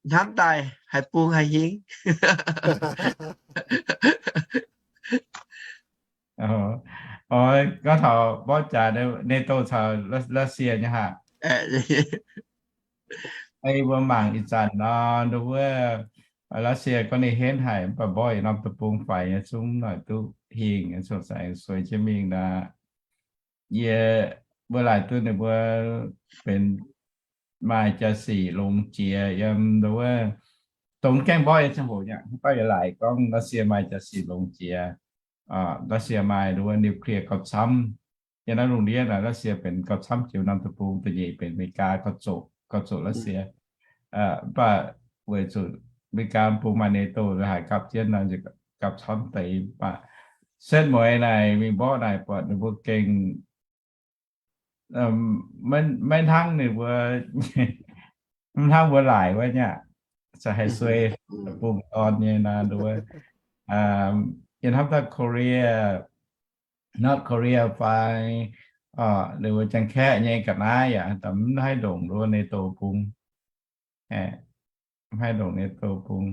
hnamv daaih haaix bung haaix hingv? Oix gorngv taux mborqv jaax NATO caux Russia nyei haah? Ei mbuo mangc ih zanc nor, nduov wuov, Russia gorngv ninh henv haic, mv baac mborqv yietc norm deic-bung faix nyei zungv noic duqv hingh, cong-saengx sueix jienv mingh nor. Yie mbuo laaic duqv ninh mbuo benx maaih jaa-sic longx jiex yiem nduov wuov, dongh gaengh mborqv nyei ziangh hoc nyei, haaix dauh yaac laaic gorngv Russia maaih jaa-sic longx jiex. Russia maaih nduov wuov nuclear gauh camv. Yiem naaiv lungh ndiev naaic Russia benx gauh camv jiex norm deic-bung, da'nyeic benx America gauh zoqc, gauh zoqc Russia. Mv baac weic zuqc America bung maaih NATO haiz gapv jienv nor, gapv camv deix. Mv baac setv mueiz naaic mingh mborqv naaic buatc ninh mbuo gengh maiv hnangv ninh mbuo, mv hnangv mbuo laaic wuov nyei aqv. Za'gengh haih suei, bung dorn nyei nor, nduov wuov, yie hnamv daaih Korea, North Korea fai, ninh mbuo Janx-Kaeqv nyei ga'naaiv yaac mv haih ndongc nduov NATO bung. Mv haih ndongc NATO bung.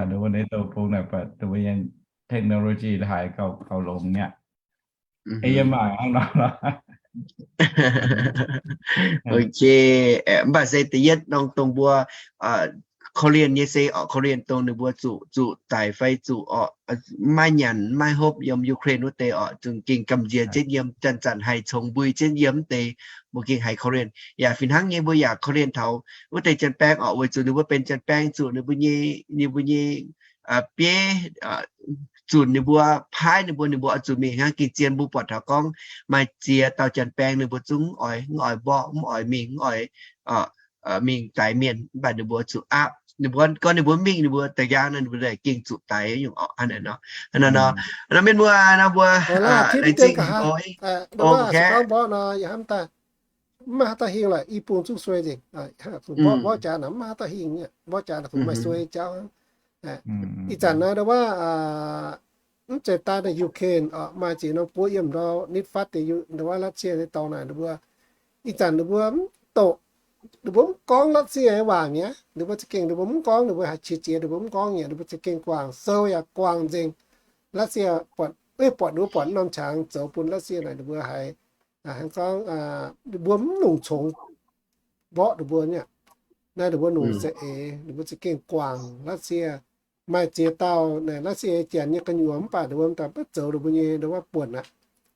Nduov wuov NATO bung naaic buatc nduov wuov nyei technology haiz gauh, gauh longx nyei aqv. Ei yie mangc hnangv nor. Ok, mv baac se da'yietv norm dongh mbuo korv-lienh nyei se orqc, korv-lienh dongh ninh mbuo zuqc, zuqc daic fai zuqc orqc, maiv nyanc maiv hopv yiem Ukraine wuov deix orqc, zungv gengh gamh nziex jienv yiem, zanc-zanc haih congx mbui jienv yiem wuov deix, mbuo gengh haiz korv-lienh. Yaac fih hnangv nyei mbuo yaac korv-lienh taux wuov deix janx-baeng orqc, weic zuqc ninh mbuo benx janx-baeng zuqc ninh mbuo nyei, ninh mbuo nyei bieiv zunc ninh mbuo paaiv ninh mbuo, ninh mbuo oix zuqc mingh hnangv. Gengh zien mbuo buatc taux gorngv maaih ziex dauh janx-baeng ninh mbuo zungv mv oix, mv oix mborqv, mv oix mingh, mv oix mingh daix mienh, mv baac ninh mbuo zuqc aapv. Ninh mbuo gorngv ninh mbuo mingh, ninh mbuo da'nqaang nor ninh mbuo gengh zuqc daix nyungc orqc. Hnangv naaiv nor, nor mienh muoz nor mbuo laengz zingh oc. Mv maaih haaix dauh hingh lorqc, i bung zungv suei nzengc. Mborqv jaax naaic mv maaih haaix dauh hingh, mborqv jaax naaic kungx maaih suei jauv. Ih zanc naaiv ndau wuov, mv zeiz daaih naaiv Ukraine orqc, maaih ziex norm guoqv yiem ndau nitv fatv deix ndau wuov Russia nyei dorngx naaic ninh mbuo, ih zanc ninh mbuo mv doqc, ninh mbuo mv gorngv Russia nyei waac mi'aqv. Ninh mbuo za'gengh ninh mbuo mv gorngv, ninh mbuo haiz qiex jiez ninh mbuo mv gorngv nyei, ninh mbuo za'gengh guangc sou yaac guangc nzengc. Russia buatc, buatc ninh mbuo buatc norm qangx zoux bun Russia naaic ninh mbuo haiz, haiz gorngv ninh mbuo mv longc congx mborqv ninh mbuo nyei. Naaiv ninh mbuo longc za'eix, ninh mbuo za'gengh guangc Russia. Maaih ziex dauh naaic Russia nyei janx nyei gu'nyuoz mv baac ninh mbuo mv daaih mv zoux ninh mbuo nyei ndau wuov buonc aqv.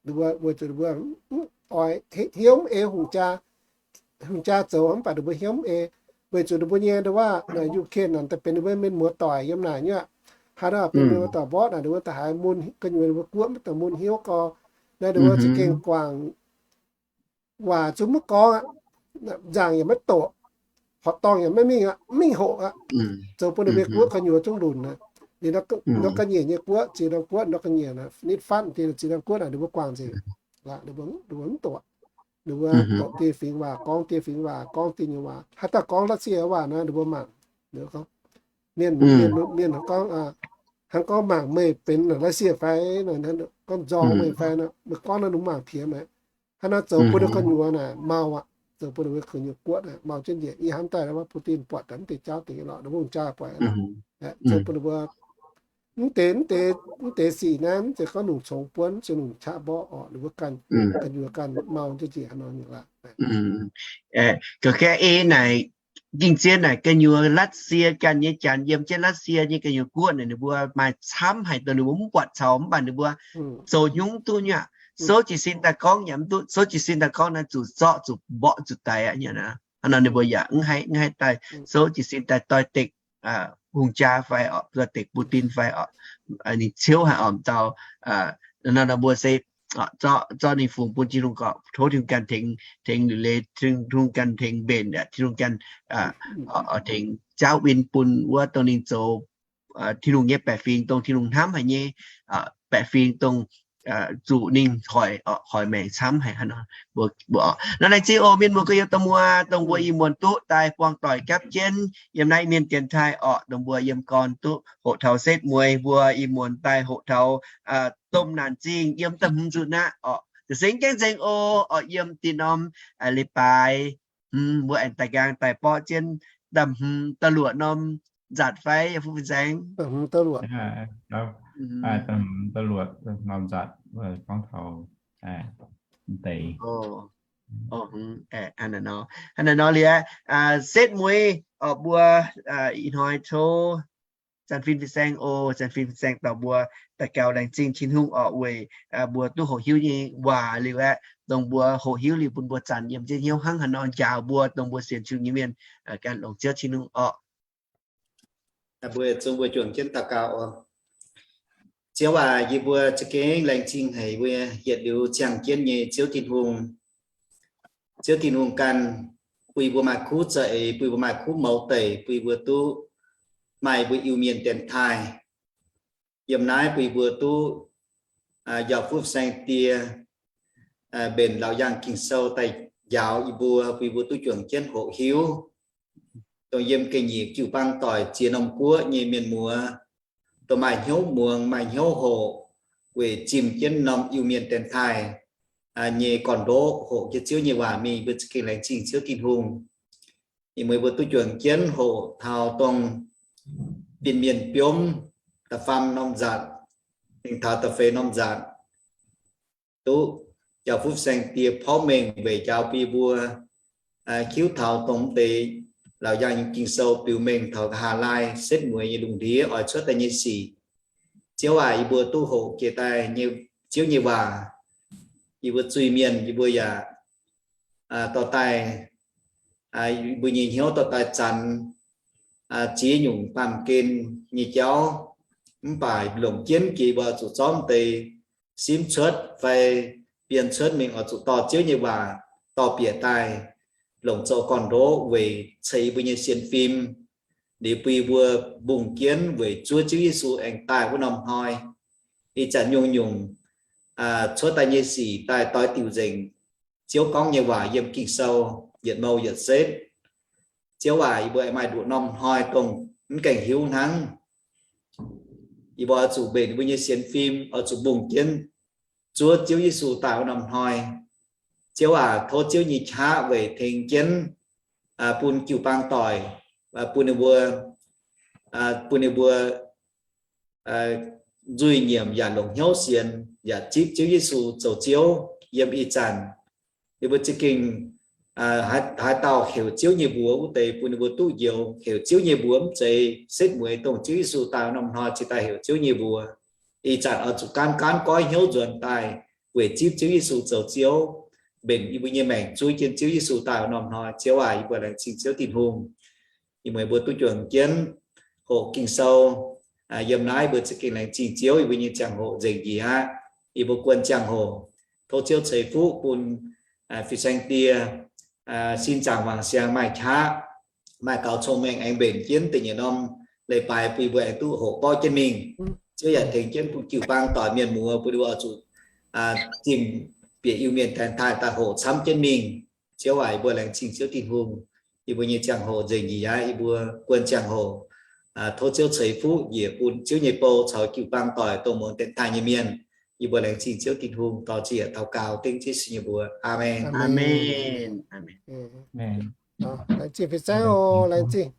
Ninh mbuo weic zuqc ninh mbuo mv oix hnyouv mv ei hungh jaa, hungh jaa zoux mv baac ninh mbuo hnyouv mv ei. Weic zuqc ninh mbuo nyei nduov waac naaic Ukraine naaic daaih benx ninh mbuo mienh muoz-doic yiem naaic nyei aqv. Haaix dauh benx mienh muoz-doic mborqv naaic, ninh mbuo da'haiz mun, gu'nyuoz ninh mbuo guoqv maiv daaih mun hnyouv gorx. Naaiv ninh mbuo za'gengh guangc waac zungv maiv gorngv aqv. Nzangc yaac maiv doqc, horqc dorngh yaac maiv mingh aqv, mv mingh hoqc aqv. Zoux bun ninh mbuo guoqv gu'nyuoz zungv lunc aqv. Ninh nor ga'nyiec nyei guoqv, ziex norm guoqv nor ga'nyiec, nitv fatv deix ziex norm guoqv naaic ninh mbuo guangc nzengc. Ninh mbuo mv doqc. Ninh mbuo doqc dieh fingx waac, gorngv dieh fingx waac, gorngv dieh nyei waac. Haaix dauh gorngv Russia waac nor ninh mbuo mangc. Mienh, mienh gorngv, hnangv gorngv mangc meih benx Russia fai, gorngv nzorng meih fai nor, meih gorngv naaiv ninh mangc piex maah. Hnangv naaiv zoux bun ninh gu'nyuoz naaic mau aqv, zoux bun ninh mbuo gu'nyuoz guoqv aqv, mau jienv njiec. Ih hnamv daaih wuov Putin buatc daaih mv deix jauv deix lorqc, ninh mbuo hungh jaa buatc aqv. Zoux bun ninh mbuo mv deix, mv deix, mv deix sic naaiv mv zeiz gorngv longc congx buonv, mv zeiz longc qaqv mborqv orqc, ninh mbuo ganh, gu'nyuoz ganh mau jienv njiec haaix nor nyei laaix. Ga'naaiv ei naaic, ging zien naaic gu'nyuoz Russia ganh nyei janx yiem jienv Russia nyei gu'nyuoz guoqv naaic, ninh mbuo maaih camv haic dongh ninh mbuo mv buatc caux, mv baac ninh mbuo zoux hnyouv duqv nyei aqv. Souv jiez sin daaih gorngv yaac mv duqv, souv jiez sin daaih gorngv naaiv zuqc zorqv zuqc mborqv zuqc daix aqv nyei aqv. Hnangv nor ninh mbuo yaac mv haih, mv haih daaih souv jiez sin daaih doix-dekc hungh jaa fai orqc, doix-dekc Putin fai orqc, ninh ciouv haic orqc, dauh, hnangv nor mbuo se zorqv ninh fungx bun Tin-Hungh gorqv, tov Tin-Hungh ganh tengx, tengx liuz leiz, Tin-Hungh ganh tengx mbenc, Tin-Hungh ganh tengx jaauv win bun wuov dongh ninh zoux Tin-Hungh nyei baeqc fingx, dongh Tin-Hungh hnamv haic nyei baeqc fingx, dongh zuqc ninh hoic, hoic maengc camv haic hnangv nor. Mbuo, mbuo orqc, nor laengz zingh oc mienh muoz gorx-youz dorh muoz, dongh mbuo ih muonz duqv daaih buangh doic gapv jienv yiem naaiv Mienh dienx taaih orqc, dongh mbuo yiem gorn duqv hoqc taux setv mueiz, mbuo ih muonz daaih hoqc taux domh naanc zingh yiem da'hmz nzunc aqv orqc. Za'gengh gaengh nzengc oc, orqc, yiem dinh norm leiz-baaix, mbuo aengx daaih nqaang daaih borqv jienv da'hmz da'luoqc norm nzatc fai, yie fu fin saeng. Da'hmz da'luoqc norm nzatc, gorngv taux deix. Hnangv naaiv nor liuz, setv mueiz orqc, mbuo ih hnoi tov Janx-Fin fin saeng oc. Janx-Fin fin saeng dorh mbuo daux gaux laengz zingh Tin-Hungh orqc, weic mbuo duqv hoqc hiuv nyei waac liuz aeqv, dongh mbuo hoqc hiuv liuz bun mbuo zanc yiem jienv hnyouv hnangv haaix nor njaaux mbuo, dongh mbuo sienx Tin-Hungh nyei mienh ganh longc Ziouv Tin-Hungh orqc. Mbuo zungv mbuo juangc jienv daux gaux oc. Ziouv aac, yie mbuo za'gengh laengz zingh haic mbuo hietc liuz ziangh jienv nyei Ziouv Tin-Hungh. Ziouv Tin-Hungh ganh bun yie mbuo maaih kuv za'eix, bun yie mbuo maaih kuv mouz deic, bun yie mbuo duqv maaih mbuo Iu-Mienh dienx taaih. Yiem naaiv bun yie mbuo duqv njaaux fuqv saeng die, mbenc Laauc Yaangh Ging-Sou daaih njaaux yie mbuo, bun yie mbuo duqv juangc jienv hoqc hiuv. Dongh yiem ga'nyiec jiu-baang doic ziex norm guoqv nyei mienh muoz, dongh maaih hnyouv muangx, maaih hnyouv hoqc, weic zimh jienv norm Iu-Mienh dienx taaih nyei gorn-ndoqv hoqc jienv Ziouv nyei waac mingh, mbuo za'gengh laengz zingh Ziouv Tin-Hungh. Ih mueiz mbuo duqv juangc jienv hoqc taux dongh fin-mienh biomv da'faam norm nzatc, mingh taux da'feix norm nzatc, duqv njaaux fuqv saeng die porv mengh weic njaaux bun yie mbuo hiuv taux dongh deix Laauc Yaangh Ging-Sou biux mengh taux nqa'haav laai setv mueiz nyei lungh ndiev oix cuotv daaih nyei sic. Ziouv aac, yie mbuo duqv hoqc jiex daaih nyei Ziouv nyei waac, yie mbuo zuiz-mienh yie mbuo yaac dorh daaih, mbuo nyei hnyouv dorh daaih zanx ziex nyungc baamh gen nyei jauv, mv baac longc jienv jiex mbuo zuqc zormv deix simv cuotv fai bienh cuotv mingh oix zuqc dorh Ziouv nyei waac dorh bieqc daaih, longc zoux gorn-ndoqv weic ceix mbuo nyei sienx fim, liuz bun mbuo mbungh jienv weic zuov Ziouv Yesu aengx daaih wuov norm hnoi. Ih zanc nyungc-nyungc cuotv daaih nyei sic daaih doix diuc nzengc Ziouv gorngv nyei waac yiem Ging-Sou yietc mouh yietc setv. Ziouv aac, yie mbuo aengx maaih nduqc norm hnoi dongh mv gaengh hiuv hnangv. Yie mbuo oix zuqc mbenc mbuo nyei sienx fim, oix zuqc mbungh jienv zuov Ziouv Yesu daaih wuov norm hnoi. Ziouv aac, tov Ziouv nyei qaqv weic tengx jienv bun jiu-baang doic, bun ninh mbuo, bun ninh mbuo nzuih nyiemc yaac longc hnyouv sienx yaac zipv Ziouv Yesu zoux Ziouv yiem ih zanc. Ninh mbuo za'gengh haaix dauh heuc Ziouv nyei mbuox wuov deix bun ninh mbuo duqv njoux. Heuc Ziouv nyei mbuox mv zeiz setv mueiz dongh Ziouv Yesu daaih norm hnoi cingx daaih heuc Ziouv nyei mbuox. Ih zanc oix zuqc gaanv gaanv goiv hnyouv nzuonx daaih weic zipv Ziouv Yesu zoux Ziouv, mbenc yie mbuo nyei maengc zuov jienv Ziouv Yesu daaih wuov norm hnoi. Ziouv aac, yie mbuo laengz zingh Ziouv Tin-Hungh. Ih muonz mbuo duqv juangc jienv hoqc Ging-Sou yiem naaiv, mbuo za'gengh laengz zingh Ziouv yie mbuo nyei ziangh hoc nzengc njiec aqv. Yie mbuo guon ziangh hoc tov Ziouv ceix fuqv bun fin-saeng die sin zaangc wangc siangx maaih qaqv, maaih gaux cong-mengh aengx mbenc jienv da'nyeic norm leiz-baaix bun yie mbuo aengx duqv hoqc borqv jienv mingh. Ziouv yaac tengx jienv bun jiu-baang doic mienh muoz bun yie mbuo oix zuqc zimh bieqc Iu-Mienh daengx taaih daaih hoqc camv jienv mingh. Ziouv aac, yie mbuo laengz zingh Ziouv Tin-Hungh. Yie mbuo nyei ziangh hoc nzengc njiec aqv. Yie mbuo guon ziangh hoc tov Ziouv ceix fuqv njiec bun Ziouv nyei bou caux jiu-baang doic dongh muangx daengx taaih nyei mienh. Yie mbuo laengz zingh Ziouv Tin-Hungh, dor-ziec daux gaux dengv Yesu nyei mbuox. Aamen. Laengz zingh fin-saeng oc, laengz zingh.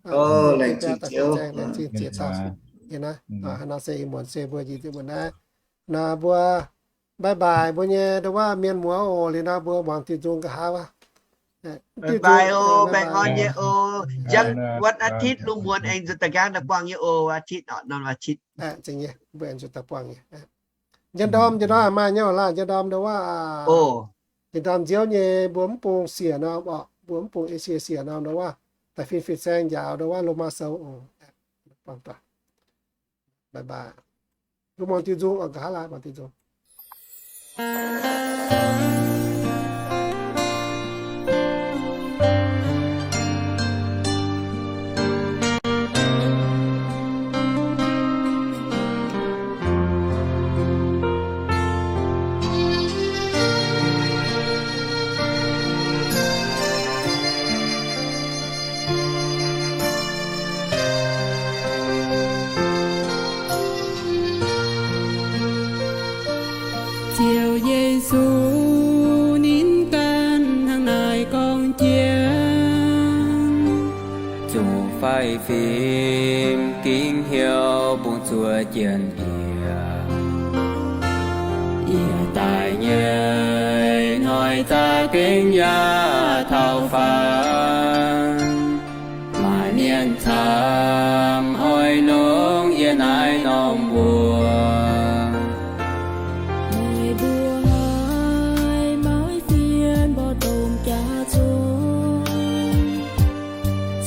Laengz zingh Ziouv. Laengz zingh ziex dauh. Haaix nor se ih muonz se mbuo njiec mbuo naaiv, naaiv mbuo bye bye mbuo nyei ndo wuov mienh muoz oc. Liuz nor mbuo muangx diuh nzung nqa'haav wuov. Bye bye oc, baengh orn nyei oc. Jangx วันอาทิตย์ lungh muonz aengx nzuonx daaih nqaang daaih buangh nyei oc, วันอาทิตย์ oc, norm วันอาทิตย์. Mbuo aengx nzuonx daaih buangh nyei. Njang ndorm, njang ndorm maaih nyei oc laah, njang ndorm ndo wuov. Njang ndorm nziouv nyei mbuo mv bung siec norm oc, mbuo mv bung Esie siec norm ndo wuov, da'fin fin-saeng njaaux ndo wuov Lomaa Sou oc. Bye bye. Mbuo muangx diuh nzung oc, nqa'haav laai muangx diuh nzung. Ziouv Yesu ninh ganh hnangv naaiv gorngv jienv, zuqc faix fim gingx hnyouv bungx zuov jienv yie. Yie daaih nyei hnoi za'gengh yaac taux faanv. Maaih mienh camv oix longc yie naaiv norm mbuox. Meih mbuo haiz maiv fien mborqv dongh jaax zungv,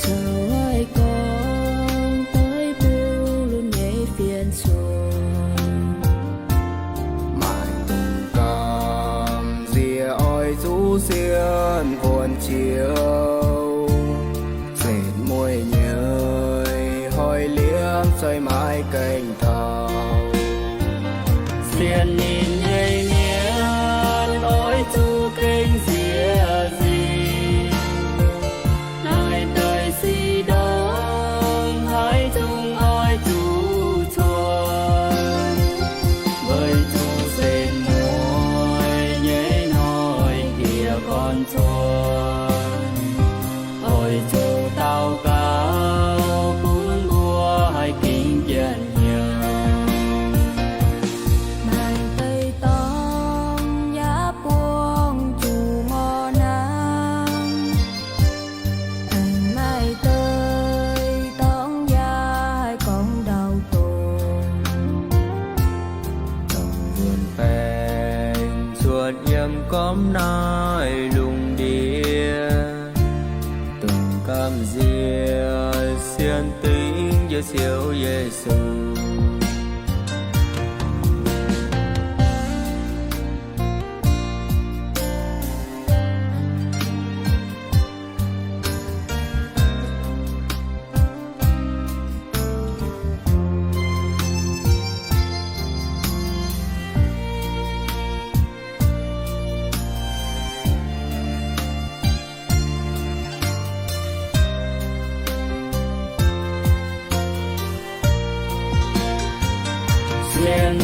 caux haiz gorngv doix bun lunx nyei fienx-suiv. Maaih dongh gamh nziex oix zuqc sienx wuonx Ziouv, setv mueiz nyei hoic liemh zeih maiv gaengh taux. Sienx ninh nyei mienh oix zuqc gengh nziex nzingc. Naaiv deix sic ndongc haaix zungv oix zuqc cuotv, weic zuqc setv mueiz nyei hnoi yie gorn cuotv. Oix zuqc daux gaux bun mbuo haih gingx jienh hnyouv. Maaih deix dorngx yaac buangh zuqc morc hnangv. Aengx maaih deix dorngx yaac haih gorngv ndau-dongh. Dongh nzuonx baengc cuotv yiem gormx naaiv lungh ndiev, dongh gamh nziex sienx dingc njiec Ziouv Yesu. Sienx